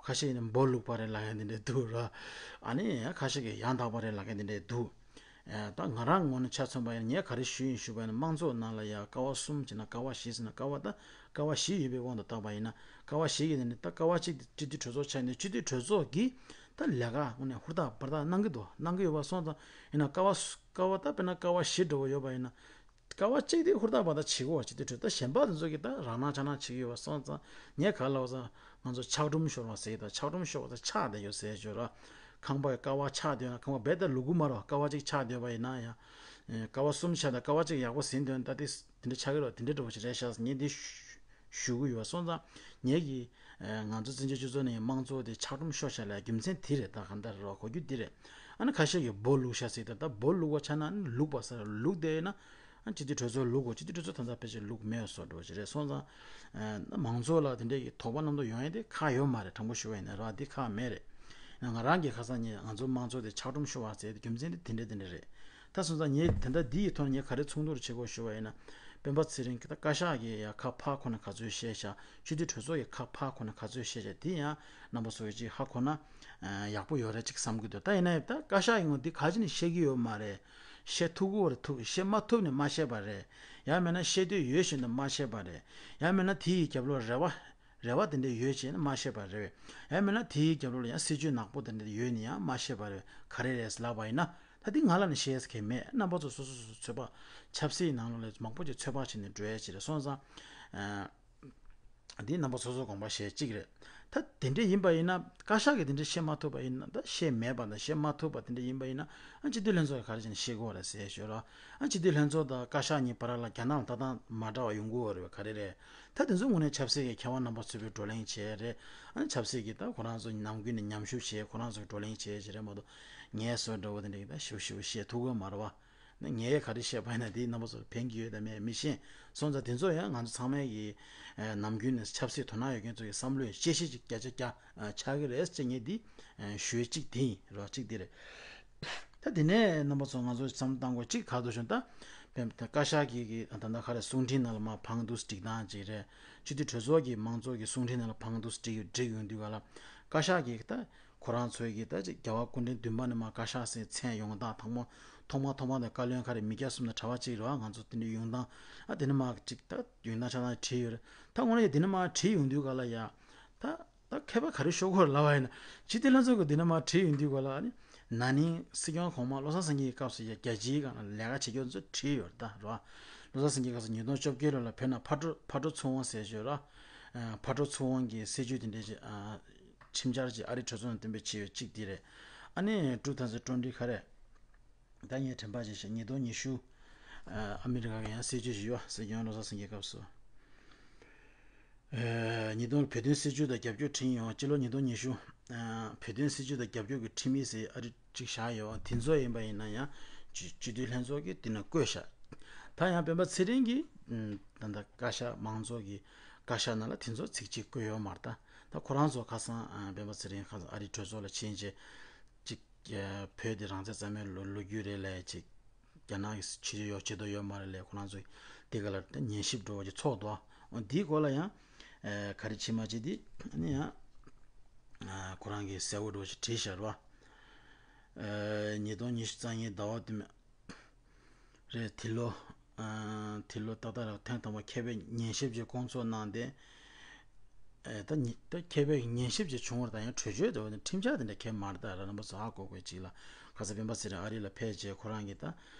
ཁ་ཤས་ཡིན་ན་འབོ་ལུག་པ་རེད་ལབ་མཁན་དེ་འདྲས་འདུག་ར། ཨ་ནི་ཡང་ཁ་ཤས་ཀྱིས་ཡང་དག་པ་རེད་ལབ་མཁན་དེ་འདྲས་འདུག་ཨ། ད་ང་རང་ངོས་ནས་ཆ་མཚོན་པ་ཡིན་ན་ངས་ག་རེ་ཞུས་ཡིན་ཞུས་པ་ཡིན་ན། དམངས་གཙོ་ནང་ལ་ཡང་ཀ་བ་གསུམ་བྱས་ན་ཀ་བ་བཞི་ཟེར་ན། ཀ་བ་ད་ཀ་བ་བཞི་ཡོད་པའི་དབང་དུ་བཏང་པ་ཡིན་ན། ཀ་བ་བཞི་གི་ནང་ནས་ད་ཀ་བ་གཅིག་དེ་སྤྱི་འཐུས་གྲོས་ཚོགས་ཆགས་ནས། སྤྱི་འཐུས་གྲོས་ཚོགས་ཀྱིས་ད་ལས་ཀ་དངོས་གནས་ཧུར་ཐག་འབད་ཐག་གནང་གི་འདུག་གནང་གི་ཡོད་པ་སོང་ཙང་ཡིན་ན། ཀ་བ་ཀ་བ་ད་དཔེར་ན་ཀ་བ་བཞི་འདྲ་བོ་ཡོད་པ་ཡིན་ན། ཀ་བ་གཅིག་དེ་ཧུར་ཐག་འབད་ཐག་བྱེད་དགོས་པ་ཅིག་དེ་འཕྲོས། ད་གཞན་པ་དེ་ཚོ་གིས་ད་རང་སྣང་ཆ་སྣང་བྱེད་ཀྱི་ཡོད་པ་སོང་ཙང་། ངས་ག་རེ་ལབ་ཙང་། ང་ཚོ་ཆག་གྲུམ་ཤོར་བ་ཟེར་གྱི་འདུག་ཆག་གྲུམ་ཤོར་བ་ཟེར། ཆག་བསྡད་ཡོད་ཟེར་གྱི་ཡོད་ར། ཁང་པ་ཀ་བ་ཆག་བསྡད་ཡོད་ན། ཁང་པ་རྦད་དེ་ལུག་གུ་མ་རེད་པ། ཀ་བ་གཅིག་ཆག་བསྡད་པ་ཡིན་ན་ཡང་། ཀ་བ་གསུམ་ཆག་དང་ཀ་བ་གཅིག་ཡག་པོ་ཟིན་བསྡད་ན། ད་དེ་དེ་འདྲ་ཆགས་ཀྱི་རེད། དེ་འདྲ་འདྲ་བོ་ཞིག་རེད་ཤག་ངས་འདི་ཞུ་གི་ཡོད་པ་སོང་ཙང་། ངེད་ཀྱིས་ང་ཚོ་བཙན་བྱོལ་སྤྱི་ཚོགས་ནང་གི་དམངས་གཙོ་དེ་ཆག་གྲུམ་ཤོར་བཞག་ལ་རྒྱུ་མཚན་དེ་རེད། ད་གང་ལྟར་རེད་པ། གོ་རྒྱུ་འདི་རེད། ཨ་ནི་ཁ་ཤས་ཀྱིས་འབོ་ལུག་ཤག་ཟེར། ད་ད་འབོ་ལུག་པ་ཆགས་ན་ཨ་ནི་ལུག་པ་ཟེར། ལུག་བསྡད་ཡོད་ན་ཨ་སྤྱི་འཐུས་གྲོས་ཚོགས་ལུག་གོ། སྤྱི་འཐུས་གྲོས་ཚོགས་ད་ལྟ་ཕལ་ཆེར་ལུག་མེད་པ་བཟོ་འདྲ་བོ་ཞིག་རེད། སོང་ཙང་ཨ་མང་ཚོགས་ལ་དེ་འདྲ་གི་དོགས་པ་རྣམ་རྟོག་ཡོང་ཡ་དེ་ཁག་ཡོད་མ་རེད། དྲང་པོ་ཞུ་བ་ཡིན་ན་རེད་པ། འདི་ཁག་མེད་རེད། ང་རང་གི་ཁ་སང་ཉིན་ང་ཚོ་དམངས་གཙོ་དེ་ཆག་གྲུམ་ཤོར་བ་ཟེར་དེ་རྒྱུ་མཚན་དེ་དེ་འདྲ་དེ་འདྲ་རེད། ད་སོང་ཙང་ངས་དེ་འདྲ་འདི་ཡི་ཐོག་ནས་ངས་ག་རེ་མཚུངས་བསྡུར་བྱེད་དགོས་ཞུ་བ་ཡིན་ན། སྤེན་པ་ཚེ་རིང་གིས་ད་བཀའ་ཤག་གི་ཡ་ཁ་ཕར་འཁོར་ནས་ག་ཚོད་བཤད་ཤག་སྤྱི་འཐུས་གྲོས་ཚོགས་ཀྱི་ཁ་ཕར་འཁོར་ནས་ག་ཚོད་བཤད་ཤག་དེ་ཡང་རྣམ་པ་ཚོ་གིས་ཅིག་ཧ་གོ་ན་ཡག་པོ་ཡོད་རེད་ཅིག་བསམ་གྱི་འདུག་ད་ཡིན་ན་ཡང་ད་བཀའ་ཤག་གིས་ངོ་འདི་ག་ཅི་ནས་བཤད་ཀྱི་ཡོད་མ་རེད། བཤད་ཐུབ་ཀྱི་ཡོད་རེད། ཐུབ། བཤད་མ་ཐུབ་ནས་མ་བཤད་པ་རེད། ཡང་མིན་ན་བཤད་འདོད་ཡོད་བཞིན་དུ་མ་བཤད་པ་རེད། ཡང་མིན་ན་དེ་ཡི་རྒྱབ་ལོགས་རེ་བ་རེ་བ་དེ་འདྲ་ཡོད་བྱས་ནས་མ་བཤད་པ་རེད། ཡང་མིན་ན་དེའི་རྒྱབ་ལོགས་ལ་ཡང་སྲིད་ཇུས་ནག་པོ་དེ་འདྲ་ཡོད་ནས་ཡང་མ་བཤད་པ་རེད། ག་རེ་རེད་ལབ་པ་ཡིན་ན། ད་འདི་ང་ལ་ནི་བཤད་ས་གང་ཡང་མེད། རྣམ་པ་ཚོ་སོ་སོ་སོ་སོ་ཚོད་དཔག་ཆབ་སྲིད་ནང་ལོགས་ལ་མང་པོ་ཅིག་ཚོད་དཔག་བྱས་ནས་འགྲོ་ཡ་ཅིག་རེད། སོང་ཙང་། ཨ། འདི་རྣམ་པ་སོ་སོ་དགོངས་པ་བཞེས་གཅིག་རེད། ད་དེ་འདྲ་ཡིན་པ་ཡིན་ན། བཀའ་ཤག་གིས་དེ་འདྲ་བཤད་མ་ཐུབ་པ་ཡིན་ན། ད་བཤད་མེད་པ་དང་བཤད་མ་ཐུབ་པ་དེ་འདྲ་ཡིན་པ་ཡིན་ན། ཨ། སྤྱི་འཐུས་ལྷན་ཚོགས་ཀྱིས་ག་རེ་བྱས་ནས་བཤད་དགོས་རེད་ཟེར་ཞོར་ར། ཨ། སྤྱི་འཐུས་ལྷན་ཚོགས་དང་བཀའ་ཤག་གཉིས་བར་ལ་རྒྱ་ནག་ལ་ལྟ་སྟངས་མ་འདྲ་བ་ཡོང་གི་ཡོད་རེད་པས། ག་རེ་རེད། ད་དེ་ཚོ་དངོས་གནས་ཆབ་སྲིད་ཀྱི་མཁས་དབང་རྣམ་པ་ཚོས་པའི་བགྲོ་གླེང་བྱས་རེད། ཨ་ནི་ཆབ་སྲིད་ཀྱི་ད་ཁོ་རང་ཚོ་ནམ་རྒྱུན་ནས་མཉམ་ཞུགས་བྱས། ཁོ་རང་ཚོས་བགྲོ་གླེང་བྱས་བྱས་རེད་མ་གཏོགས། ངའི་བཟོ་འདྲ་བོ་དེ་འདྲ་གི་ད་ཞིབ་ཞིབ་བཤད་ཐུབ་ཀྱི་མ་རེད་པ། ནི་ངས་ག་རེ་བཤད་པ་ཡིན་ན་དེས་རྣམ་པ་ཚོར་ཕན་གྱི་ཡོད་དམ་མེད་མི་ཤེས། སོང་ཙང་དེ་ཚོ་ཡང་ང་ཚོ་ཚང་མས་ཀྱི་ཨ་ནམ་རྒྱུན་ནས་ཆབ་སྲིད་དོ་སྣང་ཡོད་མཁན་ཚོ་གི་བསམ་བློའི་དཔྱད་གཞི་ཅིག་བརྒྱ་ཆ་བརྒྱ་ཨ་ཆགས་ཀྱི་རེད་ཅེས་ངས་འདི་ཨ་ཞུ་ཡས་གཅིག་དེ་ཡིན་རོགས། གཅིག་དེ་རེད། ད་དེ་ནས་རྣམ་པ་ཚོ་ང་ཚོ་བསམ་བློ་བཏང་དགོས་གཅིག་ག་རེ་འདུག་ཞུ་ན། ད་བཀའ་ཤག་གི་གི་ད་ལྟ་ག་རེ་གསུང་འཕྲིན་ནང་ལ་མར་བང་བསྡུས་སྒྲིག་སྟངས་ཅིག་རེད། སྤྱི་འཐུས་གྲོས་ཚོགས་ཀྱི་དམངས་གཙོ་གི་གསུང་འཕྲིན་ནང་ལ་བང་བསྡུས་སྒྲིག་སྒྲིག་ཡོང་དུས་ག་ལ། བཀའ་ཤག་གི་ད་ཁོ་རང་ཚོའི་གི་ད་ཅིག་རྒྱལ་བ་སྐུ་ཕྲེང་བདུན་པ་ནས་མར་བཀའ་ཤག་ཟེར་མཚན་ཡོང་སྟངས། དང་པོ་ཐོག་མ་ཐོག་མ་དེ་བཀའ་བློན་ག་རེ་མི་བརྒྱ་གསུམ་དང་གྲྭ་པ་གཅིག་རེད་པ། ང་ཚོ་དེ་འདྲ་ཡོང་སྟངས། ཨ། དེ་ནས་མར་ཅིག་ད་ཡོང་སྟངས་ཆ་ཚང་བྲིས་ཡོད་རེད། ད་དངོས་གནས་དེ་ནས་མར་བྲིས་ཡོང་དུས་ག་ལ་ཡ། ད་ད་མཁས་པ་ག་རེ་ཤོད་དགོས་རེད་ལབ་པ་ཡིན་ན། སྤྱི་འཐུས་ལྷན་ཚོགས་ཀྱིས་དེ་ནས་མར་བྲིས་ཡོང་དུས་ག་ལ། ཨ་ནི་ན་ནིང་སྲིད་སྐྱོང་གོང་མ་བློ་བཟང་སེང་གེའི་སྐབས་སུ་ཡ་རྒྱལ་སྤྱིའི་སྒང་ལ་ལས་ཀ་བྱེད་མཁན་ཚོ་བྲིས་ཡོད་རེད་ད་རེད་པ། བློ་བཟང་སེང་གེའི་སྐབས་སུ་ཉིས་སྟོང་བཅོ་བརྒྱད་ལོ་ལ་བོད་ནང་ཕར་འགྲོ་ཕར་འགྲོ་ཚུར་འོང་ཟེར་ཞོར་ར། ཨ། ཕར་འགྲོ་ཚུར་འོང་གི་སྲིད་ཇུས་དེ་འདྲ་ཅིག་ཨ། ཁྲིམས་འཆར་ཅིག་ཨ་རིའི་གྲོས་ཚོགས་ནང་གཏན་འབེབས་བྱས་ཡོད་གཅིག་དེ་རེད། ཨ་ནི་ཊུ་ཐའུ་ཟན་ཊུ་ཝེན་ཊི་ག་རེ། ད་ངས་དྲན་པ་བརྗེད་ཤག་ཉིས་སྟོང་ཉི་ཤུ། ཨ། ཨ་མི་རི་ཀ་གི་ཡང་སྲིད་ཇུས་ཤིག་ཡོད་པ། སྲིད་སྐྱོང་བློ་བཟང་སེང་གེའི་སྐབས་སུ། ཨ། ཉིས་སྟོང་བོད་དོན་སྲིད་ཇུས་དང་རྒྱབ་སྐྱོར་ཁྲིམས་ཡོད་པ། སྤྱི་ལོ་ཉིས་སྟོང་ཉི་ཤུ། ཨ། བོད་དོན་སྲིད་ཇུས་དང་རྒྱབ་སྐྱོར་གྱི་ཁྲིམས་ཡིག་ཟེར་ཨ་རི་གཅིག་བཞག་ཡོད་པ། དེ་ཚོ་ཡིན་པ་ཡིན་ན་ཡང་སྤྱི་སྤྱི་འཐུས་ལྷན་ཚོགས་ཀྱིས་དེ་ནང་བཀོད་བཞག་ད་ཡང་སྤེན་པ་ཚེ་རིང་གིས། ཨ། ད་ལྟ་བཀའ་ཤག་དམངས་གཙོ་གི་བཀའ་ཤག་ནང་ལ་དེ་ཚོ་ཚིག་གཅིག་བཀོད་ཡོད་མ་རེད་ད། ད་ཁོ་རང་ཚོ་ཁ་སང་ཨ། སྤེན་པ་ཚེ་རིང་ཁ་སང་ཨ་རིའི་གྲོས་ཚོགས་ལ་ཕྱིན་བྱས་ཅིག་ཨ། བོད་དེ་རང་བཙན་གཙང་མའི་ལོ་ལོ་རྒྱུས་རེད་ལབ་ཅིག་རྒྱ་ནག་གི་ཕྱི་འབྲེལ་ཡོད་བྱེད་དོ་ཡོད་མ་རེད་ལབ། ཁོ་རང་ཚོ་དེ་ག་ལ་ད་ཉན་ཞིབ་འདྲ་བོ་ཅིག་ཚོགས་འདུག་འོ་འདིའི་སྐོར་ལ་ཡང་ཨ། ག་རེ་བྱེད་མ་བྱེད་དེ་ནི་ཡང་ཨ། ཁོ་རང་གིས་གསལ་བོ་འདྲ་བོ་ཅིག་བྲིས་བཞག་རེད་པ། ཨ། ཉིས་སྟོང་ཉི་ཤུ་རྩ་གཉིས་ཟླ་བ་བདུན་མ་རེད། དེ་ལོ། ཨ། དེ་ལོ་ཏག་ཏག་རེད། ཐེངས་དང་པོ་མཁས་པས་ཉན་ཞིབ་ཀྱི་སྐོང་ཚོགས་གནང་སྟེ། ཨ། ད་ཉི་ད་མཁས་པས་ཉན་ཞིབ་ཅིག་བྱུང་བ་རེད། ད་ཡང་གྲོས་ཆོད་དེ་བ་ནི་ཁྲིམས་འཆར་དེ་འདྲ་གང་ཡང་མ་རེད། ད་ར་རྣམ་པ་ཚོ་ཧ་གོ་དགོས་ཅིག་ལ། ཁ་སང་སྤེན་པ་ཚེ་རིང་ཨ་རི་ལ་ཕེབས་རྗེས་ཁོ་རང་གིས་ད།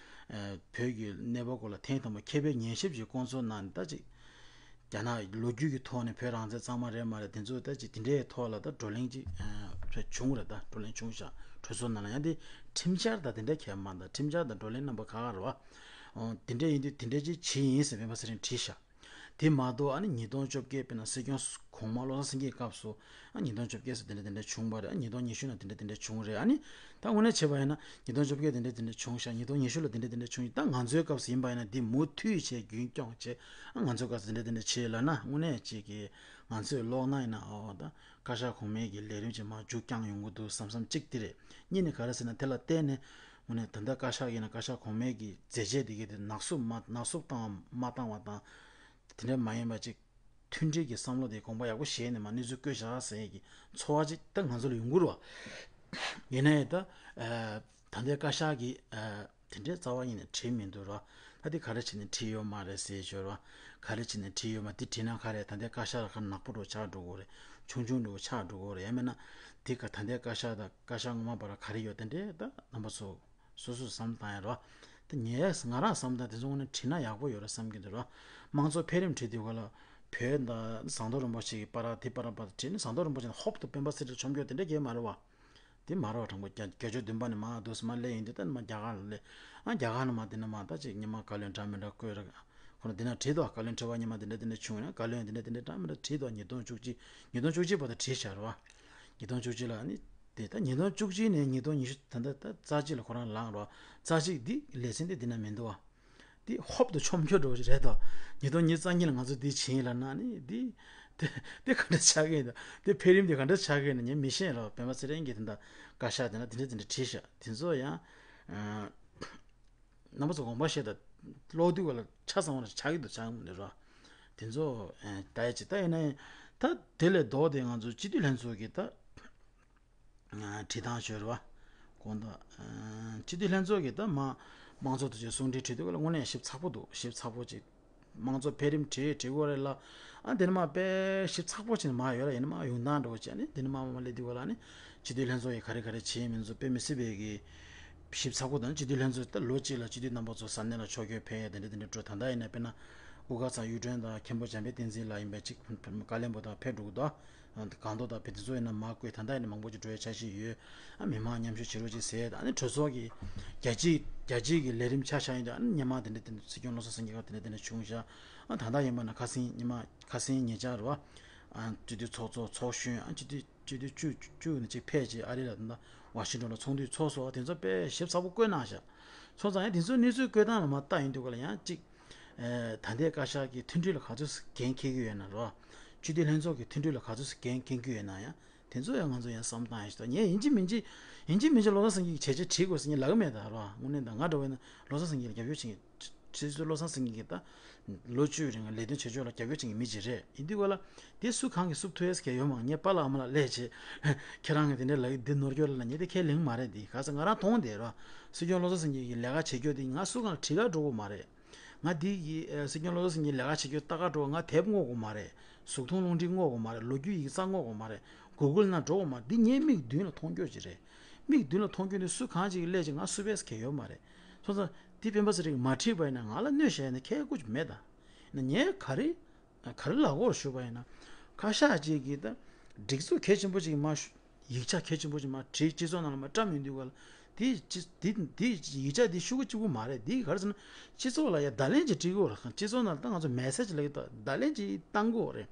ཨ། བོད་ཀྱི་གནས་བབ་སྐོར་ལ་ཐེངས་དང་པོ་མཁས་པས་ཉན་ཞིབ་ཀྱི་སྐོང་ཚོགས་གནང་ནས་ད་ཅིག་རྒྱ་ནག་ལོ་རྒྱུས་ཀྱི་ཐོག་ནས་བོད་རང་བཙན་གཙང་མ་རེད་མ་རེད་དེ་ཚོ་ད་ཅིག་དེ་འདྲའི་ཐོག་ལ་ད་བགྲོ་གླེང་ཅིག་ཨ། བྱུང་རེད། ད་བགྲོ་གླེང་བྱུང་ཤག་གྲོས་ཚོགས་ནང་ལ། ཡང་དེ་ཁྲིམས་འཆར་དང་དེ་འདྲ་གང་ཡང་མ་རེད། ད་ཁྲིམས་འཆར་དང་བགྲོ་གླེང་རྣམ་པ་ཁག་ཁག་རེད་པ། འོ། དེ་འདྲ་ཡིན་དུས་དེ་འདྲ་ཅིག་བྱས་ཡིན་ཟེར་སྤེན་པ་ཚེ་རིང་བྲིས་ཤག་དེ་མ་གཏོགས་ཨ་ནི་ཉིས་སྟོང་བཅོ་བརྒྱད་དཔེར་ན་སྲིད་སྐྱོང་གོང་མ་བློ་བཟང་སེང་གེའི་སྐབས་སུ། ཨ། ཉིས་སྟོང་བཅོ་བརྒྱད་སུ་དེ་འདྲ་དེ་འདྲ་བྱུང་བ་རེད། ཨ། ཉིས་སྟོང་ཉི་ཤུ་ནང་དེ་འདྲ་དེ་འདྲ་བྱུང་རེད། ཨ་ནི་ད་དངོས་གནས་བྱས་པ་ཡིན་ན་ཉིས་སྟོང་བཅོ་བརྒྱད་དེ་འདྲ་དེ་འདྲ་བྱུང་ཤག་ཉིས་སྟོང་ཉི་ཤུ་ལ་དེ་འདྲ་དེ་འདྲ་བྱུང་ཡིན། ད་ང་ཚོའི་སྐབས་སུ་ཡིན་པ་ཡིན་ན་འདི་མུ་མཐུད་བྱས་རྒྱུན་སྐྱོང་བྱས། ཨ། ང་ཚོའི་སྐབས་སུ་དེ་འདྲ་དེ་འདྲ་བྱས་ལབ་ན། དངོས་གནས་ཅིག་གི་ང་ཚོས་ཀློག་ན་ཡིན་ན། ཨོ། ད་བཀའ་ཤག་གོང་མའི་གི་ལས་རིམ་ཅིག་མར་མཇུག་བསྐྱངས་ཡོང་གི་འདུག་བསམ་བསམ་གཅིག་དེ་རེད། གཉིས་ནས་ག་རེ་ཟེར་ན། དེ་ལ་བརྟེན་ནས་དངོས་གནས་ད་ལྟ་བཀའ་ཤག་ཡིན་ན་བཀའ་ཤག་གོང་མའི་གི་མཛད་རྗེས་དེ་གའི་དེ་ནག་བསུབ་མ་ནག་བསུབ་བཏང་མ་བཏང་བ་དང་། དེ་འདྲ་མ་ཡིན་པ་ཅིག་མཐུན་སྒྲིལ་གྱི་བསམ་བློ་དེ་དགོངས་པ་ཡག་པོ་བཞེས་ནས་མར་གནས་ཚུལ་བཀོད་བཞག་ཟེར་ཡས་ཀྱི་ཚོར་བ་ཅིག་ད་ང་ཚོ་ལ་ཡོང་གི་རེད་བ། ཡིན་ནའི་ད་ད་ལྟའི་བཀའ་ཤག་གིས་དེ་འདྲའི་རྩ་བ་ཉིད་ནས་བྲིས་མི་འདུག་ར། ད་དེ་ག་རེ་བྱས་ནས་བྲིས་ཡོད་མ་རེད་ཟེར་ཞོར་བ། ག་རེ་བྱས་ནས་བྲིས་ཡོད་མ་དེ་བྲིས་ན་ག་རེ་ད་ལྟའི་བཀའ་ཤག་ལ་ཁ་ནག་པོ་འགྲོ་ཆགས་འགྲོ་གི་རེད། ཆུང་ཆུང་འགྲོ་ཆགས་འགྲོ་གི་རེད། ཡང་མིན་ན་དེ་ག་ད་ལྟའི་བཀའ་ཤག་དང་བཀའ་ཤག་སྔོན་མ་བར་ག་རེ་ཡོད་དེ་འདྲའི་ད་རྣམ་པ་ཚོ་སོ་སོས་བསམ་བཏང་ཡ་ར། དེ་ངས་ང་རང་བསམ་བཏང་དེ་ཚོ་དངོས་གནས་བྲིས་ན་ཡག་པོ་ཡོད་རེད་བསམ་གྱི་འདུག་ར། དམངས་གཙོ་འཕེལ་རིམ་བྲིས་དུས་ག་ལ་བོད་དང་ཟམ་གདོང་རིན་པོ་ཆེ་གི་བར་དེ་བར་བར་བྲིས་ནས་ཟམ་གདོང་རིན་པོ་ཆེ་ནས་ཧོབ་ཏེ་སྤེན་པ་ཚེ་རིང་མཆོང་རྒྱུ་དེ་འདྲ་གས་མ་རེད་བ། དེ་མ་རེད་བ། དྲང་པོ་བརྒྱ་བརྒྱད་ཅུ་བདུན་པ་ནས་མར་འདུག་སེ་མར་སླེབས་ཡིན་དུས་ད་ནི་མར་རྒྱ་གར་ལ་སླེབས། ཨ་རྒྱ་གར་ནས་མར་དེ་ནས་མར་ད་ཅིག་ཉི་མ་བཀའ་བློན་འདྲ་མི་འདྲ་བསྐོས་ར། ཁོ་ན་དེ་ན་བྲིས་དོ། བཀའ་བློན་ཁྲི་པ་ཉི་མ་དེ་འདྲ་དེ་འདྲ་བྱུང་ན་བཀའ་བློན་དེ་འདྲ་དེ་འདྲ་འདྲ་མི་འདྲ་བྲིས་དོ། ཉིས་སྟོང་བཅུ་གཅིག་ཉིས་སྟོང་བཅུ་གཅིག་བར་དུ་བྲིས་བཞག་རེད་བ། ཉིས་སྟོང་བཅུ་གཅིག་ལ་ནི་དེ་ད་ཉིས་སྟོང་བཅུ་གཅིག་ནས་ཉིས་སྟོང་ཉི་ཤུ་ད་ལྟ་ད་རྩ་གཅིག་ལ་ཁོ་རང་ལངས་རོགས། རྩ་གཅིག་འདི་ལེ་ཚན་འདི་འདི་ན་མི་འདུག་བ། འདི་ཧོབ་ཏུ་མཆོང་རྒྱུ་འགྲོ་གི་རེད་དོ། ཉིས་སྟོང་ཉི་ཤུ་རྩ་གཉིས་ལ་ང་ཚོ་འདི་བྱིན་ཡིན་ལ་ན་ནི་འདི་འདི་འདི་ག་འདྲ་ཆགས་ཀྱི་ཡིན་དོ། འདི་འཕེལ་རིམ་འདི་ག་འདྲ་ཆགས་ཀྱི་ཡིན་ན་ངས་མི་ཤེས་རོགས། སྤེན་པ་ཚེ་རིང་གིས་དེ་འདྲ་བཀའ་ཤག་དེ་འདྲ་དེ་འདྲ་དེ་འདྲ་བྲིས་ཤག་དེ་ཚོ་ཡང་རྣམ་པ་ཚོ་དགོངས་པ་བཞེས་དང་། ཀློག་དུས་ག་ལ་ཆ་ཚང་བ་ཆགས་ཀྱི་འདུག་ཆགས་ཀྱི་མི་འདུག་རོགས། དེ་ཚོ་ད་ཡ་ཅིག་ད་ཡིན་ན་ད་དེ་ལས་ལྡོག་སྟེ་ང་ཚོ་སྤྱི་འཐུས་ལྷན་ཚོགས་ཀྱི་ད། བྲིས་སྟངས་ཤོད་རེད་བ། དགོངས་དག་སྤྱི་འཐུས་ལྷན་ཚོགས་ཀྱིས་ད་མ་དམངས་གཙོ་དུ་ཆེད་གསུང་འཕྲིན་བྲིས་དུས་ལ་དངོས་གནས་ཞིབ་ཚགས་པོ་འདུག་ཞིབ་ཚགས་པོ་ཅིག་དམངས་གཙོ་འཕེལ་རིམ་བྲིས་བྲིས་དགོས་རེད་ལ། ཨ་འདི་ནི་མ་དཔེ་ཞིབ་ཚགས་པོ་བྱས་ནས་མ་ཡོད་ལ། ཡིན་ན་མ་ཡོང་སྟངས་འདྲ་བོ་བྱས་ནས་འདི་ནི་མ་མ་མ་སླེབས་དུས་ལ་ནི་སྤྱི་འཐུས་ལྷན་ཚོགས་ཀྱིས་ག་རེ་ག་རེ་བྱས་མིན་ཚོ་དཔེ་མི་སྲིད་པའི་གི་ཞིབ་ཚགས་པོ་དང་། སྤྱི་འཐུས་ལྷན་ཚོགས་ད་ལོ་གཅིག་ལ་སྤྱི་འཐུས་རྣམ་པ་ཚོ་ས་གནས་ལ་ཕྱོགས་བསྐྱོད་ཕེབས་ཡ་དེ་འདྲ་དེ་འདྲ་འགྲོ། ད་ལྟ་ཡིན་ན་དཔེར་ན་དབུ་དཀར་ཚང་གཡུ་སྒྲོན་དང་མཁན་པོ་འཇམ་དཔལ་བསྟན་འཛིན་ལགས་ཡིན་པའི་གཅིག་བཀའ་བློན་པོ་དང་ཕེབས་འགྲོ་གི་འདུག་སྒང་ཏོག་དང་བོད་དེ་ཚོ་ཡིན་ན་མ་བསྐོས། ད་ལྟ་ཡིན་ན་མང་པོ་ཅིག་འགྲོ་ཡ་འཆར་གཞི་ཡོད། ཨ་མི་མང་མཉམ་ཞུགས་བྱེད་རོགས་ཅིག་ཟེར། ཨ་ནི་གྲོས་ཚོགས་ཀྱི་རྒྱ་ཆེའི་རྒྱ་ཆེའི་གི་ལས་རིམ་ཆ་བཞག་ཡིན་དུས། ཨ་ནི་སྔོན་མ་དེ་འདྲ་དེ་འདྲ་སྲིད་སྐྱོང་བློ་བཟང་སེང་གེ་ཁ་དེ་འདྲ་དེ་འདྲ་བྱུང་ཤག་ཨ་ད་ལྟ་ཡིན་པ་ན་ཁ་སང་ཉི་མ་ཁ་སང་ཉེ་ཆར་རེད་བ། ཨ་སྤྱི་འཐུས་ཚོགས་གཙོ་ཚོགས་གཞོན། ཨ་སྤྱི་འཐུས་སྤྱི་འཐུས་བཅུ་བཅུ་ནས་ཅིག་ཕེབས་ཅིག་ཨ་རི་ལ་ད་ལྟ་ཝ་ཤིང་ཊོན་ལ་ཚོགས་འདུའི་ཚོགས་གཙོ་དེ་ཚོ་དཔེ་ཞིབ་ཚགས་པོ་བཀོད་གནང་ཤག་སོང་ཙང་ཡང་དེ་ཚོའི་གནས་ཚུལ་བཀོད་སྟངས་ལ་མ་བལྟ་ཡོང་དུས་ག་ལ་ཡང་ཅིག་ཨེ། ད་ལྟའི་བཀའ་ཤག་གི་མཐུན་སྒྲིལ་ལ་ག་ཚོད་འགན་འཁྱེར་གྱི་ཡོད་ན་རོ། སྤྱི་འཐུས་ལྷན་ཚོགས་ཀྱི་མཐུན་སྒྲིལ་ལ་ག་ཚོད་འགན་འཁྱེར་གྱི་ཡོད་ན་ཡང་དེ་ཚོ་ཡང་ང་ཚོ་ཡང་བསམ་བཏང་ཡ་ཞིག་དང་། ངས་ཡིན་གཅིག་མིན་གཅིག་ཡིན་གཅིག་མིན་གཅིག་བློ་བཟང་སེང་གེ་གིས་བྱས་རྗེས་བྲིས་དགོས་ཟེར་ངས་ལབ་ཀྱི་མེད་ད་རོ། དངོས་གནས་ད་ང་འདྲ་བོ་ཡིན་ན་བློ་བཟང་སེང་གེ་ལ་རྒྱབ་སྐྱོར་བྱེད་མཁན། སྤྱི་འཐུས་བློ་བཟང་སེང་གེ་གིས་ད་ལོ་བཅུའི་རིང་ལས་དོན་བྱེད་ཕྱོགས་ལ་རྒྱབ་སྐྱོར་བྱེད་མཁན་མི་ཅིག་རེད། ཡིན་དུས་ག་ལ་དེ་སུ་གང་གིས་བསུབ་ཐུབ་ཡས་ཀྱི་ཡོད་མ། ངས་པཱ་ལགས་ཨ་མ་ལགས་སླེབས་བྱས་ཁྱེད་རང་གིས་དེ་འདྲ་ལབ་ཀྱི་འདི་ནོར་སྐྱོར་ལ་ངས་དེ་ཁས་ལེན་མ་རེད། དེ་ག་ས་ང་རང་མཐོང་བསྡད་རོ། སྲིད་སྐྱོང་བློ་བཟང་སེང་གེ་གིས་ལས་ཀ་བྱེད་རྒྱུ་དེ་ང་སུ་གང་ལ་དྲི་ག་འགྲོ་གི་མ་རེད། ང་འདི་ཡི་ཨེ། སྲིད་སྐྱོང་བློ་བཟང་སེང་གེ་ལས་ཀ་བྱེད་རྒྱུ་ལྟ་ག་འགྲོ་བ། ང་དེབ་བསྔོག་དགོས་མ་རེད། གཟུགས་མཐོང་རླུང་འཕྲིན་བསྔོག་དགོས་མ་རེད། ལོ་རྒྱུས་ཡིག་ཚགས་བསྔོག་དགོས་མ་རེད། གུ་གུལ་ནང་འགྲོ་དགོས་མ་རེད། འདི་ངའི་མིག་མདུན་ལ་མཐོང་རྒྱུ་ཅིག་རེད། མིག་མདུན་ལ་མཐོང་རྒྱུ་ནི་སུ་གང་ཅིག་གིས་སླེབས་ཅིག་ང་བསུབ་པས་གལ་ཡོད་མ་རེད། སོང་ཙང་འདི་སྤེན་པ་ཚེ་རིང་མ་བྲིས་པ་ཡིན་ན་ང་ལ་གནོད་བྱས་ནས་ཁྱད་ཀུ་ཅིག་མེད་ད། ཡིན་ན་ངས་ག་རེ་ག་རེ་ལབ་དགོས་རེད་ཞུས་པ་ཡིན་ན། བཀའ་ཤག་ཅིག་གིས་ད་སྒྲིག་འཛུགས་གལ་ཆེན་པོ་ཅིག་མ་ཞུ། ཡིག་ཆ་གལ་ཆེན་པོ་ཅིག་མར་བྲིས་སྤྱི་ཚོགས་ནང་ལ་མར་བཀྲམ་ཡོང་དུས་ག་ལ། དེ་སྤྱི་དེ་དེ་ཡིག་ཆ་དེ་ཤོག་གུ་གཅིག་པུ་མ་རེད། དེ་ག་རེ་ཟེར་ན་སྤྱི་ཚོགས་ལ་ཡ་བརྡ་ལན་ཅིག་སྤྲད་དགོས་རེད། སྤྱི་ཚོགས་ནང་ལ་ད་ང་ཚོ་མེ་སེ་ཇི་ལབ་ཀྱི་འདུག་བརྡ་ལན་ཅིག་བཏང་དགོས་རེད།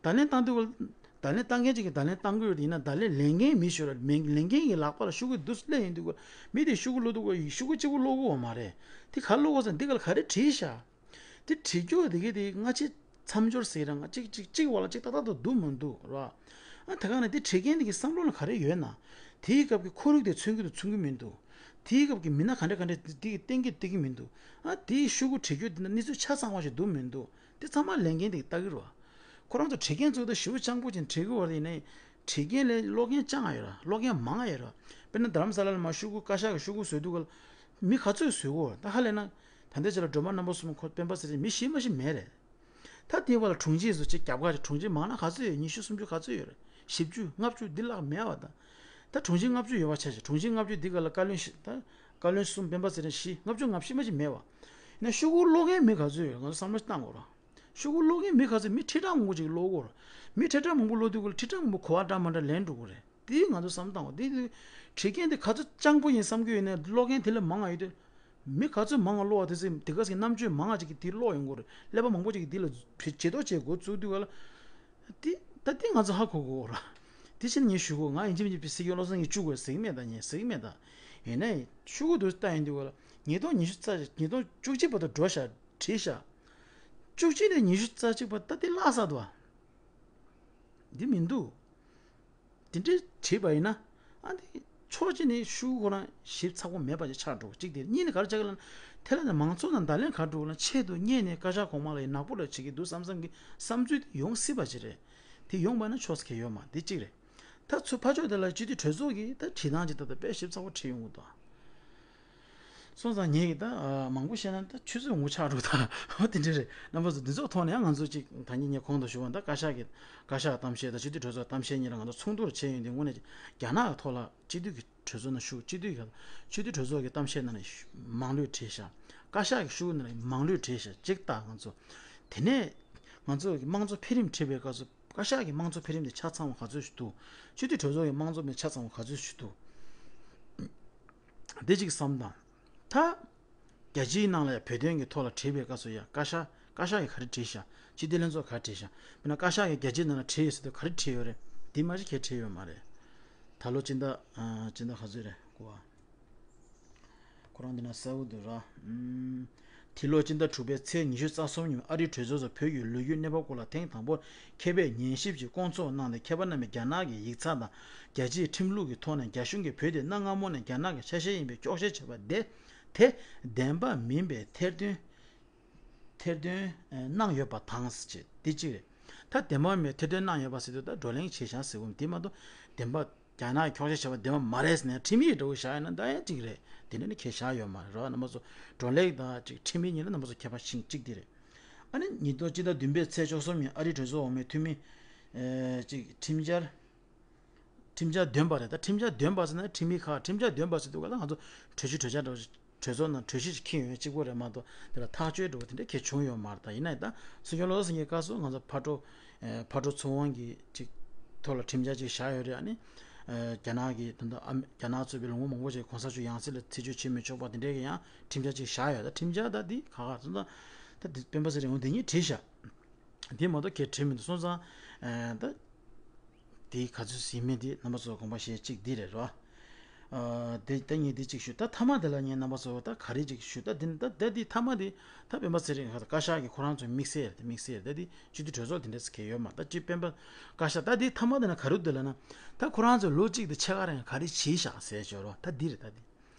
བརྡ་ལན་བཏང་དུས་ག་ལ་བརྡ་ལན་བཏང་མཁན་ཅིག་གིས་བརྡ་ལན་བཏང་གི་ཡོད་དེ། ཡིན་ན་བརྡ་ལན་ལེན་མཁན་མི་ཤོད་ར། ལེན་ལེན་མཁན་གྱི་ལག་པ་ལ་ཤོག་གུ་འདུག་སླེབས་ཡོང་དུས་ག་ལ་མི་དེས་ཤོག་གུ་བླུགས་དུས་ག་ལ་ཤོག་གུ་གཅིག་པུ་བླུགས་དགོས་པ་མ་རེད། དེ་ག་རེ་བླུགས་དགོས་ཟེར་ན་འདི་ག་ལ་ག་རེ་བྲིས་ཤག་དེ་བྲིས་རྒྱུ་དེ་གི་དེ་སྔ་ཕྱི་མཚམས་སྦྱོར་ཟེར་རང་གཅིག་གཅིག་གཅིག་བ་ལ་གཅིག་ཏག་ཏག་ཏུ་འདུག་མི་འདུག་ར། ཨ་ད་ག་ནས་དེ་བྲིས་མཁན་དེ་གི་བསམ་བློ་ལ་ག་རེ་ཡོད་ན། དེའི་སྐབས་ཀྱི་ཁོར་ཡུག་དེ་མཚོན་གྱི་འདུག་མཚོན་གྱི་མི་འདུག་དེའི་སྐབས་ཀྱི་མི་སྣ་ག་འདྲ་ག་འདྲ་དེ་གི་བསྟན་གྱི་བསྟན་གྱི་མི་འདུག་ཨ་དེའི་ཤོག་གུ་བྲིས་རྒྱུ་དེ་ན་གནས་ཚུལ་ཆ་ཚང་བ་ཞིག་འདུག་མི་འདུག་དེ་ཚང་མ་ལེན་མཁན་དེ་གི་ལྟ་གི་ར། ཁོ་རང་ཚོ་བྲིས་མཁན་ཚོ་ད་ཞེ་པོ་སྤྱང་པོ་ཅིག་བྲིས་གི་བ་རེད། ཡིན་ནའི་བྲིས་མཁན་ལས་ཀློག་མཁན་སྤྱང་ཡོད་ར། ཀློག་མཁན་མང་ཡོད་ར། དཔེར་ན་རྡ་རམ་ས་ལ་ལ་མར་ཤོག་གུ་བཀའ་ཤག་གི་ཤོག་གུ་བཟོས་དུས་ག་ལ་མི་ག་ཚོད་བཟོས་གོ་ད་ཧ་ལས་ན། ད་ལྟའི་ཆ་ལ་སྒྲོལ་མ་རྣམ་པ་གསུམ་ཁོ་སྤེན་པ་ཚེ་རིང་མི་ཤེས་མ་ཤེས་མེད་རེད། ད་དེའི་བར་ལ་དྲུང་ཆེ་ཚོ་ཅིག་རྒྱབ་ཁ་ཅིག་དྲུང་ཆེ་མང་ན་ག་ཚོད་ཡོད། ཉི་ཤུ་སུམ་ཅུ་ག་ཚོད་ཡོད་རེད། བཞི་བཅུ་ལྔ་བཅུ་འདི་ལྷག་མེད་བ་ད། ད་དྲུང་ཆེ་ལྔ་བཅུ་ཡོད་པ་ཆ་བཞག་དྲུང་ཆེ་ལྔ་བཅུ་འདི་ག་ལ་བཀའ་བློན་བཞི། ད་བཀའ་བློན་གསུམ་སྤེན་པ་ཚེ་རིང་བཞི། ལྔ་བཅུ་ང་བཞི་མ་གཏོགས་མེད་བ། ཡིན་ན་ཤོག་གུ་ཀློག་མཁན་མི་ག་ཚོད་ཡོད། ང་ཚོ་བསམ་བློ་བཏང་དགོས་ར། ཤོག་གུ་ཀློག་མཁན་མི་ག་ཚོད། མི་ཁྲི་ཕྲག་མང་པོ་ཅིག་ཀློག་གོ་ར། མི་ཁྲི་ཕྲག་མང་པོ་ཀློག་དུས་ག་ལ་ཁྲི་ཕྲག་མང་པོ་གོ་བ་འདྲ་མི་འདྲ་ལེན་འགྲོ་གི་རེད། དེ་ང་ཚོ་བསམ་བཏང་དགོས། དེ་དེ་བྲིས་མཁན་དེ་ག་ཚོད་སྤྱང་པོ་ཡིན་བསམ་གྱི་ཡོད་ནའི་ཀློག་མཁན་དེ་ལས་མང་བ་ཡོད་དུས། མི་ག་ཚོད་མང་བ་ཀློག་པ་དེ་ཚོས་དེ་ག་ཚོད་རྣམ་དཔྱོད་མང་བ་ཅིག་གིས་དེ་ཀློག་ཡོང་གི་རེད། ཀླད་པ་མང་པོ་ཅིག་གིས་དེ་ལ་བྱེད་རྟོག་བྱེད་འགོ་བཙུགས་དུས་ག་ལ། དེ་ད་དེ་ང་ཚོ་ཧ་གོ་དགོས་ར། དེ་ཕྱིར་ངས་ཞུ་གོ་ང་ཡིན་གཅིག་མིན་གཅིག་སྲིད་སྐྱོང་བློ་བཟང་སེང་གེ་བཅུག་དགོས་ཟེར་གྱི་མེད་ད། ངས་ཟེར་གྱི་མེད་ད། ཡིན་ནའི་ཤོག་གུ་དེ་ལྟ་ཡོང་དུས་ག་ལ་ཉིས་སྟོང་ཉི་ཤུ་རྩ་ཉིས་སྟོང་བཅུ་གཅིག་བར་དུ་འགྲོ་ཤག་བྲིས་ཤག་བཅུ་གཅིག་ནས་ཉི་ཤུ་རྩ་གཅིག་བར་ད་དེ་བརླག་ས་འདུག་བ། འདི་མི་འདུག་དེ་འདྲའི་བྲིས་པ་ཡིན་ན། ཨ་འདི་ ཕྱོགས་གཅིག་ནས་ཤུགས་ཁོ་རང་ཞིབ་ཚགས་པོ་མེད་པ་ཅིག་ཆགས་འགྲོ་གཅིག་དེ། གཉིས་ནས་ག་རེ་ཆགས་ཀྱི་ལབ་ན། དེ་ལ་ནི་མང་ཚོགས་ནང་བརྡ་ལན་ག་རེ་འགྲོ་གི་ལབ་ན། ཆེད་དུ་གཉེར་ནས་བཀའ་ཤག་གོང་མ་ལ་ཡི་ནག་པོ་ར་བྱེད་ཀྱི་འདུག་བསམ་བསམ་གྱི་བསམ་ཚུལ་དེ་ཡོང་སྲིད་པ་ཅིག་རེད། དེ་ཡོང་པ་ན་ཆོག་ས་གང་ཡང་ཡོད་མ་རེད། དེ་གཅིག་རེད། ད་ཚུར་ཕར་ཕྱོགས་དེ་ལ་སྤྱི་འཐུས་གྲོས་ཚོགས་ཀྱིས་ད་བྲིས་སྟངས་ཅིག་ད་ལྟ་དཔེ་ཞིབ་ཚགས་པོ་བྲིས་ཡོང་གི་འདུག་སོང་ཙང་ངས་ཀྱི་ད་ཨ་མང་པོ་བཤད་ན་ད་ཆུ་ཚོད་ངོ་ཆགས་འགྲོ། ད་འོ་དེ་འདྲ་རེད། རྣམ་པ་ཚོ་འདི་ཚོ་ཐོག་ནས་ཡང་ང་ཚོ་ཅིག་ད་ཉིན་ངས་གོང་དུ་ཞུས་པ་ད་བཀའ་ཤག་གི་བཀའ་ཤག་གཏམ་བཤད་དང་སྤྱི་འཐུས་གྲོས་ཚོགས་གཏམ་བཤད་གཉིས་ལ་ང་ཚོ་མཚུངས་བསྡུར་བྱས་ཡོང་དུས་དངོས་གནས་ཀྱི་རྒྱ་ནག་གི་ཐོག་ལ་སྤྱི་འཐུས་ཀྱི་གྲོས་ཚོགས་ནང་ཞུགས། སྤྱི་འཐུས་ཀྱི་སྤྱི་འཐུས་གྲོས་ཚོགས་ཀྱི་གཏམ་བཤད་ནང་ནས་མང་ལོས་བྲིས་ཤག་བཀའ་ཤག་གི་ཤོག་གུ་ནང་ནས་མང་ལོས་བྲིས་ཤག་ཅིག་ལྟ། ང་ཚོ་དེ་ནས་ང་ཚོ་གི་དམངས་གཙོ་འཕེལ་རིམ་བྲིས་པའི་སྐབས་སུ་བཀའ་ཤག་གི་དམངས་གཙོ་འཕེལ་རིམ་དེ་ཆ་ཚང་བ་ག་ཚོད་ཞིག་འདུག་སྤྱི་འཐུས་གྲོས་ཚོགས་ཀྱི་དམངས་གཙོ་མི་ཆ་ཚང་བ་ག་ཚོད་ཞིག་འདུག་འདི་གཅིག་བསམ་དང་། ད་རྒྱལ་སྤྱིའི་ནང་ལ་ཡང་བོད་དོན་གྱི་ཐོག་ལ་བྲིས་པའི་སྐབས་སུ་ཡང་བཀའ་ཤག་བཀའ་ཤག་གིས་ག་རེ་བྲིས་ཤག་སྤྱི་འཐུས་ལྷན་ཚོགས་ག་རེ་བྲིས་ཤག་དཔེར་ན་བཀའ་ཤག་གིས་རྒྱལ་སྤྱིའི་ནང་ལ་བྲིས་ཡོད་ཟེར་དུས་ག་རེ་བྲིས་ཡོད་རེད། འདི་མ་གཞི་གས་བྲིས་ཡོད་མ་རེད། ད་ལོ་སྤྱི་ཟླ་ཨ་སྤྱི་ཟླ་ག་ཚོད་རེད་གོ་བ། ཁོ་རང་འདི་ན་གསལ་བོ་འདུག་ར། ཨུམ། དེ་ལོ་སྤྱི་ཟླ་དྲུག་པའི་ཚེས་ཉི་ཤུ་རྩ་གསུམ་ཉིན་ཨ་རིའི་གྲོས་ཚོགས་སུ་བོད་ཀྱི་ལོ་རྒྱུས་གནས་བབ་སྐོར་ལ་ཐེངས་དང་པོར་མཁས་པས་ཉན་ཞིབ་ཀྱིས་སྐོང་ཚོགས་གནང་སྟེ། མཁས་པ་རྣམས་ཀྱིས་རྒྱ་ནག་གི་ཡིག་ཚགས་དང་རྒྱལ་སྤྱིའི་ཁྲིམས་ལུགས་ཀྱི་ཐོག་ནས་རྒྱ་གཞུང་གིས་བོད་དེ་གནའ་སྔ་མོ་ནས་རྒྱ་ནག་གི་ཆ་ཤས་ཡིན་པའི་འཁྱོག་བཤད་བྱས་པ་དེ་དེ་བདེན་པ་མིན་པའི་ཐེར་འདོན་ཐེར་འདོན་གནང་ཡོད་པ་དང་ཟེར་བྱས་དེ་གཅིག་རེད། ད་བདེན་པ་མིན་པའི་ཐེར་འདོན་གནང་ཡོད་པ་ཟེར་དུས་ད་བགྲོ་གླེང་བྱས་བཞག་ཟེར་གོ་དེ་མ་གཏོགས་བདེན་པ་རྒྱ་ནག་གིས་འཁྱོག་བཤད་བྱས་པ་བདེན་པ་མ་རེད་ཟེར་ནས་ཁྲིམས་ཡིག་འདྲ་བོ་བཞག་ཡོད་ན་ད་ཡང་གཅིག་རེད། དེ་འདྲ་ནི་གང་ཡང་བཞག་ཡོད་མ་རེད་རོ། རྣམ་པ་ཚོ་བགྲོ་གླེང་དང་གཅིག་ཁྲིམས་ཡིག་གཉིས་ལ་རྣམ་པ་ཚོ་ཁྱད་པར་ཤིང་གཅིག་དེ་རེད། ཨ་ནི་ཉིས་སྟོང་སྤྱི་ཟླ་བདུན་པའི་ཚེས་བཅུ་གསུམ་ཉིན་ཨ་རིའི་གྲོས་ཚོགས་འོག་མའི་འཐུས་མི་ཨེ་གཅིག་ཁྲིམས་འཆར། ཁྲིམས་འཆར་འདོན་པ་རེད། ད་ཁྲིམས་འཆར་འདོན་པ་ཟེར་ན་ཁྲིམས་ཡིག་ཁག་ཁྲིམས་འཆར་འདོན་པ་ཟེར་དུས་ག་ལ་ང་ཚོ་གྲོས་གཞི་གྲོས་འཆར་འདྲ་བོ་ཞིག་གྲོས་ཚོགས་ནང་གྲོས་གཞི་ཞིག་འཁྱེར་ཡོང་ཡ་གཅིག་པོ་རེད་མ་གཏོགས་དེ་ལ་ཐག་གཅོད་འདྲ་བོ་དེ་འདྲ་གང་ཡང་བྱུང་ཡོད་མ་རེད། ད་ཡིན་ན་ཡང་ད་སྲིད་སྐྱོང་བློ་བཟང་སེང་གེའི་སྐབས་སུ་ང་ཚོ་ཕར་འགྲོ་ཨེ་ཕར་འགྲོ་ཚུར་འོང་གི་ཅིག་ཐོག་ལ་ཁྲིམས་འཆར་ཅིག་བཞག་ཡོད་རེད། ཨ་ནི་ཨེ་རྒྱ་ནག་གི་ད་ལྟ་ཨ་རྒྱ་ནག་གཙོས་པའི་ལུང་པ་མང་པོ་ཞིག་གོང་ས་མཆོག་ཡང་སྲིད་ལ་རྩིས་སྤྲོད་བྱེད་མི་ཆོག་པ་དེ་འདྲའི་གི་ཡང་ཁྲིམས་འཆར་ཅིག་བཞག་ཡོད། ད་ཁྲིམས་འཆར་ད་འདི་ག་ག་སོང་ཙང་ད་འདི་སྤེན་པ་ཚེ་རིང་འོང་འདི་གཉིས་བྲིས་ཤག་དེ་མ་གཏོགས་གས་བྲིས་མི་འདུག་སོང་ཙང་། ཨ་ད་དེ་ག་ཚོད་ཟིན་མིན་དེ་རྣམ་པ་ཚོ་དགོངས་པ་བཞེས་གཅིག་འདི་རེད་རོ། ཨ་དེ་ད་ངས་འདི་གཅིག་ཞུ། ད་མཐའ་མ་དེ་ལ་ངས་རྣམ་པ་ཚོ་ད་ག་རེ་གཅིག་ཞུ། ད་འདི་ད་ད་འདི་མཐའ་མ་དེ་ད་སྤེན་པ་ཚེ་རིང་ཧ་ད་བཀའ་ཤག་གི་ཁོ་རང་ཚོའི་དམིགས་བསལ་རེད། དེ་དམིགས་བསལ་རེད། ད་འདི་སྤྱི་འཐུས་གྲོས་ཚོགས་དེ་འདྲ་ཟེར་གི་ཡོད་མ་ད་ཅི་སྤེན་པ་བཀའ་ཤག་ད་འདི་མཐའ་མ་དེ་ན་ག་རེ་འདུག་ལབ་ན། ད་ཁོ་རང་ཚོས་ལོ་གཅིག་དེ་ཕྱེད་ཀ་རིང་ག་རེ་བྱས་ཤག་ཟེར་ཞོར་རོ། ད་འདི་རེད་ད་འདི།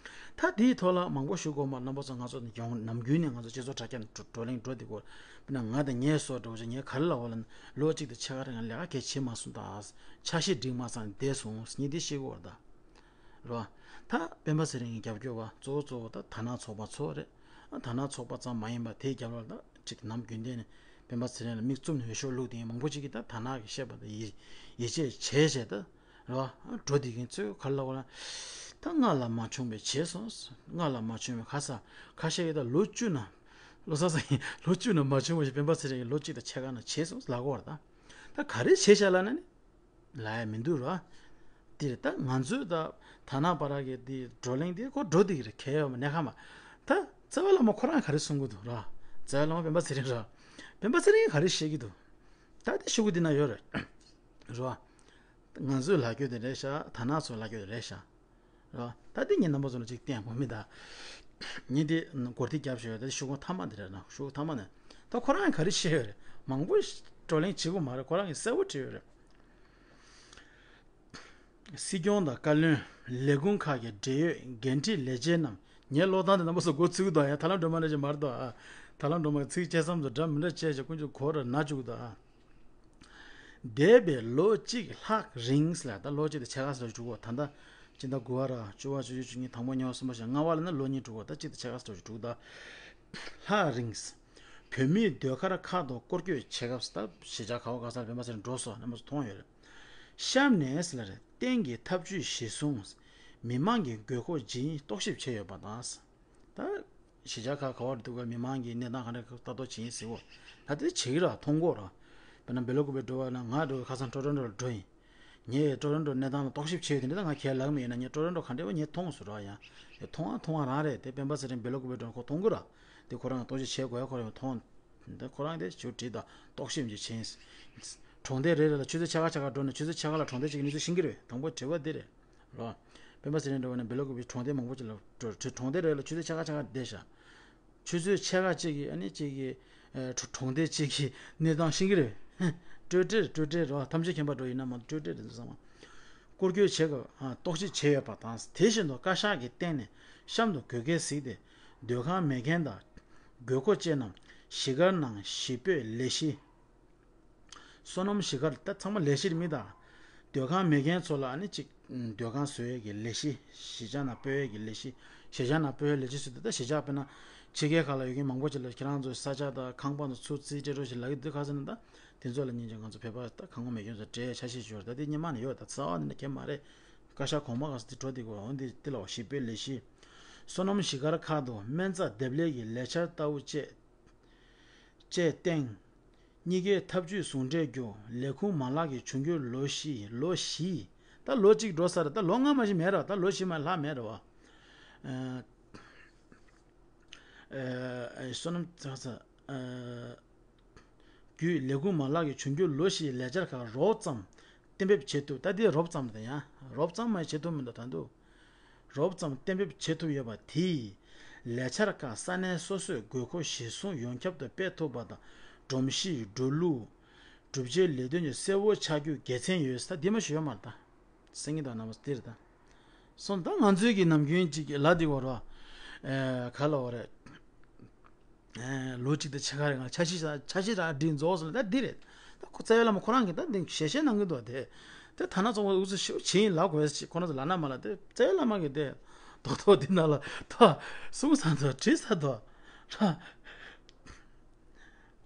ད་དེའི་ཐོག་ལ་མང་པོ་ཞུ་དགོས་མ་རེད། རྣམ་པ་ཚོ་ང་ཚོ་ཡོང་ནམ་རྒྱུན་ནས་ང་ཚོ་སྤྱི་ཚོགས་དྲ་རྒྱ་ནས་བགྲོ་བགྲོ་གླེང་འགྲོ་བསྡད་ཀྱི་ཡོད་རེད། དཔེར་ན་ང་དང་ངའི་བཟོ་འདྲ་བོ་ཅིག་ངས་ག་རེ་ལབ་པ་ལབ་ན་ལོ་གཅིག་དང་ཕྱེད་ཀ་རིང་ལས་ཀ་གང་ཡང་བྱེད་མ་སོང་ད། ཆ་ཤས་སྒྲིག་མ་ཚར་ནས་བསྡད་སོང་ངས་འདི་བཤད་ཀྱི་ཡོད་རེད་ད། རེད་བ། ད་སྤེན་པ་ཚེ་རིང་གི་རྒྱབ་སྐྱོར་བ་གཙོ་བོ་གཙོ་བོ་ད་དར་ནག་ཚོགས་པ་ཚོ་རེད། ཨ་དར་ནག་ཚོགས་པ་ཙམ་མ་ཡིན་པ་དེའི་རྒྱབ་ལ་ད་ཅིག་ནམ་རྒྱུན་ལྡན་ནས་སྤེན་པ་ཚེ་རིང་ལ་མིག་བཙུམ་ནས་འོས་ཤོག་བླུགས་དེ་མང་པོ་ཅིག་གིས་ད་དར་ནག་གིས་བཤད་པ་ད་ཡིད་ཡིད་ཆེས་བྱས་བྱས་ད། རེད་བ། འགྲོ་བསྡད་མཁན་ཚོས་ག་རེ་ལབ་པ་ལབ་ན། ད་སྔ་ལ་མ་བྱུང་བའི་བྱས་སོང་། སྔ་ལ་མ་བྱུང་བའི་ཁ་ས་ཁ་ཤས་ཀྱིས་ད་ལོ་བཅུ་ན། ལོ་ས་ས་ཡིན་ལོ་བཅུ་ན་མ་བྱུང་བ་ཞིག་སྤེན་པ་ཚེ་རིང་གིས་ལོ་གཅིག་དང་ཕྱེད་ཀ་ན་བྱས་སོང་ལབ་ཀྱི་ཡོད་རེད་ད། ད་ག་རེ་བྱས་ཤག་ལབ་ན་ནི། ལབ་ཡ་མི་འདུག་རེད་བ། འདིར་ད་ང་ཚོས་ད་དར་ནག་བར་གྱི་འདི་བགྲོ་གླེང་འདི་ཁོ་འགྲོ་བསྡད་ཀྱི་རེད། གལ་ཡོད་མ་གནས་ཁ་མ། ད་རྩ་བ་ལ་མ་ཁོ་རང་ག་རེ་གསུང་གི་འདུག་རེད་བ། རྩ་བ་ལ་མ་སྤེན་པ་ཚེ་རིང་རེད་བ། སྤེན་པ་ཚེ་རིང་གིས་ག་རེ་བཤད་ཀྱི་འདུག་ད་དེ་ཤོག་གུ་འདི་ན་ཡོད་རེད། རེད་བ། ང་ཚོའི་ལབ་རྒྱུ་དེ་རེད་ཤག་དར་ནག་ཚོའི་ལབ་རྒྱུ་དེ་རེད་ཤག་རེད་བ། ད་དེ་ངས་རྣམ་པ་ཚོ་ལ་ཅིག་བསྟན་དགོས་མི་ད། ངས་དེ་མགོ་རྟིང་བརྒྱབ་བཞག་ཡོད། ད་ཤོག་གུ་མཐའ་མ་དེ་རེད་ན་ཤོག་གུ་མཐའ་མ་ནས། ད་ཁོ་རང་གིས་ག་རེ་བཤད་ཡོད་རེད། མང་པོ་བགྲོ་གླེང་བྱེད་དགོས་མ་རེད། ཁོ་རང་གིས་གསལ་པོ་བྲིས་ཡོད་རེད། སྲིད་སྐྱོང་དང་བཀའ་བློན། ལས་ཁུངས་ཁག་གི་འབྲེལ་ཡོད་འགན་འཁྲི་ལས་བྱེད་རྣམས། ངའི་ཀློག་སྟངས་དེ་རྣམ་པ་ཚོ་མགོ་ཚོས་ཀྱི་འདུག་ཡ། ཐར་ལམ་སྒྲོལ་མ་འདྲ་ཞིག་མ་རེད་འདུག་ཨ། ཐར་ལམ་སྒྲོལ་མ་གི་ཚིག་བཅད་མཚམས་སུ་འདྲ་མི་འདྲ་བཅད་བྱས་ཀུན་སྤྱོད་གོ་ར་ན་བཅུག་འདུག་ཨ། འདས་པའི་ལོ་གཅིག་ལྷག་རིང་ལ། ད་ལོ་གཅིག་དང་ཕྱེད་ཀ་ཙམ་འགྲོ་གི་ཡོད། ད་ལྟ་སྤྱི་ཟླ་དགུ་པ་ར་བཅུ་པ་བཅུ་གཅིག་བཅུ་གཉིས་དང་པོ་གཉིས་པ་གསུམ་པ་བཞི་ལྔ་པ་ལ་ནི་ལོ་གཉིས་འགྲོ་གི་ཡོད། ད་གཅིག་དང་ཕྱེད་ཀ་ཙམ་འགྲོ་གི་འདུག་ད་ལྷག་རིང་བོད་མིའི་ཟློས་གར་ཁག་ཏུ་སྐོར་སྐྱོད་བྱེད་སྐབས་སུ། ད་གཞིས་ཆགས་ག་བ་ག་ས་ལ་སྤེན་པ་ཚེ་རིང་འགྲོ་སོང་། རྣམ་པ་ཚོ་མཐོང་ཡོད་རེད། གཤམ་ནས་ལ་རེད། བསྟན་གྱི་ཐབས་ཇུས་གཞིར་བཟུང་། མི་མང་གི་དགོས་མཁོ་ཇི་ཡིན་རྟོག་ཞིབ་བྱས་ཡོད་པ་དང་། ད་གཞིས་ཆགས་ཁག་ག་བར་འདུག་ག་མི་མང་གི་གནས་སྟངས་ག་འདྲ་ལྟ་རྟོག་བྱེད་ཡིན་ཟེར་བ། ད་དེ་བྱེད་ཀྱི་ར་མཐོང་གོ་ར། དཔེར་ན་སྦེལ་ཀོབ་པའི་འགྲོ་བ་ན་ང་འགྲོ་བའི་ཁ་སང་ཊོ་རོན་ཊོ་ལ་འགྲོ་ཡིན། ངས་ཊོ་རོན་ཊོ་གནས་སྟངས་ལ་རྟོག་ཞིབ་བྱས་ཡོད་དེ་འདྲ་ད་ང་ཁས་ལེན་མེད་ཡིན་ན། ངས་ཊོ་རོན་ཊོ་ག་འདྲ་བ་ངས་མཐོང་སོང་ར་ཡ། དེ་མཐོང་བ་མཐོང་བ་རང་རེད། དེ་སྤེན་པ་ཚེ་རིང་སྦེལ་ཀོབ་པའི་འགྲོ་ཁོ་མཐོང་གི་ར། དེ་ཁོ་རང་རྟོག་ཞིབ་བྱེད་དགོས་ཡ་ཁོ་རང་མཐོང་། དེ་ཁོ་རང་དེ་ཞུ་བྲིས་དང་རྟོག་ཞིབ་ཅིག་བྱས་ཡིན། གྲོང་སྡེ་རེ་རེ་ལ་ཆུ་ཚོད་ཕྱེད་ཀ་ཕྱེད་ཀ་འགྲོ་ནས་ཆུ་ཚོད་ཕྱེད་ཀ་ལ་གྲོང་སྡེ་གཅིག་གི་གནས་ཚུལ་ཤེས་ཀྱི་རེད། དང་པོ་དྲི་བ་འདི་རེད། རོ། སྤེན་པ་ཚེ་རིང་འགྲོ་བ་ནས་སྦེལ་ཀོབ་པའི་གྲོང་སྡེ་མང་པོ་ཅིག་ལ་འགྲོ་གྲོང་སྡེ་རེ་ལ་ཆུ་ཚོད་ཕྱེད་ཀ་ཕྱེད་ཀ་བསྡད་ཤག་ཆུ་ཚོད་ཕྱེད་ཀ་གཅིག་གི་ཨ་ནི་གཅིག་གི་ཨ་གྲོ་གྲོང་སྡེ་གཅིག་གི་གནས་སྟངས་ཤེས་ཀྱི་རེད། སྤྲོས་བྲལ་སྤྲོས་བྲལ་རོ། ཐམས་ཅད་མཁྱེན་པ་འགྲོ་ཡིན་ན་མ་གཏོགས་སྤྲོས་བྲལ་རེད་འདུག་བསམ། སྐོར་སྐྱོད་བྱེད་སྐབས་ཨ་རྟོག་ཞིབ་བྱས་ཡོད་པ་དང་། དེ་བཞིན་དུ་བཀའ་ཤག་གི་སྟེང་ནས་གཤམ་དུ་དགོས་གལ་གཟིགས་ཏེ། སྡོད་ཁང་མེད་མཁན་དང་དགོས་མཁོ་ཅན་རྣམས་གཞིས་སྒར་ནང་གཞིས་སྤོས་ལས་གཞི། སོ་ནམ་གཞིས་སྒར་ད་ཚང་མ་ལས་གཞི་རེད་མི་ད། སྡོད་ཁང་མེད་མཁན་ཚོ་ལ་ཨ་ནི་གཅིག་སྡོད་ཁང་བཟོ་ཡས་ཀྱི་ལས་གཞི། གཞིས་ཆགས་ནང་སྤོ་ཡས་ཀྱི་ལས་གཞི། གཞིས་ཆགས་ནང་སྤོ་ཡས་ལས་གཞི་ཟེར་དུས་ད་གཞིས་ཆགས་དཔེར་ན་ཕྱི་རྒྱལ་ཁག་ལ་ཡོད་མཁན་མང་པོ་ཅིག་ལ་ཁྱེད་རང་ཚོའི་ས་ཆ་དང་ཁང་པ་དང་ཚུར་རྩིས་སྤྲད་རོགས་ཞེས་ལབ་ཀྱི་འདུག་ཁ་སང་ནས་ད། དེ་ཚོ་ལ་སྙིང་རྗེ། ང་ཚོ་བོད་པ་ད་ཁང་པ་མེད་མཁན་ཚོ་འབྲེལ་ཆ་ཤས་ཤིག་ཡོད་རེད། ད་དེ་སྔོན་མ་ནས་ཡོད། ད་རྩ་བ་ནས་ཁྱད་མ་རེད། བཀའ་ཤག་གོང་མ་ག་ས་དེ་འགྲོ་དེ་གོ་འོན་ཏེ་དེ་ལ་བ་གཞིས་སྤོས་ལས་གཞི། སོ་ནམ་གཞིས་སྒར་ཁག་ཏུ་སྨན་རྩྭ་འདེབས་ལས་ཀྱི་ལས་འཆར་ལྟ་བུ་བཅས། བཅས་སྟེང་། གཉིས་ཀའི་ཐབས་ཇུས་ཟུང་འབྲེལ་བརྒྱུད་ལས་ཁུངས་མ་ལག་གི་འབྱུང་འགྱུར་ལོ་བཞི། ལོ་བཞི། ད་ལོ་གཅིག་འགྲོ་ས་རེད། ད་ལོ་སྔ་མ་ཞིག་མེད་ར། ད་ལོ་བཞི་མ་ལྷག་མེད་ར་བ། ཨ། ཨ། སོ་ནམ་ཚ་ཚ། ཨ། བརྒྱུད་ལས་ཁུངས་མ་ལག་གི་འབྱུང་འགྱུར་ལོ་བཞིའི་ལས་འཆར་ཁག་རོབ་ཙམ་གཏན་འབེབས་བྱེད་ཐུབ། ད་འདི་རོབ་ཙམ་དང་ཡང་རོབ་ཙམ་མ་བྱེད་ཐུབ་མི་འདུག་ད་འདུག་རོབ་ཙམ་གཏན་འབེབས་བྱེད་ཐུབ་ཡོད་པ་དེས། ལས་འཆར་ཁག་ས་གནས་སོ་སོས་དགོས་མཁོ་གཞིར་བཟུང་ཡོངས་ཁྱབ་ཏུ་སྤེལ་ཐུབ་པ་དང་། སྒྲོམ་གཞི། འགྲོ་ལུགས། བསྒྲུབ་བྱའི་ལས་དོན་གྱི་གསལ་བོ་ཆགས་རྒྱུ་དགེ་མཚན་ཡོད། ད་འདི་མ་ཞུ་ཡོད་མ་རེད་ད། སེང་གེ་དང་རྣམ་པ་སྟེར་དང་། སོང་ད་ང་ཚོའི་གི་ནམ་རྒྱུན་གཅིག་གི་ལ་འདི་བར་བ། ཨེ། ག་ལ་བ་རེད། ཨེ། ལོ་གཅིག་དང་ཕྱེད་ཀ་རེ་ང་འཆར་གཞི་འཆར་གཞི་རག་སྒྲིག་རྫོགས་སོང་ད་འདི་རེད། ད་ཁོ་རྩ་བའི་བླ་མ་ཁོ་རང་གིས་ད་འདི་ཞལ་བཞེས་གནང་གི་འདུག་དེ། དེ་ཐ་ན་ཚོགས་པ་འུ་ཚོ་ཞེ་པོ་བྱིན་ལ་དགོས་ཞེས་ཁོ་རང་ཚོ་ལབ་ན་མ་ལ་དེ་རྩ་བའི་བླ་མ་གིས་དེ་རྡོག་རྡོག་འདི་ནང་ལ་ད་གསུང་ས་འདུག་བྲིས་ས་འདུག་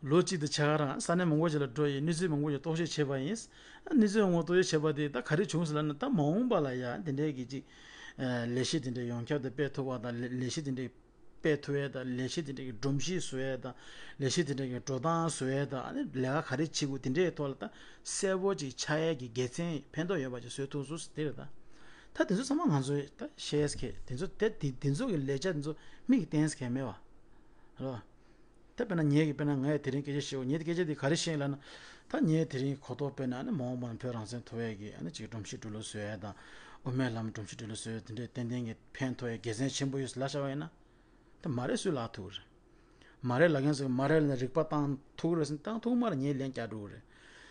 ལོ་གཅིག་དང་ཕྱེད་ཀ་རང་ས་གནས་མང་པོ་ཞིག་ལ་འགྲོ་ཡི་གནས་ཚུལ་མང་པོ་ཞིག་རྟོག་ཞིབ་བྱས་པ་ཡིན། གནས་ཚུལ་མང་པོ་རྟོག་ཞིབ་བྱས་པ་དེ་ད་ག་རེ་བྱུང་སོང་ལབ་ན། ད་མ་འོངས་པ་ལ་ཡང་དེ་འདྲའི་གི་ཅིག་ལས་གཞི་དེ་འདྲའི་ཡོངས་ཁྱབ་ཏུ་སྤེལ་ཐུབ་པ་དང་། ལས་གཞི་དེ་འདྲའི་སྤེལ་ཐུབ་ཡས་དང་། ལས་གཞི་དེ་འདྲའི་གི་སྒྲོམ་གཞི་བཟོ་ཡས་དང་། ལས་གཞི་དེ་འདྲའི་གི་འགྲོ་སྟངས་བཟོ་ཡས་དང་། ཨ་ནི་ལས་ཀ་ག་རེ་བྱེད་དགོས་དེ་འདྲའི་ཐོག་ལ་ད་གསལ་པོ་ཅིག་ཆགས་ཡས་ཀྱི་དགེ་མཚན་ཕན་ཐོགས་ཡོད་པ་ཅིག་བཟོས་ཐུབ་སོང་ཟེར་དེ་རེད་ད། ད་དེ་ཚོ་ཚང་མ་ང་ཚོས་ད་ཤེས་ཡས་ཁེ། དེ་ཚོ་དེ་དེ་དེ་ཚོ་གི་ལས་འཆར་དེ་ཚོ་མིག་གིས་བསྟན་ཡས་ཁེ་མེད་པ་རེད་པ། ད་དཔེར་ན་ངས་ཀྱི་དཔེར་ན་ངས་དེ་རིང་སྐད་ཆ་བཤད་འོ། ངས་དེ་སྐད་ཆ་དེ་ག་རེ་བཤད་ལབ་ན། ད་ངས་དེ་རིང་གོ་རྟོགས་དཔེར་ན་ཨ་ནི་མ་འོངས་པར་བོད་རང་བཙན་ཐོབ་ཡས་ཀྱི་ཨ་ནི་ཅིག་སྒྲོམ་གཞི་འགྲོ་ལུགས་བཟོ་ཡས་དང་། དབུ་མའི་ལམ་སྒྲོམ་གཞི་འགྲོ་ལུགས་བཟོ་ཡས་དེ་འདྲའི་ཏན་ཏན་གྱི་ཕན་ཐོགས་ཡས་དགེ་མཚན་ཆེན་པོ་ཡོད་ལབ་བཞག་པ་ཡིན་ན། ད་མ་རེད་སུས་ལབ་ཐུབ་རེད། མ་རེད་ལབ་མཁན་ཚོས་མ་རེད་ལབ་ནས་རིག་པ་བཏང་ཐུབ་རེད་ཟེར་ན་བཏང་ཐུབ་མ་རེད། ངས་ལན་བརྒྱབ་འགྲོ་གི་རེད།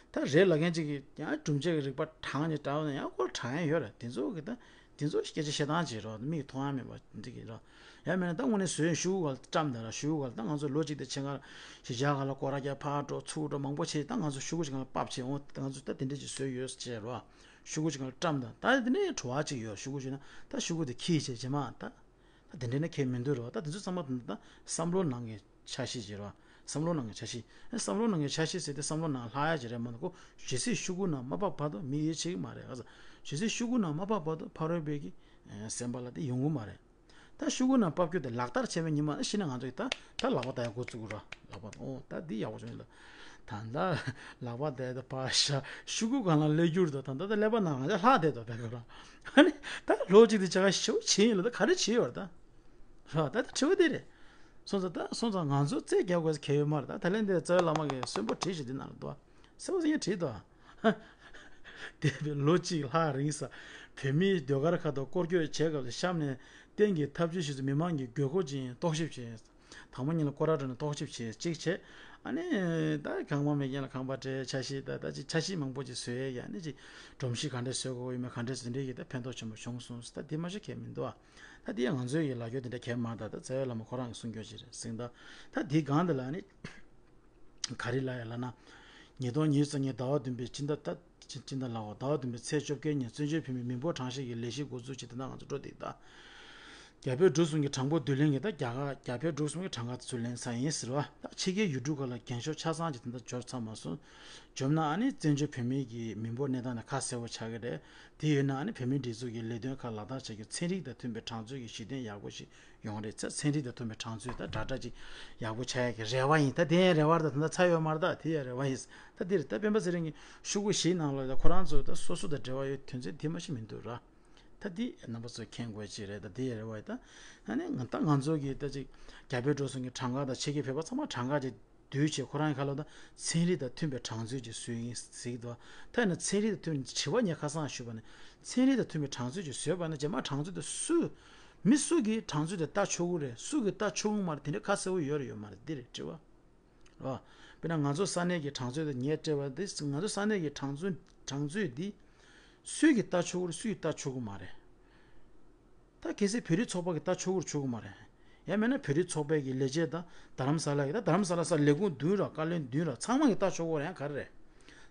ད་རེད་ལབ་མཁན་ཅིག་གིས་ཡང་སྒྲུབ་བྱེད་ཀྱི་རིག་པ་དྲངས་ནས་དྲངས་ན་ཡང་ཁོ་དྲངས་ཡས་ཡོད་རེད། དེ་ཚོ་གི་ད། དེ་ཚོ་སྐད་ཆ་བཤད་སྟངས་ཅིག་རོ། མིག་མཐོང་ཡ་མེད་པ་འདི་གི་རོ། ཡང་མིན་ན་ད་དངོས་གནས་བཟོས་ཤུ་གུ་ག་ལ་བཀྲམ་ད་ར། ཤུ་གུ་ག་ལ་ད་ང་ཚོ་ལོ་གཅིག་དང་ཕྱེད་ཀ་གཞིས་ཆགས་ག་ལ་སྐོར་ར་རྒྱག་ཕར་འགྲོ་ཚུར་འགྲོ་མང་པོ་བྱས། ད་ང་ཚོ་ཤུ་གུ་ཅིག་ག་ལ་ཕབ་བྱས་འོང་། ད་ང་ཚོ་ད་དེ་འདྲས་ཅིག་བཟོས་ཡོད་ཟེར་རོ། ཤུ་གུ་ཅིག་ག་ལ་བཀྲམ་ད། ད་དེ་ནས་བྲོ་བ་ཅིག་ཡོད། ཤུ་གུ་ཅིག་ན་ད་ཤུ་གུ་དེ་ཁྱི་བྱས་རྗེས་མ་ད། ད་དེ་འདྲས་ན་ཁྱད་མི་འདུག་རོ། ད་དེ་ཚོ་ཚང་མ་ད་བསམ་བློ་ནང་གི་འཆར་གཞི་ཅིག་རེད་བ། བསམ་བློ་ནང་གི་འཆར་གཞི། ཨ། བསམ་བློ་ནང་གི་འཆར་གཞི་ཟེར་ཏེ་བསམ་བློ་ནང་ལྷག་ཡ་ཅིག་རེད་མ་གཏོགས། ཁོ་ཇི་སྲིད་ཤུ་གུ་ནང་མ་ཕབ་བར་དུ་མི་ཡིད་ཆེས་ཀྱི་མ་རེད། ཨ་ཙི། ཇི་སྲིད་ཤུ་གུ་ནང་མ་ཕབ་བར་དུ་ཕ་རོལ་པོའི་གི་ཨ་སེམས་པ་ལ་དེ་ཡོང་གི་མ་རེད། ད་ཤུ་གུ་ནང་ཕབ་རྒྱུ་དེ་ལག་བསྟར་བྱས་པའི་ཉི་མ་ཤི་ན་ང་ཚོ་གི་ད་ད་ལག་པ་བརྡབ་ཡ་འགོ་བཙུགས་ར། ལག་པ། ཨོ་ད་འདི་ཡག་པོ་བྱུང་ལ། ད་ད་ལག་པ་བརྡབ་ད་ཕར་བཞག་ཤུ་གུ་སྒང་ལ་སླེབས་རྒྱུ་རེད། ད་ད་ད་ཀླད་པ་ནང་ང་ཚོ་ལྷག་བསྡད་དོ་བས་གོ་ར། ཨ་ནི་ད་ལོ་གཅིག་དེ་ཅག་ཤོ་ཆེན་ཡིན་ལ་ད་ག་རེ་བྱེད་ཡོད་ར་ད། ར། ད་ལྟ་དྲི་བ་དེ་རེད། སོང་ཙང་ད་སོང་ཙང་ང་ཚོ་རྩོད་རྒྱག་དགོས་ཁེལ་ཡོད་མ་རེད། ད་ད་ལན་དེ་རྩ་བའི་བླ་མ་གིས་གསོན་པོ་བྲིས་ཤིག་འདི་ནང་ལ་འདུག་ཨ། གསལ་པོ་ཟིན་བྲིས་འདུག་ཨ། འདས་པའི་ལོ་གཅིག་ལྷག་རིང་ས་བོད་མིའི་ཟློས་གར་ཁག་ཏུ་སྐོར་སྐྱོད་བྱས་སྐབས་སུ་གཤམ་ནས་སྟེང་གི་ཐབས་ཇུས་ཤིག་ཏུ་མི་མང་གི་དགོས་མཁོ་ཅན་རྟོག་ཞིབ་བྱས། དང་པོ་ཉིད་ལ་སྐོར་ར་འགྲོ་ནས་རྟོག་ཞིབ་བྱས་གཅིག་བྱས། ཨ་ནི་ད་ཁང་པ་མེད་མཁན་ལ་ཁང་པ་སྤྲད། འཆར་གཞི་ད་ད་ཅིག་འཆར་གཞི་མང་པོ་ཅིག་བཟོས་ཡ་ནི་ཅིག་སྒྲོམ་གཞི་ག་འདྲས་བཟོ་དགོས་ཡོད་མེད་ག་འདྲས་བཟོ་འདྲས་ཀྱི་ད་ཕན་ཐོགས་ཆེན་པོ་བྱུང་སོང་། ད་འདི་མ་ཤེས་མཁན་མི་འདུག་ཨ། ད་འདི་ཡང་ང་ཚོའི་གི་ལ་རྒྱུ་དེ་འདྲ་གལ་མ་ད་ད་རྩ་བའི་བླ་མ་ཁོ་རང་གི་གསུང་སྐྱོར་ཅིག་རེད་ཟེར་ད། ད་འདི་སྒང་འདི་ལ་ནི་ག་རེ་ལབ་ཡ་ལབ་ན། ཉིས་སྟོང་ཉི་ཤུ་རྩ་གཉིས་ཟླ་བ་བདུན་པའི་སྤྱི་ཟླ་ད་སྤྱི་ཟླ་ལ་འོ་ཟླ་བ་བདུན་པའི་ཚེས་བཅོ་བརྒྱད་ཉིན་བཙན་བྱོལ་བོད་མིའི་མི་འབོར་གྲངས་བཤེར་གྱི་ལས་གཞི་འགོ་འཛུགས་ཀྱིས་དེ་ན་ང་ཚོ་འགྲོ་འདུག་ད། རྒྱ་བོད་འབྲུག་གསུམ་གྱི་གྲངས་འབོར་བསྡུ་ལེན་གྱི་ད་རྒྱ་གར་རྒྱ་བོད་འབྲུག་གསུམ་གྱི་གྲངས་ཀ་ཚུར་ལེན་ས་ཡིན་ཟེར་བ། ད་ཕྱི་རྒྱལ་ཡུལ་གྲུ་ཁག་ལ་རྒན་ཤོས་ཆ་ཚང་གཅིག་དེ་འདྲ་འབྱོར་ཚར་མ་སོང་། འབྱོར་ན་ཨ་ནི་བཙན་བྱོལ་བོད་མིའི་གི་མི་འབོར་གནས་སྟངས་ནི་ཁ་གསལ་བོ་ཆགས་ཀྱི་རེད། དེ་ཡོད་ན་ཨ་ནི་བོད་མིའི་སྒྲིག་འཛུགས་ཀྱི་ལས་དོན་ཁག་ལག་བསྟར་བྱ་རྒྱུ་ཚན་རིག་དང་མཐུན་པའི་གྲངས་མཛོད་ཀྱི་གཞི་རྟེན་ཡག་པོ་ཞིག་ཡོང་རེད་ཚེ། ཚན་རིག་དང་མཐུན་པའི་གྲངས་མཛོད་ད་འདྲ་འདྲ་ཅིག་ཡག་པོ་ཆགས་ཡག་གི་རེ་བ་ཡིན། ད་དེ་ཡང་རེ་བ་རེད། ད་ད་ལྟ་ཚར་ཡོད་མ་རེད། ད་དེ་ཡང་རེ་བ་ཡིན། ད་འདིར་ད་སྤེན་པ་ཚེ་རིང་གི་ཤོག་གུ་བཞི་ནང་ལ་ད་ཁོ་རང་ཚོ་ད་སོ་སོ་དང་འབྲེལ་བ་ཡོད་དོན་ཚན་དེ་མ་ཤེས་མི་འདུག་ར། ད་འདི་རྣམ་པ་ཚོས་མཁྱེན་དགོས་ཅིག་རེད། ད་འདི་ཡང་རེ་བ་ཡོད། ད་ཨ་ནི་ང་ད་ང་ཚོ་གི་ད་ཅིག་རྒྱ་བལ་འབྲུག་གསུམ་གྱི་གྲངས་ཀ་དང་ཕྱི་རྒྱལ་བོད་པ་ཚང་མ་གྲངས་ཀ་ཅིག་བསྡུས་བྱས་ཁོ་རང་གི་ཁ་ལོ་ད་ཚན་རིག་དང་མཐུན་པའི་གྲངས་མཛོད་ཅིག་བཟོས་ཡིན་ཟེར་གྱི་འདུག་ད་ཡིན་ན་ཚན་རིག་དང་མཐུན་དྲི་བ་ངས་ཁ་སང་ཞུས་པ་ནི་ཚན་རིག་དང་མཐུན་པའི་གྲངས་མཛོད་ཅིག་བཟོས་པ་ན་རྗེས་མ་གྲངས་མཛོད་དེ་སུ་མི་སུ་གིས་གྲངས་མཛོད་དེ་ལྟ་ཆོག་གི་རེད། སུ་གིས་ལྟ་ཆོག་གི་མ་རེད། དེ་འདྲའི་ཁ་གསལ་བོ་ཡོད་རེད་ཡོད་མ་རེད། འདི་རེད་དྲི་བ། རེད་བ། དཔེར་ན་ང་ཚོ་ས་གནས་ཀྱི་གྲངས་མཛོད་དེ་ངས་སྤྲད་པ་འདི། ང་ཚོ་ས་གནས་ཀྱི་གྲངས་མཛོད་གྲངས་མཛོད་འདི་ སུས་ཀྱིས་ལྟ་ཆོག་གི་རེད། སུས་ལྟ་ཆོག་གི་མ་རེད། ད་གལ་སྲིད་བོད་རིགས་ཚོགས་པ་གིས་ལྟ་ཆོག་གི་རེད། ཆོག་གི་མ་རེད། ཡང་མིན་ན་བོད་རིགས་ཚོགས་པའི་གི་ལས་བྱེད་དང་རྡ་རམ་ས་ལ་གི་ད་རྡ་རམ་ས་ལ་ས་ལས་ཁུངས་བདུན་ར་བཀའ་བློན་བདུན་ར་ཚང་མ་གིས་ལྟ་ཆོག་གི་རེད། ཡང་ག་རེ་རེད།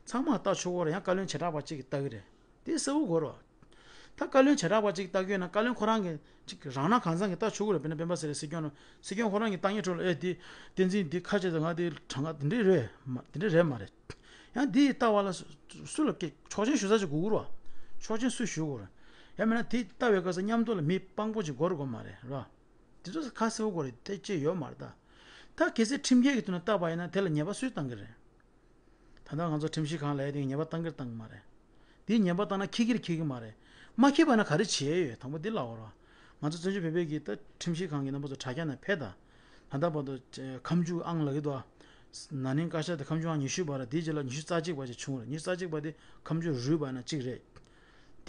ཚང་མ་ལྟ་ཆོག་གི་རེད། ཡང་བཀའ་བློན་བྱེ་བྲག་པ་གཅིག་གིས་ལྟ་གི་རེད། དེ་གསལ་བོ་གོ་རོ། ད་བཀའ་བློན་བྱེ་བྲག་པ་གཅིག་ལྟ་གི་ཡོད་ན་བཀའ་བློན་ཁོ་རང་གིས་ཅིག་རང་སྣང་གང་ཚང་གིས་ལྟ་ཆོག་གི་རེད། དཔེར་ན་སྤེན་པ་ཚེ་རིང་སྲིད་སྐྱོང་ལ་སྲིད་སྐྱོང་ཁོ་རང་གིས་ལྟ་ཉན་འཕྲོ་ལ་ཨེ་འདི་བསྟན་འཛིན་འདི་ཁ་ཆེ་ད་ང་འདི་གྲངས་ཀ་འདི་འདྲས་རེད་མ་འདི་འདྲས་རེད་མ་རེད། ཡང་འདི་ལྟ་བ་ལ་སུ་ལ་སྐད་ཆོག་མཆན་ཞུ་ས་ཅིག་དགོས་ཀྱི་རེད་བ། ཆོག་མཆན་སུས་ཞུ་དགོས་རེད། ཡང་མིན་ན་དེ་ལྟ་བའི་སྐབས་སུ་མཉམ་དུ་ལ་མི་དཔང་པོ་ཅིག་དགོས་རེད་དགོས་མ་རེད་ར། དེ་ཚོ་ཁ་གསལ་པོ་དགོས་རེད། དེ་ཅི་ཡོད་མ་རེད་ད། ད་གལ་སྲིད་ཁྲིམས་འགལ་གྱི་ཐོག་ནས་བཏགས་པ་ཡིན་ན་དེ་ལ་ཉེས་པ་སུས་བཏང་གི་རེད། ད་ལྟ་ང་ཚོ་ཁྲིམས་ཞིབ་ཁང་ལ་ཡ་དེ་ཉེས་པ་བཏང་གི་རེད་བཏང་གི་མ་རེད། དེའི་ཉེས་པ་བཏང་ན་འཁྱེར་གྱི་རེད་འཁྱེར་གྱི་མ་རེད། མ་འཁྱེར་བ་ན་ག་རེ་བྱེད་ཡོད། དང་པོ་འདི་ལབ་དགོས་རེད་བ། ང་ཚོ་བཙན་བྱོལ་བོད་པའི་གི་ད་ཁྲིམས་ཞིབ་ཁང་གི་རྣམ་པ་ཚོ་དྲ་རྒྱ་ནང་ཕེབས་དང་། ད་ལྟ་བར་དུ་ཁ་མཆུ་ཨང་ལབ་ཀྱི་འདུག་བ། ན་ནིང་བཀའ་ཤག་དེ་ཁ་མཆུ་ཨང་ཉི་ཤུ་བར་དེའི་རྗེས་ལ་ཉི་ཤུ་རྩ་གཅིག་པ་ཅིག་བྱུང་རེད། ཉི་ཤུ་རྩ་གཅིག་པ་དེ་ཁ་མཆུ་རུས་པ་ན་གཅིག་རེད།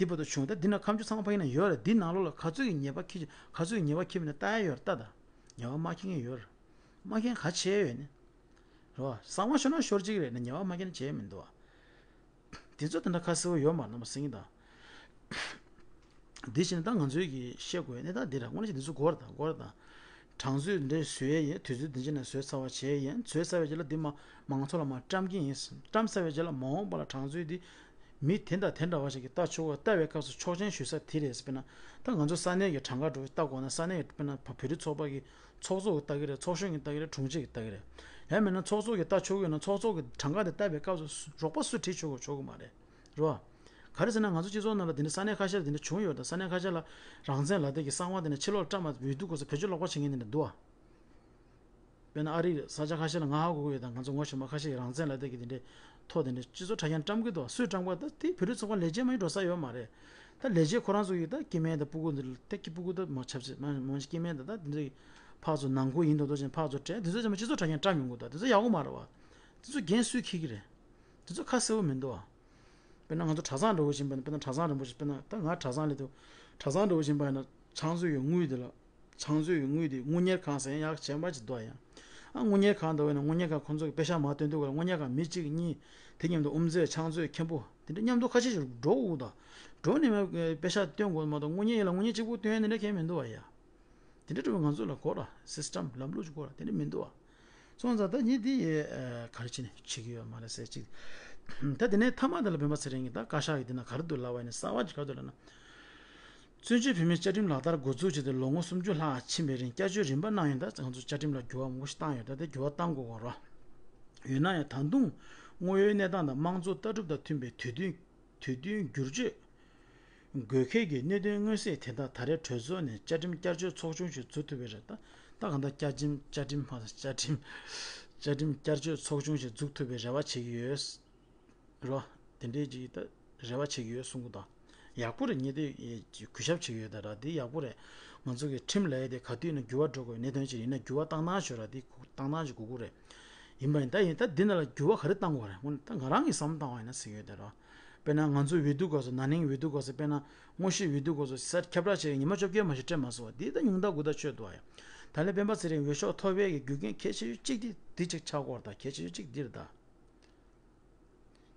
འདི་བར་དུ་བྱུང་། ད་འདི་ན་ཁ་མཆུ་ཚང་མ་ཕ་གི་ན་ཡོད་རེད། འདི་ནང་ལོགས་ལ་ག་ཚོད་ཀྱི་ཉེས་པ་འཁྱེར་ག་ཚོད་ཀྱི་ཉེས་པ་འཁྱེར་མིན་ན་ལྟ་ཡ་ཡོད་རེད་ལྟ་ད། ཉེས་པ་མ་འཁྱེར་མཁན་ཡོད་རེད། མ་འཁྱེར་ག་བྱས་ཡོད་ནི། རེད་བ། གསང་བ་ཤོར་ན་ཤོར་གཅིག་རེད་ན་ཉེས་པ་མ་འཁྱེར་ན་བྱས་མི་འདུག་བ། དེ་ཚོ་དེ་འདྲ་ཁ་གསལ་བོ་ཡོད་མ་རེད་ན་མ་སེང་གི་ད། འདི་བྱས་ན་ད་ང་ཚོའི་གི་བཤད་དགོས་ཡ་གནས་སྟངས་འདི་རེད། དངོས་གནས་བྱས་འདི་ཚོ་དགོས་རེད་ད་དགོས་རེད་ད། གྲངས་ཚོད་འདི་བཟོ་ཡས་ཡིན། དུས་ཚོད་འདི་བྱས་ན་བཟོས་ཚར་བ་བྱས་ཡིན། བཟོས་ཚར་བའི་རྗེས་ལ་འདི་མ་མང་ཚོགས་ལ་མ་བཀྲམ་གྱི་ཡིན། བཀྲམ་ཚར་བའི་རྗེས་ལ་མ་འོངས་པ་ལ་གྲངས་ཚོད་འདི་མི་དེ་འདྲ་དེ་འདྲ་བ་ཞིག་གིས་ལྟ་ཆོག་པ་ལྟ་བའི་སྐབས་སུ་ཆོག་མཆན་ཞུ་ས་དེ་རེད། དཔེར་ན་ད་ང་ཚོ་ས་གནས་ཀྱི་གྲངས་ཀ་འགྲོ་ལྟ་དགོས་ན་ས་གནས་ཀྱི་དཔེར་ན་བོད་རིགས་ཚོགས་པ་གི་ཚོགས་གཙོ་གིས་ལྟ་གི་རེད། ཚོགས་གཞོན་གྱིས་ལྟ་གི་རེད། དྲུང་ཆེ་གིས་ལྟ་གི་རེད། ཡང་མིན་ན་ཚོགས་གཙོ་གིས་ལྟ་ཆོག་གི་ཡོད་ན་ཚོགས་གཙོ་གི་གྲངས་ཀ་དེ་ལྟ་བའི་སྐབས་སུ་རོགས་པ་སུ་ཁྲིད་ཆོག་གི་ཆོག་གི་མ་རེད། རེད་བ། ག་རེ་ཟེར་ན་ང་ཚོ་སྤྱི་ཚོགས་ནང་ལ་དེ་འདྲ་ས་གནས་ཁ་ཤས་ལ་དེ་འདྲ་བྱུང་ཡོད་ད། ས་གནས་ཁ་ཤས་ལ་རང་བཙན་ལབ་དེ་གི་གསང་བ་དེ་འདྲ་ཕྱི་ལོགས་བཀྲམ་མ་འོས་བསྡུ་སྐབས་སུ་བེད་སྤྱོད་ལོག་པ་བྱེད་མཁན་དེ་འདྲ་འདུག་བ། དཔེར་ན་ཨ་རིའི་ས་ཆ་ཁ་ཤས་ལ་ང་ཧ་གོ་གི་ཡོད་ད། ང་ཚོ་ངོ་ཤེས་པ་ཁ་ཤས་ཀྱིས་རང་བཙན་ལབ་དེ་གི་དེ་འདྲའི་ཐོ་དེ་འདྲ་སྤྱི་ཚོགས་དྲ་རྒྱ་བཀྲམ་གི་འདུག་བ། སུས་བཀྲམ་གི་ད་དེ་བོད་རིགས་ཚོགས་པ་ལས་བྱེད་མ་ཡིན་འགྲོ་ས་ཡོད་མ་རེད། ད་ལས་བྱེད་ཁོ་རང་ཚོ་ཡིས་ད་སྐྱེ་དམན་དང་སྤུ་གུ་འདི་ལ་ད་སྐྱེ་སྤུ་གུ་ད་མ་ཆབ་སྲིད་མ་མང་ཆེ་སྐྱེ་དམན་ད་ད་དེ་འདྲའི་ཕར་ཚུར་ནང་ཁུལ་ཡིན་མདོག་མདོག་བྱས་ཕར་ཚུར་སྤྲད་དེ་ཚོ་ཚང་མ་སྤྱི་ཚོགས་དྲ་རྒྱ་བཀྲམ་ཡོང་གི་འདུག་དེ་ཚོ་ཡག་པོ་མ་རེད་བ། དེ་ཚོ་འགན་སུས་འཁྱེར་གི་རེད། དེ་ཚོ་ཁ་གསལ་པོ་མི་འདུག་བ། དཔེར་ན་ང་ཚོ་གྲྭ་ཚང་འདྲ་བོ་ཞིག་ཡིན་པ་ན། དཔེར་ན་གྲྭ་ཚང་རིན་པོ་ཆེ། དཔེར་ན་ད་ང་གྲྭ་ཚང་སླེབས་དུས་གྲྭ་ཚང་འདྲ་བོ་ཞིག་ཡིན་པ་ཡིན་ན་ཕྱག་མཛོད་ཀྱི་དངུལ་དེ་ལ་ཕྱག་མཛོད་ཀྱི་དངུལ་དེ་དངུལ་གཉེར་ཁང་ཟེར་ཡག་གཞན་པ་ཅིག་འདུག་ཡ། ཨ་དངུལ་གཉེར་ཁང་འདྲ་བོ་ཡིན་ན་དངུལ་གཉེར་ཁང་ཁོང་ཚོ་གི་པེ་ཤག་མར་བཏོན་དུས་སྐབས་ལ་དངུལ་གཉེར་ཁང་མི་གཅིག་གཉིས་དེ་མཉམ་དུ་དབུ་མཛད་ཕྱག་མཛོད་མཁན་པོ་དེ་འདྲ་མཉམ་དུ་ཁ་ཤས་ཤིག་འགྲོ་དགོས་ད། འགྲོ་ནས་མ་པེ་ཤག་བཏོན་དགོས་མ་གཏོགས་དངུལ་གཉེར་ཡིན་ལ་དངུལ་གཉེར་གཅིག་པུ་བཏོན་ཡ་དེ་འདྲ་གང་ཡང་མི་འདུག་བ་ཡ། དེ་འདྲ་འགྲོ་བའི་ང་ཚོ་ལ་གོ་ར་སིས་ཊམ་ལམ་ལུགས་ཅིག་གོ་ར་དེ་འདྲ་མི་འདུག་བ། སོང་ཙང་ད་ཉིད་འདི་ཡི་ག་རེ་བྱས་ནས་བྱེད་ཀྱི་ཡོད་མ་རེད་ཟེར་ཅིག་ད་དེ་ནས་མཐའ་མ་དེ་ལ་སྤེན་པ་ཚེ་རིང་གིས་ད་བཀའ་ཤག་གི་དེ་ན་ག་རེ་འདུག་ལབ་པ་ཡིན་ན། གསར་བ་ཅིག་ག་རེ་འདུག་ལབ་ན། བཙན་བྱོལ་བོད་མིའི་བཅའ་ཁྲིམས་ལག་བསྟར་འགོ་འཛུགས་བྱས་ཏེ་ལོ་ངོ་སུམ་ཅུ་ལྷག་ཕྱིན་པའི་རིང་བསྐྱར་བཅོས་རིམ་པ་གནང་ཡོད། ད་ང་ཚོ་བཅའ་ཁྲིམས་ལ་འགྱུར་བ་མང་པོ་ཞིག་བཏང་ཡོད། ད་དེ་འགྱུར་བ་གཏང་དགོས་པ་རེད། ཡོད་ན་ཡང་ད་དུང་དངོས་ཡོད་གནས་སྟངས་དང་དམངས་གཙོ་ལྟ་གྲུབ་དང་མཐུན་པའི་དུས་བསྟུན་དུས་བསྟུན་བསྒྱུར་བཅོས་དགོས་གལ་གྱི་གནད་དོན་མངོན་གསལ་དེ་དག་ད་རེས་གྲོས་ཚོགས་ནས་བཅའ་ཁྲིམས་བསྐྱར་བཅོས་ཚོགས་ཆུང་ཞིག་འཛུགས་ཐུབ་པའི་རེད། ད་ད་གང་ལྟར་བཅའ་ཁྲིམས་བཅའ་ཁྲིམས་མ་བཅའ་ཁྲིམས་བཅའ་ཁྲིམས་བསྐྱར་བཅོས་ཚོགས་ཆུང་ཞིག་འཛུགས་ཐུབ་པའི་རེ་བ་བྱེད་ཀྱི་ཡོད། རོ། དེ་འདྲའི་ཅིག་ད་རེ་བ་བྱེད་ཀྱི་ཡོད་གསུང་གི་འདུག་ཡག་པོ་རེད། ངས་དེ་གུས་ཞབས་བྱེད་ཀྱི་ཡོད། ད་ར་དེ་ཡག་པོ་རེད། ང་ཚོ་གི་ཁྲིམས་ལ་ཡ་དེ་ག་དུས་ཡིན་ན་འགྱུར་བ་འགྲོ་དགོས་གནད་དོན་ཅིག་ཡིན་ན་འགྱུར་བ་བཏང་སྟངས་ཤོད་ར་དེ་བཏང་སྟངས་ཅིག་དགོས་ཀྱི་རེད། ཡིན་པ་ཡིན་ད་ཡིན་ད་འདི་ནང་ལ་འགྱུར་བ་ག་རེ་བཏང་དགོས་རེད། དངོས་གནས་ད་ང་རང་གི་བསམ་བློ་བཏང་བ་ཡིན་ན་ཟེར་གྱི་ཡོད་དེ་ར། དཔེར་ན་ང་ཚོ་འོས་བསྡུ་སྐབས་སུ་ན་ནིང་འོས་བསྡུ་སྐབས་སུ་དཔེར་ན་དངོས་གཞིའི་འོས་བསྡུ་སྐབས་སུ་གསར་ཁྱབ་བསྒྲགས་བྱས་ཉི་མ་བཅོ་བརྒྱད་མ་ཞིག་སྤྲད་མ་སོང་བ་འདི་ད་ཉུང་མཐའ་དགུ་མཐའ་ཆོད་འདུག་ཨ་ཡ། ད་ལན་སྤེན་པ་ཚེ་རིང་འོས་ཤོག་ཐོབ་པའི་གི་རྒྱུ་རྐྱེན་གལ་ཆེ་ཤོས་གཅིག་འདི་འདི་གཅིག་ཆགས་ཀྱི་ཡོད་རེད། ད་གལ་ཆེ་ཤོས་གཅིག་འདི་རེད་ད།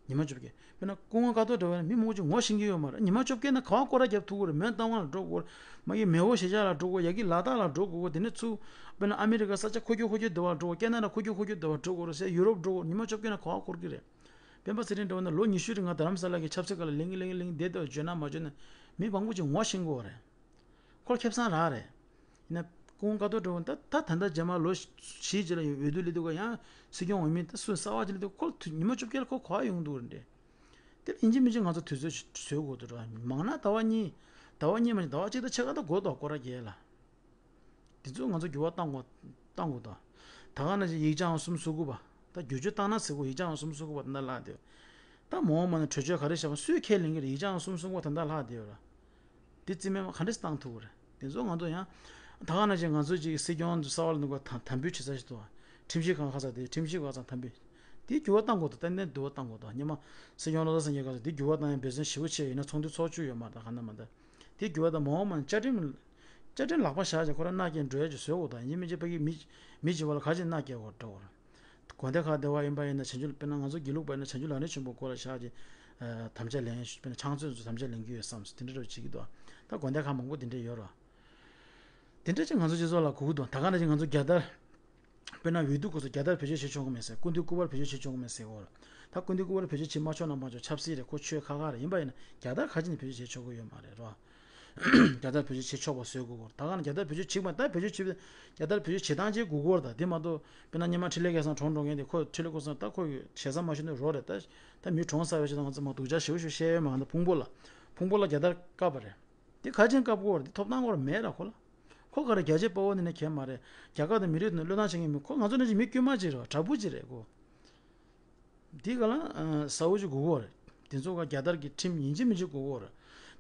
ཉི་མ་བཅོ་བརྒྱད། དཔེར་ན་སྐུ་ངོ་ཀ་ཏོ་འདྲ་བ་ཡིན་ན་མི་མང་པོ་ཅིག་ངོ་ཤེས་ཀྱི་ཡོད་མ་རེད། ཉི་མ་བཅོ་བརྒྱད་ནང་ག་པར་སྐོར་ར་བརྒྱབ་ཐུབ་ཀྱི་རེད། མོན་རྟ་དབང་ལ་འགྲོ་དགོས་རེད། མ་གི་མེས་དབོན་གཞིས་ཆགས་ལ་འགྲོ་དགོས། ཡ་གི་ལ་དྭགས་ལ་འགྲོ་དགོས། དེ་ནས་ཚུར་དཔེར་ན་ཨ་མི་རི་ཀ་ས་ཆ་འཁོར་རྒྱུག་འཁོར་རྒྱུག་འདྲ་བ་འགྲོ་དགོས། ཁེ་ན་ཌ་འཁོར་རྒྱུག་འཁོར་རྒྱུག་འདྲ་བ་འགྲོ་དགོས་རེད་ཟེར། ཡུ་རོབ་འགྲོ་དགོས། ཉི་མ་བཅོ་བརྒྱད་ནང་ག་པར་འཁོར་གྱི་རེད། སྤེན་པ་ཚེ་རིང་འདྲ་བ་ན་ལོ་ཉི་ཤུ་རིང་ང་རྡ་རམ་ས་ལ་གི་ཆབ་སྲིད་སྒང་ལ་ལིང་ལིང་ལིང་ལིང་བསྡད་འདུག་བརྗོད་ན་མ་བརྗོད་ན་མི་མང་པོ་ཅིག་ངོ་ཤེས་ཀྱི་ཡོད་རེད། ཁོ་ཁེ་བཟང་རང་རེད། ཡིན་ན་སྐུ་ངོ་ཀ་ཏོ་འདྲ་བོ་ད་ད་ད་ལྟ་རྗེས་མ་ལོ་བཞིའི་རྗེས་ལ་འོས་བསྡུ་སླེབས་དུས་ཀ་ཡང་སྲིད་སྐྱོང་འོས་མི་ད་སུ་གསར་བ་ཅིག་སླེབས་དུས་ཁོ་དུས་ཉི་མ་བཅོ་བརྒྱད་ལ་ཁོ་ག་པར་ཡོང་གི་འདུག་རེད་འདྲ། དེ་ལ་ཡིན་གཅིག་མིན་གཅིག་ང་ཚོ་དུས་ཚོད་བཟོ་དགོས་འདུག་ར། མང་ན་ཟླ་བ་གཉིས། ཟླ་བ་གཉིས་མ་ཡིན་ཟླ་བ་གཅིག་དང་ཕྱེད་ཀ་ད་འགོར་འདུག་སྐོར་ར་རྒྱལ་ལ། དེ་ཚོ་ང་ཚོ་འགྱུར་བ་གཏང་དགོས་གཏང་དགོས་དང་། ད་ག་ནང་བཞིན་ཡིག་ཆ་ཨང་གསུམ་གསུམ་དགུ་པ། ད་བསྒྱུར་བཅོས་བཏང་ན་ཟེར་གོ་ཡིག་ཆ་ཨང་གསུམ་གསུམ་དགུ་པ་ད་ལྟ་ལྷག་བསྡད་ཡོད། ད་མ་འོངས་པ་ན་གྲོས་ཆོད་ག་རེ་བཞག་པ་སུས་ཁས་ལེན་གྱི་རེད། ཡིག་ཆ་ཨང་གསུམ་གསུམ་དགུ་པ་ད་ལྟ་ལྷག་བསྡད་ཡོད་ར། དེ་རྩིས་མེད་མ་ག་འདྲས་བཏང་ཐུབ་ཀྱི་རེད། དེ་ཚོ་ང་ཚོ་ཡང་། ད་ག་ནང་བཞིན་ང་ཚོ་ཅིག་སྲིད་སྐྱོང་གསར་པ་ལ་ནུས་པ་དམ་དམ་འབུལ་བྱེད་ས་ཞིག་འདུག་བ། ཁྲིམས་ཞིབ་ཁང་ཁ་ཚ་དེ་ཁྲིམས་ཞིབ་ཁང་ཚང་དམ་འབུལ། དེ་འགྱུར་བ་བཏང་དགོས་འདུག་ཏན་ཏན་འགྱུར་བ་བཏང་དགོས་འདུག་སྔོན་མ་སྲིད་སྐྱོང་བློ་བཟང་སེང་གེ་སྐབས་སུ་དེ་འགྱུར་བ་བཏང་ཡ་འབད་བརྩོན་ཞེ་པོ་བྱས་ཡིན་ན་ཚོགས་འདུ་ཚོགས་བཅུག་ཡོད་མ་རེད། ད་ག་ནང་མ་ད། དེ་འགྱུར་བ་དང་མ་འོངས་པ་ན་བཅའ་ཁྲིམས། བཅའ་ཁྲིམས་ལག་པ་བཞག་ཅིང་ཁོ་རང་མནའ་སྐྱེལ་འགྲོ་ཡ་ཅིག་བཟོ་དགོས་དང་ཡིན་མིན་ཅིག་ཕ་གི་མི་མི་བྱེད་པ་ལ་ག་ཅིག་མནའ་སྐྱེལ་དགོས་འགྲོ་བར། དགོན་སྡེ་ཁག་སྡེ་བ་ཡིན་པ་ཡིན་ན་བྱང་ཆུབ་དཔེར་ན་ང་ཚོ་དགེ་ལུགས་པ་ཡིན་ན་བྱང་ཆུབ་ལམ་རིམ་ཆེན་པོ་སྐོར་ལ་བཞག་ཅིང་། དམ་བཅའ་ལེན་དཔེར་ན་ཕྱག་མཛོད་ཚོ་དམ་བཅའ་ལེན་གྱི་ཡོད་བསམ་སོང་། དེ་འདྲ་རོ་བྱེད་ཀྱི་འདུག་ད་དགོན་སྡེ་ཁག་མང་པོ་དེ་འདྲ་ཡོད་རོ། དེ་འདྲ་ཅིག་ང་ཚོ་སྤྱི་ཚོགས་ལ་གོ་གི་འདུག་ད་ག་ནང་བཞིན་ང་ཚོ་རྒྱལ་དར། དཔེར་ན་འོས་བསྡུ་སྐབས་སུ་རྒྱལ་དར་བེད་སྤྱོད་བྱེད་ཆོག་གི་མེད་ཟེར། སྐུ་མདུན་སྐུ་པར་བེད་སྤྱོད་བྱེད་ཆོག་གི་མེད་ཟེར་གོ། ད་སྐུ་མདུན་སྐུ་པར་བེད་སྤྱོད་བྱེད་མ་ཆོག་ན་མ་ཆོག་ཆབ་སྲིད་རེད། ཁོ་ཆོས་ཁག་ཁག་རེད། ཡིན་པ་ཡིན་ན་རྒྱལ་དར་ག་ཅི་ནས་བེད་སྤྱོད་བྱེད་ཆོག་གི་ཡོད་མ་རེད་རོ། རྒྱལ་དར་བེད་སྤྱོད་བྱེད་ཆོག་པ་བཟོས་དགོས་གོ། ད་ག་ནས་རྒྱལ་དར་བེད་སྤྱོད་བྱེད་མ་ད་བེད་སྤྱོད་བྱེད་རྒྱལ་དར་བེད་སྤྱོད་བྱེད་སྟངས་ཅིག་དགོས་གོ། ད་དེ་མ་གཏོགས་དཔེར་ན་སྔོན་མ་འཕྲིན་ལས་སྐལ་བཟང་གྲོངས་འགྲོ་མཁན་དེ་ཁོ་འཕྲིན་ལས་སྐལ་བཟང་ད་ཁོ་ཞེ་ས་མ་ཤོད་ནས་རོ་རེད། ད་ད་མི་གྲོངས་ཚར་བའི་ཆེད་དུ་ང་ཚོ་མ་སྡུག་ཅག་ཞེ་པོ་ཞིག་བཤད་ཡོད་མ། ད་ཕུང་པོ་ལ་ཕུང་པོ་ལ་རྒྱལ་དར་བཀབ་པ་རེད། དེ་ག་ཅན་བཀབ་དགོས་རེད། དེ་ཐོབ་ཐང་སྐོར་མེད་ར་ཁོ་ལ། ཁོ་ག་རེ་རྒྱལ་གཅེས་དཔའ་བོ་ནི་ནས་ཁྱད་མ་རེད། རྒྱ་གར་དང་མི་རིགས་དང་བློས་བཏང་བྱེད་མཁན་མི་ཁོ་ང་ཚོ་ནང་བཞིན་མི་དཀྱུས་མ་ཅིག་རེད། དྲག་པོ་ཅིག་རེད་ཁོ། འདི་ག་ལ་ཨ་གསལ་བོ་ཅིག་དགོས་ཀྱི་ཡོད་རེད། དེ་ཚོ་ག་རྒྱལ་དར་གྱི་ཁྲིམས་ཡིན་གཅིག་མིན་གཅིག་དགོས་ཀྱི་ཡོད་རེད།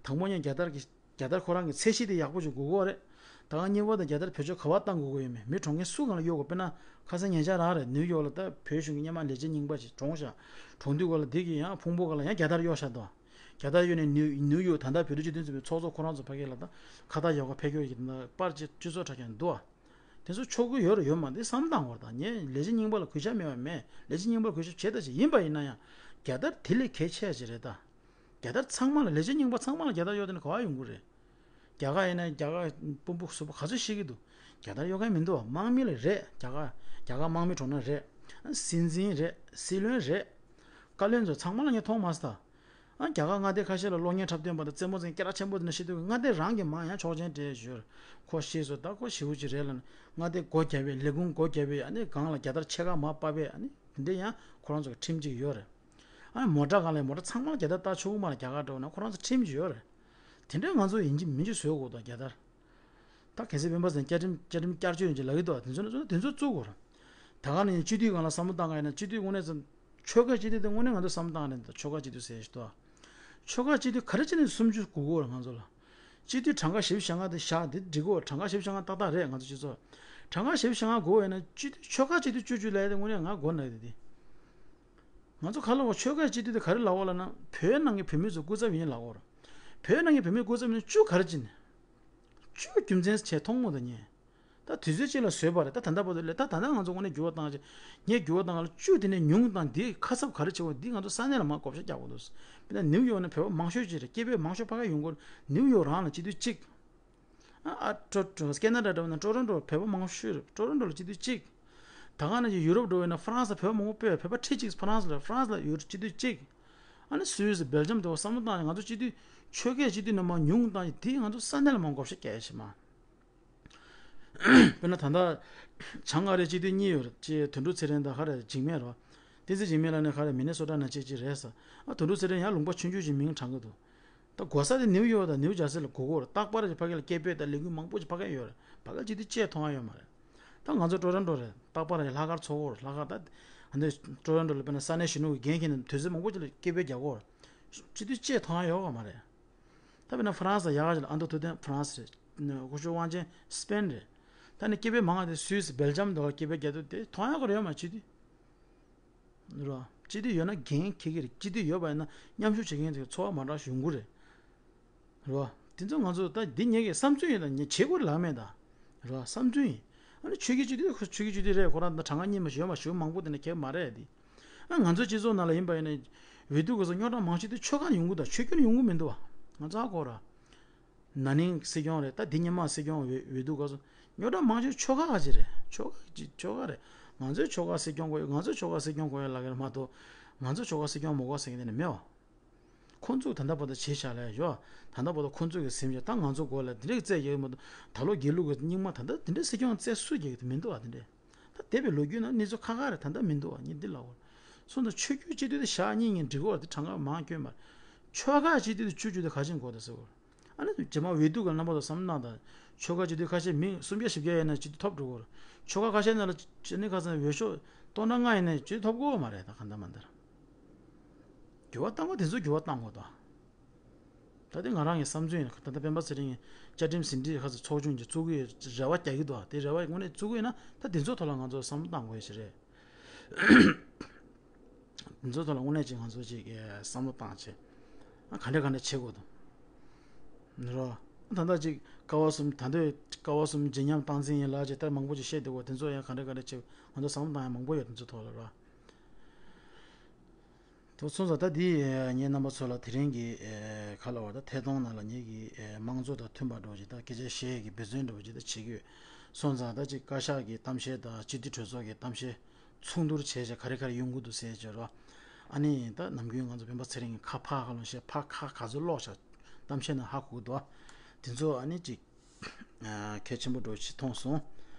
དང་པོ་ཉིད་རྒྱལ་དར་གྱི་རྒྱལ་དར་ཁོ་རང་གི་ཚད་གཞི་དེ་ཡག་པོ་ཅིག་དགོས་ཀྱི་ཡོད་རེད། ད་ག་གཉིས་པ་དང་རྒྱལ་དར་བེད་སྤྱོད་ག་པར་བཏང་དགོས་ཀྱི་ཡོད་མེད། མི་གྲོངས་མཁན་སུ་སྒང་ལ་གཡོག་དགོས། དཔེར་ན་ཁ་སང་ཉེ་ཆར་རང་རེད། ནིའུ་ཡོག་ལ་ད་བོད་གཞུང་གི་སྔོན་མ་ལས་བྱེད་རྙིང་པ་ཅིག་གྲོངས་ཤག་གྲོངས་དུས་ག་ལ་འདི་གི་ཡང་ཕུང་པོ་ག་ལ་ཡང་རྒྱལ་དར་གཡོག་ཤག་འདུག་རྒྱལ་དར་གཡོག་ནས་ནིའུ་ནིའུ་ཡོག་ད་ལྟ་བོད་རིགས་སྤྱི་མཐུན་ཚོགས་པའི་ཚོགས་གཙོ་ཁོ་རང་ཚོ་ཕ་གི་ལ་ད་ཁ་བཏགས་ཡག་པོ་ཕེབས་ཀྱི་ཡོད་ཀྱི་ད་པར་ཅིག་སྤྱི་ཚོགས་དྲ་རྒྱ་འདུག་ཨ། དེ་ཚོ་ཆོག་གི་ཡོད་རེད་ཡོད་མ་རེད་བསམ་བཏང་བར་དང་། ངས་ལས་བྱེད་རྙིང་པ་ལ་གུས་ཞབས་མེད་པ་མེད། ལས་བྱེད་རྙིང་པ་ལ་གུས་ཞབས་བྱེད་ད་ཅིག་ཡིན་པ་ཡིན་ན་ཡང་རྒྱལ་དར་དེ་ལས་གལ་ཆེ་ཅིག་རེད་ད། རྒྱལ་དར་ཚང་མ་ལ་ལས་བྱེད་རྙིང་པ་ཚང་མ་ལ་རྒྱལ་དར་གཡོག་དེ་ནི་ག་པར་ཡོང་གི་རེད། རྒྱ་གར་ཡིན་ན་རྒྱ་གར་དཔོན་པོ་ཟུར་པོ་ག་ཚོད་ཤེས་ཀྱི་འདུག་རྒྱལ་དར་གཡོག་མཁན་མི་འདུག་དམག་མི་ལ་རེད། རྒྱ་གར་རྒྱ་གར་དམག་མི་གྲོངས་ན་རེད། སྲིད་འཛིན་རེད། སྲིད་བློན་རེད། བཀའ་བློན་ཚོ་ཚང་མ་ལ་ངས་མཐོང་མ་སོང་ད། ཨ་རྒྱ་གར་མངའ་སྡེ་ཁ་ཤས་ལ་གློག་བརྙན་འཁྲབ་སྟོན་པ་དང་རྩེད་མོ་རྩེ་མཁན་སྐད་གྲགས་ཆེན་པོ་དེ་འདྲ་ཤེས་དུས་མངའ་སྡེ་རང་གི་མང་ཡང་ཆོག་མཆན་སྤྲད་ཞོར་ཁོ་ཤེས་སོང་ད། ཁོ་ཞེ་པོ་ཅིག་རེད་ལབ་ནས་མངའ་སྡེ་སྒོ་བརྒྱབ་པའི་ལས་ཁུངས་སྒོ་བརྒྱབ་པའི་ཨ་ནི་སྒང་ལ་རྒྱལ་དར་ཕྱེད་ཀ་མར་ཕབ་པའི་ཨ་ནི་དེ་འདྲ་ཡང་ཁོ་རང་ཚོ་གི་ཁྲིམས་གཅིག་ཡོད་རེད། ཨ་ནི་མོ་ཊ་སྒང་ལ་མོ་ཊ་ཚང་མ་ལ་རྒྱལ་དར་བཏགས་ཆོག་གི་མ་རེད། རྒྱ་གར་འགྲོ་ན་ཁོ་རང་ཚོ་ཁྲིམས་ཅིག་ཡོད་རེད། དེ་འདྲའི་ང་ཚོ་ཡིན་གཅིག་མིན་གཅིག་བཟོ་དགོས་དང་རྒྱལ་དར། ད་གལ་སྲིད་སྤེན་པ་ཚེ་རིང་བསྐྱར་ཁྲིམས་བསྐྱར་ཁྲིམས་བསྐྱར་བཅོས་ཡིན་གཅིག་ལབ་ཀྱི་འདུག་དེ་ཚོ་ནི་དེ་ཚོ་བཙུགས་དགོས་རེད། ད་ག་ནས་སྤྱི་འཐུས་སྒང་ལ་བསམ་བློ་བཏང་ག་ཡིན་ན་སྤྱི་འཐུས་དངོས་གནས་ཚོ་ཆོལ་ཁ་སྤྱི་འཐུས་དེ་དངོས་གནས་ང་ཚོ་བསམ་བློ་བཏང་ག་ཡིན་ན་ཆོལ་ཁ་སྤྱི་འཐུས་ཟེར་ཞིག་འདུག་ཆོལ་ཁ་སྤྱི་འཐུས་ག་རེ་བྱས་ནས་སུམ་ཅུ་དགོས་ཀྱི་ཡོད་རེད་ང་ཚོ་ལ། སྤྱི་འཐུས་གྲངས་ཀ་བཞི་བཅུ་ཞེ་ལྔ་དེ་བཞག་དེ་འགྲིག་གི་ཡོད། གྲངས་ཀ་བཞི་བཅུ་ཞེ་ལྔ་ཏག་ཏག་རེད་ང་ཚོ་སྤྱི་ཚོགས། གྲངས་ཀ་བཞི་བཅུ་ཞེ་ལྔ་དགོས་ཡོད་ན་སྤྱི་འཐུས་ཆོལ་ཁ་སྤྱི་འཐུས་བཅུ་བཅུ་ལབ་ཡ་དེ་དངོས་གནས་ང་དགོས་ན་དེ་དེ། ང་ཚོ་ག་ལ་བ་ཆོལ་ཁ་སྤྱི་འཐུས་དེ་ག་རེ་ལབ་ཡོད་ལབ་ན་བོད་ནང་གི་བོད་མི་ཚོ་སྐུ་ཚབ་ཡིན་ལབ་ཡོད་རེད། བོད་ནང་གི་བོད་མི་སྐུ་ཚབ་ནི་བཅུ་ག་རེ་བྱས་ནས། བཅུ་རྒྱུ་མཚན་བྱས་མཐོང་མོ་དང་ཉེ། ད་དུས་ཚོད་གཅིག་ལ་བཟོས་པ་རེད། ད་ད་ལྟ་བར་དུ་ལས་ད་ད་ལྟ་ང་ཚོ་དངོས་གནས་འགྱུར་བ་བཏང་ཅིག་ངས་འགྱུར་བ་བཏང་ལ་བཅུ་དེ་ནས་ཉུང་དང་འདི་ཁ་གསབ་ག་རེ་བྱེད་དགོས་འདི་ང་ཚོ་ས་གནས་ལ་མར་བགོ་བཤའ་རྒྱག་དགོས་འདུག་དཔེར་ན་ནིའུ་ཡོག་ནས་བོད་པ་མང་ཤོས་ཅིག་རེད། སྐྱེས་པ་མང་ཤོས་ཕ་ག་ཡོང་གི་ཡོད་རེད། ནིའུ་ཡོག་རང་ལ་སྤྱི་འཐུས་གཅིག་ཨ་ཨ་ཀྲོ་ཀྲོ་ཀེ་ན་ཌ་འདྲ་བོ་ན་ཀྲོ་རོན་ཀྲོ་བོད་པ་མང་ཤོས་རེད། ཀྲོ་རོན་ཀྲོ་ལ་སྤྱི་འཐུས་གཅིག་ད་ག་ནང་བཞིན་ཡུ་རོབ་འགྲོ་བས་ན་ཧྥ་རན་སི་ལ་བོད་པ་མང་པོ་སྤོས། བོད་པ་ཁྲི་གཅིག་ཧྥ་རན་སི་ལ་ཧྥ་རན་སི་ལ་ཡོད་སྤྱི་འཐུས་གཅིག་ཨ་ནི་སུད་སི་སྦེལ་ཇམ་དེ་བ་བསམ་བློ་བཏང་ནས་ང་ཚོ་སྤྱི་འཐུས་ཆོལ་ཁའི་སྤྱི་འཐུས་ནང་མར་ཉུང་བཏང་ཡིན་དེ་ང་ཚོ་ས་གནས་ལ་མར་བགོ་བཤའ་རྒྱག་ཡ་ཞིག་མ། དཔེར་ན་ད་ལྟ་བྱང་ཨ་རིའི་སྤྱི་འཐུས་གཉིས་ཡོད་རེད། གཅིག་དོན་གྲུབ་ཚེ་རིང་དང་ཧ་རེ་འཇིགས་མེད་རོ། བསྟན་འཛིན་འཇིགས་མེད་ལགས་ནི་ཧ་རེ་མི་ནི་སོ་ཊ་ནང་གཅིག་གཅིག་རེད་ཟེར། ཨ་དོན་གྲུབ་ཚེ་རིང་ཡང་ལུང་པ་ཆུང་ཆུང་ཞིག་མིང་བགྲང་གི་འདུག་ད་གོ་ས་དེ་ནིའུ་ཡོག་དང་ནིའུ་ཇར་སི་ལ་གོ་གོ་རེད། རྟག་པར་གྱི་ཕ་གི་ལ་སྐད་འབོད་དང་ལས་འགུལ་མང་པོ་ཞིག་ཕ་གི་ཡོད་རེད། ཕ་གི་སྤྱི་འཐུས་བཅས་མཐོང་ཡ་ཡོད་མ་རེད། ད་ང་ཚོ་ཀྲོ་རོན་ཀྲོ་རེད། རྟག་པར་ལྷག་དཀར་ཚོགས་འཁོར་ལྷག་དཀར་ད་ཨ་འདི་ཀྲོ་རོན་ཀྲོ་ལ་དཔེར་ན་ས་གནས་གཞོན་ནུ་གི་འགན་འཁྱེར་ནས་དུས་ཚོད་མང་པོ་ཅིག་ལ་སྐད་འབོད་རྒྱག་གོ་རེད། སྤྱི་འཐུས་བཅས་མཐོང་ཡ་ཡོད་ག་མ་རེད། ད་དཔེར་ན་ཧྥ་རན་སི་ལ་ཡག་ག་ཅིག་ལ་ཨ་མདོ་ཐུབ་བསྟན་ཧྥ་རན་སི་རེད། སྐུ་ཞབས་དབང་ཆེན་སི་པེན་རེད། ད་ནི་སྐད་འབོད་མང་བ་དེ་སུད་སི་སྦེལ་ཇམ་དུ་སྐད་འབོད་རྒྱག་དུས་དེ་མཐོང་ཡ་ག་རེ་ཡོད་མ་རེད། སྤྱི་འཐུས། རོ། སྤྱི་འཐུས་ཡོད་ན་འགན་འཁྱེར་གྱི་རེད། སྤྱི་འཐུས་ཡོད་པ་ཡིན་ན་མཉམ་ཞུགས་བྱེད་མཁན་ཚོའི་ཚོར་བ་མ་འདྲ་བྱུང་གི་རེད། རོ། དེ་ཚོ་ང་ཚོ་ད་འདི་ངེད་ཀྱི་བསམ་ཚུལ་ཡིན། ད་ངས་བྱེད་དགོས་ལབ་མེད་ད། རོ། བསམ་ཚུལ་ཡིན། ཨ་ནི་ཆོལ་ཁའི་སྤྱི་འཐུས་ཁོ་ཆོལ་ཁའི་སྤྱི་འཐུས་རེད། ཁོ་རང་ད་གྲངས་ཀ་གཉིས་མ་ཞིག་ཡོད་མ་ཞིག་མང་པོ་དེ་འདྲ་གལ་མ་རེད་དེ། ཨ་ང་ཚོའི་སྤྱི་ཚོགས་ནང་ལ་ཡིན་པ་ཡིན་ན་འོས་བསྡུ་སྐབས་སུ་རྙོག་དྲ་མང་ཤོས་དེ་ཆོལ་ཁ་ཡོང་གི་འདུག་ཆོས་བརྒྱུད་ཡོང་གི་མི་འདུག་ང་ཚོ་ཧ་གོ་ར། ན་ནིང་སྲིད་སྐྱོང་རེད། ད་འདི་སྔོན་མ་སྲིད་སྐྱོང་འོས་འོས་བསྡུ་སྐབས་སུ་རྙོག་དྲ་མང་ཤོས་ཆོལ་ཁ་ག་ཅིག་རེད། ཆོལ་ཁ་ཅིག་ཆོལ་ཁ་རེད། ང་ཚོའི་ཆོལ་ཁ་སྲིད་སྐྱོང་དགོས་ཡོད། ང་ཚོའི་ཆོལ་ཁ་སྲིད་སྐྱོང་དགོས་ཡོད་ལབ་མཁན་མ་གཏོགས་ང་ཚོའི་ཆོལ་ཁ་སྲིད་སྐྱོང་མི་དགོས་ཟེར་མཁན་དེ་ནི་མེད་བ། ཁོང་ཚོས་ད་ལྟ་བར་དུ་བྱས་བཞག་ལས་ཡོད། ད་ལྟ་བར་དུ་ཁོང་ཚོས་གི་ཟིན་བྱས་ད་ང་ཚོ་དགོས་ལ་འདི་འདྲས་བཙལ་ཡོད་མ་གཏོགས་ད་ལོ་དགེ་ལུགས་ཀྱི་རྙིང་མ་ད་ལྟ་འདི་འདྲས་སྲིད་སྐྱོང་བཙལ་སུས་རྒྱག་གི་མི་འདུག་བ། འདི་འདྲས་ད་འདས་པའི་ལོ་རྒྱུས་ནང་གནས་ཚུལ་ཁ་ཁ་རེད། ད་ལྟ་མི་འདུག་བ། ངས་འདི་ལབ་དགོས། སོང་ཙང་ཆོས་བརྒྱུད་སྤྱི་འཐུས་དེ་ཞག་གཉིས་གཉིས་འགྲིག་གོ་དེ་གྲངས་ཀ་མང་སྐྱོན་མ་རེད། ཆོལ་ཁ་སྤྱི་འཐུས་དེ་བཅུ་བཅུ་དེ་ག་ཅིག་དགོས་དེ་ཟེར་གོ། ཨ་ནི་རྗེས་མ་འོས་བསྡུ་གི་རྣམ་པ་དང་བསམ་ན་དང་ཆོལ་ཁ་སྤྱི་འཐུས་ཁ་ཤས་མི་སུམ་བརྒྱ་བཞི་བརྒྱ་ཡིན་ན་སྤྱི་འཐུས་ཐོབ་འགྲོ་གོ། ཆོལ་ཁ་ཁ་ཤས་ནང་ལ་ཅི་ནི་ཁ་སང་འོས་ཤོག་སྟོང་ཕྲག་ལྔ་ཡིན་ན་སྤྱི་འཐུས་ཐོབ་གོ་མ་རེད། ད་ག་འདྲ་མ་འདྲ་འགྱུར་བ་བཏང་གོ་དེ་ཚོ་འགྱུར་བ་བཏང་དགོས་དོ། ད་དེ་ང་རང་གི་བསམ་ཚུལ་ཡིན། ད་ལྟ་སྤེན་པ་ཚེ་རིང་གི་བཅའ་ཁྲིམས་ཟིན་བྲིས་ཁ་ཚ་ཚོགས་ཆུང་གི་བཙུགས་ཀྱི་རེ་བ་རྒྱག་གི་འདུག་དེ་རེ་བ་དངོས་གནས་བཙུགས་ཀྱི་ཡིན་ན་ད་དེ་ཚོའི་ཐོག་ལ་ང་ཚོ་བསམ་བློ་བཏང་དགོས་ཞིག་རེད། དེ་ཚོའི་ཐོག་ལ་དངོས་གནས་ཅིག་ང་ཚོ་ཅིག་བསམ་བློ་བཏང་བྱས་ག་འདྲ་ག་འདྲ་བྱེད་དགོས་དང་། རོ། ད་ལྟ་ཅིག་ཀ་བ་གསུམ་ད་འདོད་ཀ་བ་གསུམ་བརྗིད་ཉམས་སྟངས་འཛིན་ཡིན་ལ་ཅིག་ལྟར་མང་པོ་ཅིག་བཤད་འདུག་གོ་དེ་ཚོ་ཡང་ག་འདྲ་ག་འདྲ་བྱེད་ང་ཚོ་བསམ་བློ་བཏང་ཡ་མང་པོ་ཡོད་དེ་ཚོའི་ཐོག་ལ་རོ། སོང་ཙང་ད་འདི་ངས་རྣམ་པ་ཚོ་ལ་དེ་རིང་གི་ག་ལ་བར་ད་ཐད་གཏོང་ནང་ལ་ངེད་ཀྱི་དམངས་གཙོ་དང་མཐུན་པ་འདྲ་བོ་ཅིག་ད་སྐད་ཆ་བཤད་ཀྱི་འབད་བརྩོན་འདྲ་བོ་ཅིག་ད་བྱེད་ཀྱི་ཡོད། སོང་ཙང་ད་ཅིག་བཀའ་ཤག་གི་གཏམ་བཤད་དང་སྤྱི་འཐུས་གྲོས་ཚོགས་ཀྱི་གཏམ་བཤད་མཚུངས་བསྡུར་བྱས་བྱས་ག་རེ་ག་རེ་ཡོང་གི་འདུག་ཟེར་བྱས་རོ། ཨ་ནི་ད་ནམ་རྒྱུན་ང་ཚོ་སྤེན་པ་ཚེ་རིང་གི་ཁ་ཕར་ཁ་ལོང་བཤད་ཕར་ཁ་ག་ཚོད་ཀློག་བྱ་གཏམ་བཤད་ནང་ཧ་གོ་གི་འདུག་དེ་ཚོ་ཨ་ནི་ཅིག་གལ་ཆེན་པོ་འདྲ་ཞིག་མཐོང་སོང་།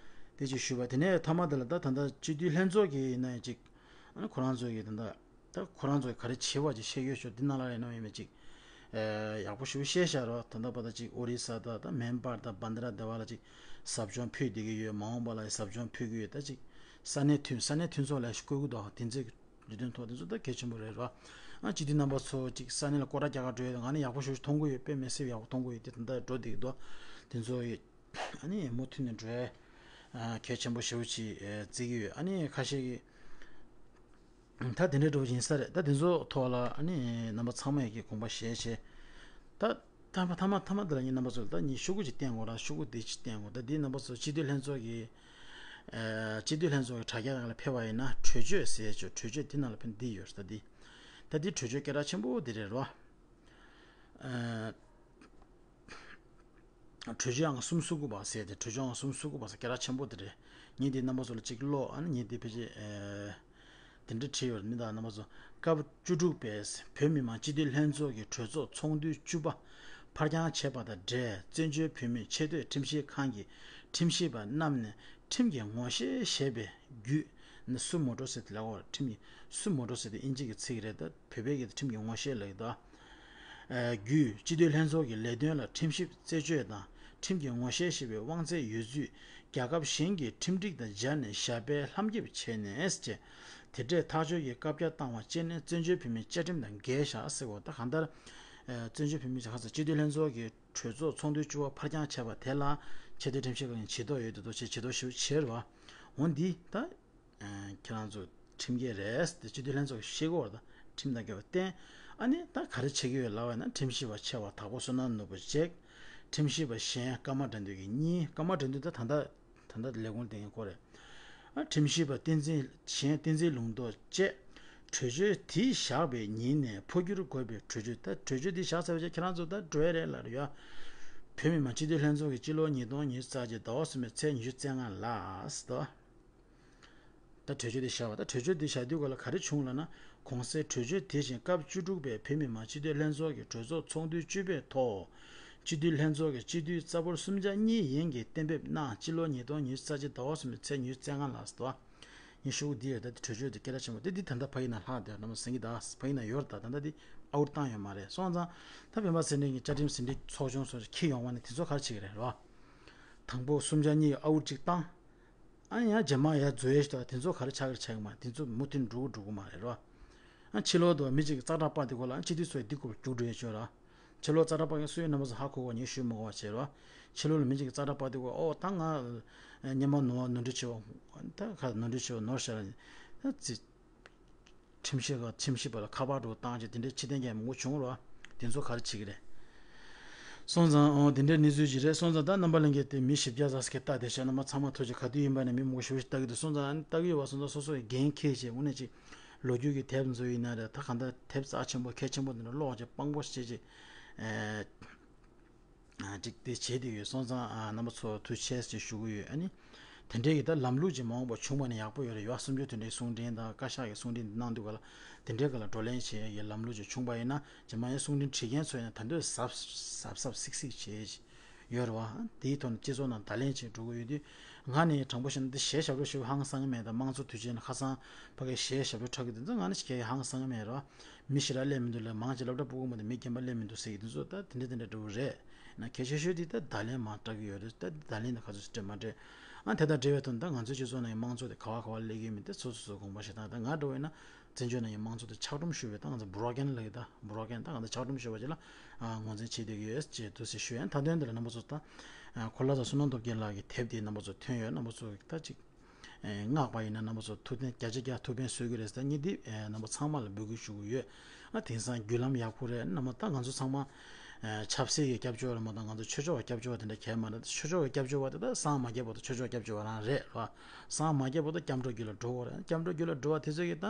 དེ་ཅིག་ཞུས་པ། དེ་ནས་མཐའ་མ་དེ་ལ་ད་ད་ལྟ་སྤྱི་འཐུས་ལྷན་ཚོགས་ཀྱི་ཡིན་ན་ཡང་ཅིག་ཨ་ནི་ཁོ་རང་ཚོ་གི་ད་ལྟ་ད་ཁོ་རང་ཚོ་གི་ག་རེ་བྱེད་པ་ཅིག་བཤད་ཡོད་ཤོག་འདི་ནང་ལ་ཡིན་ན་ཡིན་ན་ཅིག་ཡག་པོ་ཞེ་པོ་བཤད་བཞག་རོགས། ད་ལྟ་བར་ད་ཅིག་ཨོ་རི་ས་དང་ད་མེན་པར་དང་བན་དྷ་ར་དེ་བ་ལ་ཅིག་ཟབ་སྦྱོང་ཕུལ་བསྡད་ཀྱི་ཡོད། མ་འོངས་པ་ལ་ཟབ་སྦྱོང་ཕུལ་གྱི་ཡོད། ད་ཅིག་ས་གནས་མཐུན་ས་གནས་མཐུན་ཚོགས་ལ་ཞིག་བསྐོས་ཀྱི་འདུག་དེ་ཚོ་གི་ལས་དོན་ཐོག་དེ་ཚོ་ད་གལ་ཆེན་པོ་རེད་རོ། ཨ་སྤྱི་འཐུས་རྣམ་པ་ཚོ་ཅིག་ས་གནས་ལ་སྐོར་ར་རྒྱག་ག་འགྲོ་ཡོད། ང་ནི་ཡག་པོ་ཞེ་པོ་ཅིག་མཐོང་གི་ཡོད། དཔེ་མི་སྲིད་ཡག་པོ་མཐོང་གི་ཡོད། དེ་ད་ལྟ་འགྲོ་བསྡད་ཀྱི་འདུག་དེ་ཚོ་ཡི་ཨ་ནི་མུ་མཐུད་ནས་འགྲོ་ཡ་གལ་ཆེན་པོ་ཞེ་པོ་ཅིག་བརྩི་གི་ཡོད། ཨ་ནི་ཁ་ཤས་ཀྱིས་ད་དེ་འདྲའི་འགྲོ་བ་ཡིན་ས་རེད། ད་དེ་ཚོ་ཐོག་ལ་ཨ་ནི་རྣམ་པ་ཚང་མ་ཡི་གི་དགོངས་པ་བཞེས་བྱས་ད། ཐ་མ་ཐ་མ་ཐ་མ་འདི་ལ་ངས་རྣམ་པ་ཚོ་ལ་ད་ངས་ཤོག་གུ་ཅིག་བསྟན་དགོས་ར། ཤོག་གུ་འདི་ཅིག་བསྟན་དགོས། ད་འདི་རྣམ་པ་ཚོ་སྤྱི་འཐུས་ལྷན་ཚོགས་ཀྱི་ཨ་སྤྱི་འཐུས་ལྷན་ཚོགས་ཀྱི་དྲ་རྒྱ་ནང་ལ་ཕེབས་པ་ཡིན་ན་གྲོས་ཆོད་ཟེར་ཆོག་གྲོས་ཆོད་འདི་ནང་ལ་ཕེབས་འདི་ཡོད་རེད། ད་འདི་ད་འདི་གྲོས་ཆོད་སྐད་གྲགས་ཆེན་པོ་འདི་རེད་རོ། ཨ་གྲོས་ཆོད་ཨང་གསུམ་སོ་དགུ་པ་ཟེར་ཏེ། གྲོས་ཆོད་ཨང་གསུམ་སོ་དགུ་པ་ཟེར་སྐད་གྲགས་ཆེན་པོ་འདི་རེད། ངས་འདི་རྣམ་པ་ཚོ་ལ་ཅིག་ཀློག་ཨ་ནི་ངས་འདི་ཕལ་ཆེར་ཨ། དེ་འདྲ་བྲིས་ཡོད་མི་དང་རྣམ་པ་ཚོ། སྐབས་བཅུ་དྲུག་པའི་བོད་མི་མང་སྤྱི་འཐུས་ལྷན་ཚོགས་ཀྱི་གྲོས་ཚོགས་ཚོགས་འདུ་བཅུ་པ་ཕར་འགྱངས་བྱས་པ་དང་འབྲེལ། བཙན་བྱོལ་བོད་མིའི་ཆེས་མཐོའི་ཁྲིམས་ཞིབ་ཁང་གི་ཁྲིམས་ཞིབ་པ་རྣམས་ནས་ཁྲིམས་ཀྱི་ངོ་ཤེས་ཞེས་པའི་བརྒྱུད་ནས་སུ་མོ་ཊོ་ཟེར་དེ་ལབ་དགོས། ཁྲིམས་ཀྱི་སུ་མོ་ཊོ་ཟེར་དེ་དབྱིན་ཇི་གི་ཚིག་རེད། ད་བོད་པའི་གི་ཁྲིམས་ཀྱི་ངོ་ཤེས་ལབ་ཀྱི་འདུག་བརྒྱུད་སྤྱི་འཐུས་ལྷན་ཚོགས་ཀྱི་ལས་དོན་ལ་ཁྲིམས་ཞིབ་རྩད་གཅོད་དང་ཁྲིམས་ཀྱི་ངོ་ཤེས་ཞེས་པའི་དབང་ཚད་ཡོད་ཚུལ་རྒྱལ་ཁབ་གཞན་གྱི་ཁྲིམས་སྒྲིག་དང་སྦྱར་ནས་ཞབས་པད་ལྷམ་རྒྱབ་བྱས་ནས་ཅེས། དེ་འདྲའི་ཐག་གཅོད་ཀྱི་བཀའ་རྒྱ་བཏང་བ་བཅས་ནི་བཙན་བྱོལ་བོད་མིའི་བཅའ་ཁྲིམས་དང་འགལ་བཞག་ཟེར་བ། ད་གང་ལྟར་བཙན་བྱོལ་བོད་མིའི་ཁ་ས་སྤྱི་འཐུས་ལྷན་ཚོགས་ཀྱི་གྲོས་ཚོགས་ཚོགས་འདུ་བཅུ་པ་ཕར་འགྱངས་བྱས་པ་དེ་ལ་ཆེས་མཐོའི་ཁྲིམས་ཞིབ་ཁང་གིས་བྱེད་དོགས་ཡོད་དུ་དོ་ཆེ་བྱེད་དོགས་ཞེ་པོ་ཆེ་རེད་བ། འོ་འདི་ད། ཁྱེད་རང་ཚོ་ཁྲིམས་འགལ་རེད་དེ་སྤྱི་འཐུས་ལྷན་ཚོགས་ཀྱིས་ཤེས་དགོས་པ་དང་ཁྲིམས་དང་འགལ་བ་བསྟན། ཨ་ནི་ད་ག་རེ་བྱེད་ཀྱི་ཡོད་ལབ་པ་ཡིན་ན། ཁྲིམས་ཞིབ་པ་ཆེ་བ་དྭགས་པོ་བསོད་ནམས་ནོར་བུ་བཅས། ཁྲིམས་ཞིབ་པ་གཞན་ཀརྨ་དགྲ་འདུལ་གྱི་གཉིས། ཀརྨ་དགྲ་འདུལ་ད་ད་ལྟ་ད་ལྟ་ལས་ཁུངས་དེ་ངས་གོ་རེད། ཨ་ཁྲིམས་ཞིབ་པ་བསྟན་འཛིན་གཞན་བསྟན་འཛིན་ལུང་རྟོགས་བཅས། གྲོས་ཆོད་དེ་བཞག་པའི་ཉིན་ནས་འཕོ་འགྱུར་དགོས་པའི་གྲོས་ཆོད། ད་གྲོས་ཆོད་འདི་བཞག་ཚར་བའི་རྗེས་ཁྱེད་རང་ཚོ་ད་འགྲོ་ཡ་རེད་ལབ་རེད་ཡ། བོད་མི་མང་སྤྱི་འཐུས་ལྷན་ཚོགས་ཀྱི་སྤྱི་ལོ་ཉིས་སྟོང་ཉི་ཤུ་རྩ་གཅིག་ཟླ་བ་གསུམ་པའི་ཚེས་ཉི་ཤུ་རྩ་ལྔ་ལ་ཟེར། ད་གྲོས་ཆོད་འདི་བཞག་པ། ད་གྲོས་ཆོད་འདི་བཞག་དུས་ག་ལ་ག་རེ་བྱུང་ལབ་ན། གོང་གསལ་གྲོས་ཆོད་དེ་བཞིན་སྐབས་བཅུ་དྲུག་པའི་བོད་མི་མང་སྤྱི་འཐུས་ལྷན་ཚོགས་ཀྱི་གྲོས་ཚོགས་ཚོགས་འདུ་བཅུ་པའི་ཐོག་སྤྱི་འཐུས་ལྷན་ཚོགས་ཀྱི་སྤྱི་འཐུས་རྩ་འབོར་གསུམ་ཆ་གཉིས་ཡན་གྱིས་གཏན་འབེབས་གནང་། སྤྱི་ལོ་ཉིས་སྟོང་ཉི་ཤུ་རྩ་གཅིག་ཟླ་བ་གསུམ་པའི་ཚེས་ཉི་ཤུ་རྩ་ལྔ་ལ་ཟེར། ངས་ཤོག་བུ་འདི་ཡོད། ད་འདི་གྲོས་ཆོད་འདི་སྐད་གྲགས་ཆེན་པོ་དེ་འདི་ད་ལྟ་ཕ་གི་ནང་ལྷག་བསྡད་ཡོད། རྣམ་པ་ཚོ་གཟིགས་ཀྱི་གདའ། ཕ་གི་ནང་ཡོད་རེད། ད་ད་ལྟ་འདི་ཨ་འུར་བཏང་ཡོད་མ་རེད། སོང་ཙང་ད་སྤེན་པ་ཚེ་རིང་གི་བཅའ་ཁྲིམས་ཟིན་བྲིས་ཚོགས་ཆུང་སོགས་འཁྱེར་ཡོང་བ་ནི་དེ་ཚོ་ག་རེ་བྱེད་ཀྱི་རེད་རོ། དང་པོ་གསུམ་ཆ་གཉིས་ཨ་འུར་གཅིག་བཏང་། ཨ་ཡང་རྗེས་མ་ཡར་འཛུལ་ཡས་ཞིག་དང་དེ་ཚོ་ག་རེ་ཆགས་ཀྱི་རེད་ཆགས་ཀྱི་མ་རེད། དེ་ཚོ་མུ་མཐུད་འགྲོ་གི་འགྲོ་གི་མ་རེད་རོ། ཨ་ཕྱི་ལོགས་དུ་མི་གཅིག་གིས་ཙག་སྒྲ་པར་དེ་སྐོར་ལ་ཨ་སྤྱི་འཐུས་ཚོས་འདི་སྐོར་རྒྱུགས་འགྲོ་ཡས་ཆོག་ར། ཕྱི་ལོགས་ཙག་སྒྲ་པར་ངས་སུ་ཡོད་རྣམ་པ་ཚོ་ཧ་གོ་གོ། ངས་ཞུས་མ་གོ་བ་བྱས་རོ། ཕྱི་ལོགས་ལ་མི་གཅིག་གིས་ཙག་སྒྲ་པར་དེ་སྐོར་ཨོ་ད་ང་སྔོན་མ་ནོར་བ་ནོར་འཁྲུལ་བྱས་པ་ད་ག་ནོར་འཁྲུལ་བྱས་པ་ནོར་ཤག་ར། ཨ་ཙི། ཁྲིམས་ཞིབ་པ་ཁྲིམས་ཞིབ་པ་ལ་ཁ་པར་འདྲ་བོ་བཏང་བྱས་དེ་འདྲའི་ཕྱི་རྟེན་རྒྱལ་མང་པོ་བྱུང་རོ། དེ་ཚོ་ག་རེ་བྱེད་ཀྱི་རེད། སོང་ཙང་ཨོ་དེ་འདྲའི་གནས་ཚུལ་ཅིག་རེད། སོང་ཙང་ད་རྣམ་པ་ལྷན་རྒྱས་དེ་མི་བཞི་བརྒྱ་ཙམ་ཞིག་གིས་ལྟ་བསྡད་ཤག་རྣམ་པ་ཚང་མ་ཐུགས་རྗེ། ག་དུས་ཡིན་པ་ནས་མི་མང་པོ་ཞེ་པོ་ཞིག་ལྟ་གི་འདུག་སོང་ཙང་ཨ་ནི་ལྟ་གི་ཡོད་པ་སོང་ཙང་སོ་སོ་ཡི་འགན་འཁྱེར་བྱས་དངོས་གནས་ཅིག་ལོ་རྒྱུས་ཀྱི་དེབ་ཚོ་ཡིན་ན་རེད། ད་གང་ལྟར་དེབ་རྩ་ཆེན་པོ་གལ་ཆེན་པོ་འདི་འདྲ་ཀློག་བྱས་དཔང་པོ་བྱས་ཅིག་ཨེ། ཅིག་དེ་བྱས་བསྡད་ཡོད། སོང་ཙང་ཨ་རྣམ་པ་ཚོ་ཐུགས་རྗེ་ཆེ་ཞེས་ཞུ་གི་ཡོད། ཨ་ནི་དེ་འདྲའི་གི་ད་ལམ་ལུགས་ཅིག་མ་འོངས་པ་བྱུང་བ་ནི་ཡག་པོ་ཡོད་རེད། ཡོ་སུམ་ཅུ་དོན་གྲུབ་གསུང་འཕྲིན་དང་བཀའ་ཤག་གི་གསུང་འཕྲིན་གནང་དུས་ག་ལ་དེ་འདྲའི་ག་ལ་བགྲོ་གླེང་བྱེད་ཡས་ཀྱི་ལམ་ལུགས་ཅིག་བྱུང་བ་ཡིན་ན་རྗེས་མ་ཡང་གསུང་འཕྲིན་བྲིས་མཁན་ཚོ་ཡིན་ན་ད་དུང་གཟབ་གཟབ་གཟབ་གཟིགས་གཟིགས་བྱེད་ཡོད་རེད་བ། དེའི་ཐོག་ནས་སྤྱི་ཚོགས་ནང་བརྡ་ལན་ཅིག་འགྲོ་གི་ཡོད་དུས་ང་ནི་དྲང་པོ་བཤད་ན་འདི་གཞས་ཞབས་བྲོ་ཞུ་ཧང་སང་གི་མེད། ད་དམངས་གཙོ་དུས་ཆེན་ལ་ཁ་སང་ཕ་གི་གཞས་ཞབས་བྲོ་འཁྲབ་གི་དེ་ཚོ་ང་ནི་གཞས་ཧང་སང་གི་མེད་རེད་བ། མི་ཞེ་དྲག་སླེབས་མི་འདུག་ལ། མང་ཆེ་སློབ་གྲྭ་ཕྲུ་གུ་མ་གཏོགས་མི་རྒན་པ་སླེབས་མི་འདུག་ཟེར་གྱི་འདུག་ཚོ། ད་དེ་འདྲ་དེ་འདྲ་འདྲ་བོ་རེད། ན་གལ་ཆེ་ཤོས་དེ་ད་བརྡ་ལན་མར་སྤྲད་ཀྱི་ཡོད་རེད། ད་བརྡ་ལན་དེ་ག་ཚོད་སྤྲད་མ་སྤྲད། ཨ་དེ་དང་འབྲེལ་བའི་དོན་ད་ང་ཚོའི་སྤྱི་ཚོགས་ནང་གི་དམངས་གཙོ་དེ་ག་བ་ག་བ་སླེབས་ཀྱི་མིན་དེ་སོ་སོ་སོ་དགོངས་པ་བཞེས་སྟངས། ད་ང་འདྲ་བོ་ཡིན་ན་བཙན་བྱོལ་ནང་གི་དམངས་གཙོ་དེ་ཆག་སྒྲུབ་ཞུ་བའི་ད་ང་ཚོ་བྷོ་རོ་ཀེན་ལབ་ཀྱི་ད་བྷོ་རོ་ཀེན་ད་ང་ཚོ་ཆག་སྒྲུབ་ཞུ་བ་ཅིག་ལ་ཨ་ངོས་འཛིན་བྱེད་བསྡད་ཀྱི་ཡོད་ཅེས་འདུག་ཟེར་ཞུ་ཡ། མཐའ་དོན་དེ་ལ་རྣམ་པ་ཚོ་ད་ཨ་གོ་ལ་དང་བསོད་ནམས་སྟོབས་རྒྱལ་ལགས་ཀྱི་དེབ་དེ་རྣམ་པ་ཚོ་ཐོན་ཡོད། རྣམ་པ་ཚོ་ད་ཅིག་བསྔགས་པ་ཡིན་ན་རྣམ་པ་ཚོ་ཐུགས་བརྟན་བརྒྱ་ཆ་བརྒྱ་ཐུགས་ཕན་གསོས་ཀྱི་རེད་ཟེར་ངས་འདི་རྣམ་པ་ཚང་མ་ལ་འབོད་སྐུལ་ཞུ་གི་ཡོད། ཨ་དེང་སང་བརྒྱུད་ལམ་ཡག་པོ་རེད། རྣམ་པ་ད་ང་ཚོ་ཚང་མ་ཆབ་སྲིད་ཀྱི་སྐྱབས་བཅོལ་རེད་མ་གཏོགས་ང་ཚོ་ཆོས་ཕྱོགས་ཀྱི་སྐྱབས་བཅོལ་བ་དེ་འདྲ་གལ་མ་རེད། ཆོས་ཕྱོགས་ཀྱི་སྐྱབས་བཅོལ་བ་དེ་ད་སངས་མ་རྒྱས་བར་དུ་ཆོས་ཕྱོགས་སྐྱབས་བཅོལ་བ་རང་རེད་བ། སངས་མ་རྒྱས་བར་དུ་སྐྱབས་འགྲོ་རྒྱུད་ལ་འགྲོ་དགོས་རེད། སྐྱབས་འགྲོ་རྒྱུད་ལ་འགྲོ་བ་དེ་ཚོ་གི་ད་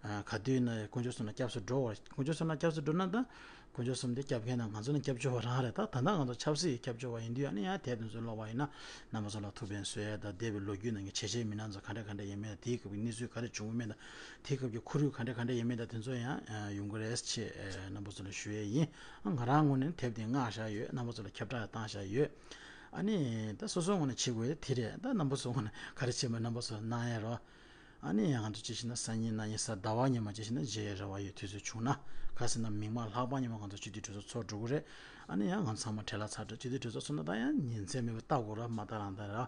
ག་དུས་ན་དཀོན་མཆོག་གསུམ་ལ་སྐྱབས་སུ་འགྲོ་བ། དཀོན་མཆོག་གསུམ་ལ་སྐྱབས་སུ་འགྲོ་ན་ད། དཀོན་མཆོག་གསུམ་དེ་སྐྱབས་མཁན་དང་ང་ཚོ་ནི་སྐྱབས་བཅོལ་བ་རང་རེད། ད་ད་ལྟ་ང་ཚོ་ཆབ་སྲིད་ཀྱི་སྐྱབས་བཅོལ་བ་ཡིན་དུས་ཨ་ནི་ཡང་དེབ་དེ་ཚོ་ཀློག་པ་ཡིན་ན་རྣམ་པ་ཚོ་ལ་ཐུགས་ཕན་གསོས་ཡ་དང་འདས་པའི་ལོ་རྒྱུས་ནང་གི་བྱས་རྗེས་མི་སྣ་ཚོ་ག་འདྲ་ག་འདྲ་ཡིན་མིན་དང་དེའི་སྐབས་ཀྱི་གནས་ཚུལ་ག་རེ་བྱུང་མིན་དང་དེའི་སྐབས་ཀྱི་ཁོར་ཡུག་ག་འདྲ་ག་འདྲ་ཡིན་མིན་དང་དེ་ཚོ་ཡང་ཡོང་གི་རེད་ཅེས་རྣམ་པ་ཚོ་ལ་ཞུ་ཡས་ཡིན། ང་རང་ངོས་ནས་དེབ་དེ་མངགས་བཞག་ཡོད། རྣམ་པ་ཚོ་ལ་ཁྱབ་བསྒྲགས་བཏང་བཞག་ཡོད། ཨ་ནི་ད་སོ་སོའི་ངོས་ནས་བྱེད་དགོས་དེ་རེད། ད་རྣམ་པ་ཚོའི་ངོས་ནས་ག་རེ་བྱེད་མིན་རྣམ་པ་ཚོ་གནང་ཡས་རོགས། ཨ་ནི་ཡང་ང་ཚོ་ཅི་ཞིག་ན་སང་ཉིན་གནངས་ཉིན་གཟའ་ཟླ་བ་ཉི་མ་ཅི་ཞིག་ན་མཇལ་རེ་བ་ཡོད། དུས་ཚོད་བྱུང་ན། ག་ཟེར་ན་མིག་དམར་ལྷག་པ་ཉི་མ་ང་ཚོ་སྤྱི་འཐུས་གྲོས་ཚོགས་ཚོགས་འགྲོ་གི་རེད། ཨ་ནི་ཡང་ང་ཚང་མ་བྲེལ་བ་ཚ་དྲག་སྤྱི་འཐུས་གྲོས་ཚོགས་ཚོགས་ན་ད་ཡང་ཉིན་མཚན་མེད་པར་ལྟ་དགོས་ར་མ་ལྟ་རང་ལྟ་ར།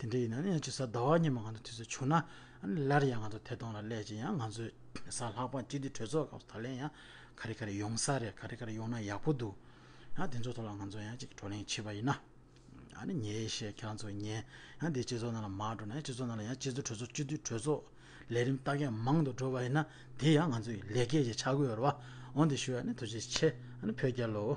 དེ་འདྲ་ཡིན་ན་ནི་ཡང་ཅི་གཟའ་ཟླ་བ་ཉི་མ་ང་ཚོ་དུས་ཚོད་བྱུང་ན་ཨ་ནི་སླར་ཡང་ང་ཚོ་ཐད་གཏོང་ལ་སླེབས་ཀྱི། ཡང་ང་ཚོས་གཟའ་ལྷག་པ་སྤྱི་འཐུས་གྲོས་ཚོགས་སྐབས་སུ་ད་ལན་ཡང་ག་རེ་ག་རེ་ཡོང་ས་རེད། ག་རེ་ག་རེ་ཡོང་ན་ཡག་པོ་འདུག་ཡང་དེ་ཚོ་ཐོག་ལ་ང་ཚོ་ཡང་ཅིག་བགྲོ་གླེང་བྱེད་པ་ཡིན་ན། ཨ་ནི་ཉན་ཤེས་ཁྱེད་རང་ཚོ་ཉན། ཡང་དེ་སྤྱི་ཚོགས་ནང་ལ་མར་འགྲོ་ན་ཡང་སྤྱི་ཚོགས་ནང་ལ་ཡང་སྤྱི་ཚོགས་གྲོས་ཚོགས་སྤྱི་འཐུས་གྲོས་ཚོགས་ལས་རིམ་ལྟ་མཁན་མང་དུ་འགྲོ་བ་ཡིན་ན་དེ་ཡང་ང་ཚོའི་ལས་ཀའི་ཆ་བགོས་ཡོད་རེད་བ། འོན་ཏེ་ཞུ་ཡ་ནི་ཐུགས་རྗེ་ཆེ། ཨ་ནི་བོད་རྒྱལ་ལོ།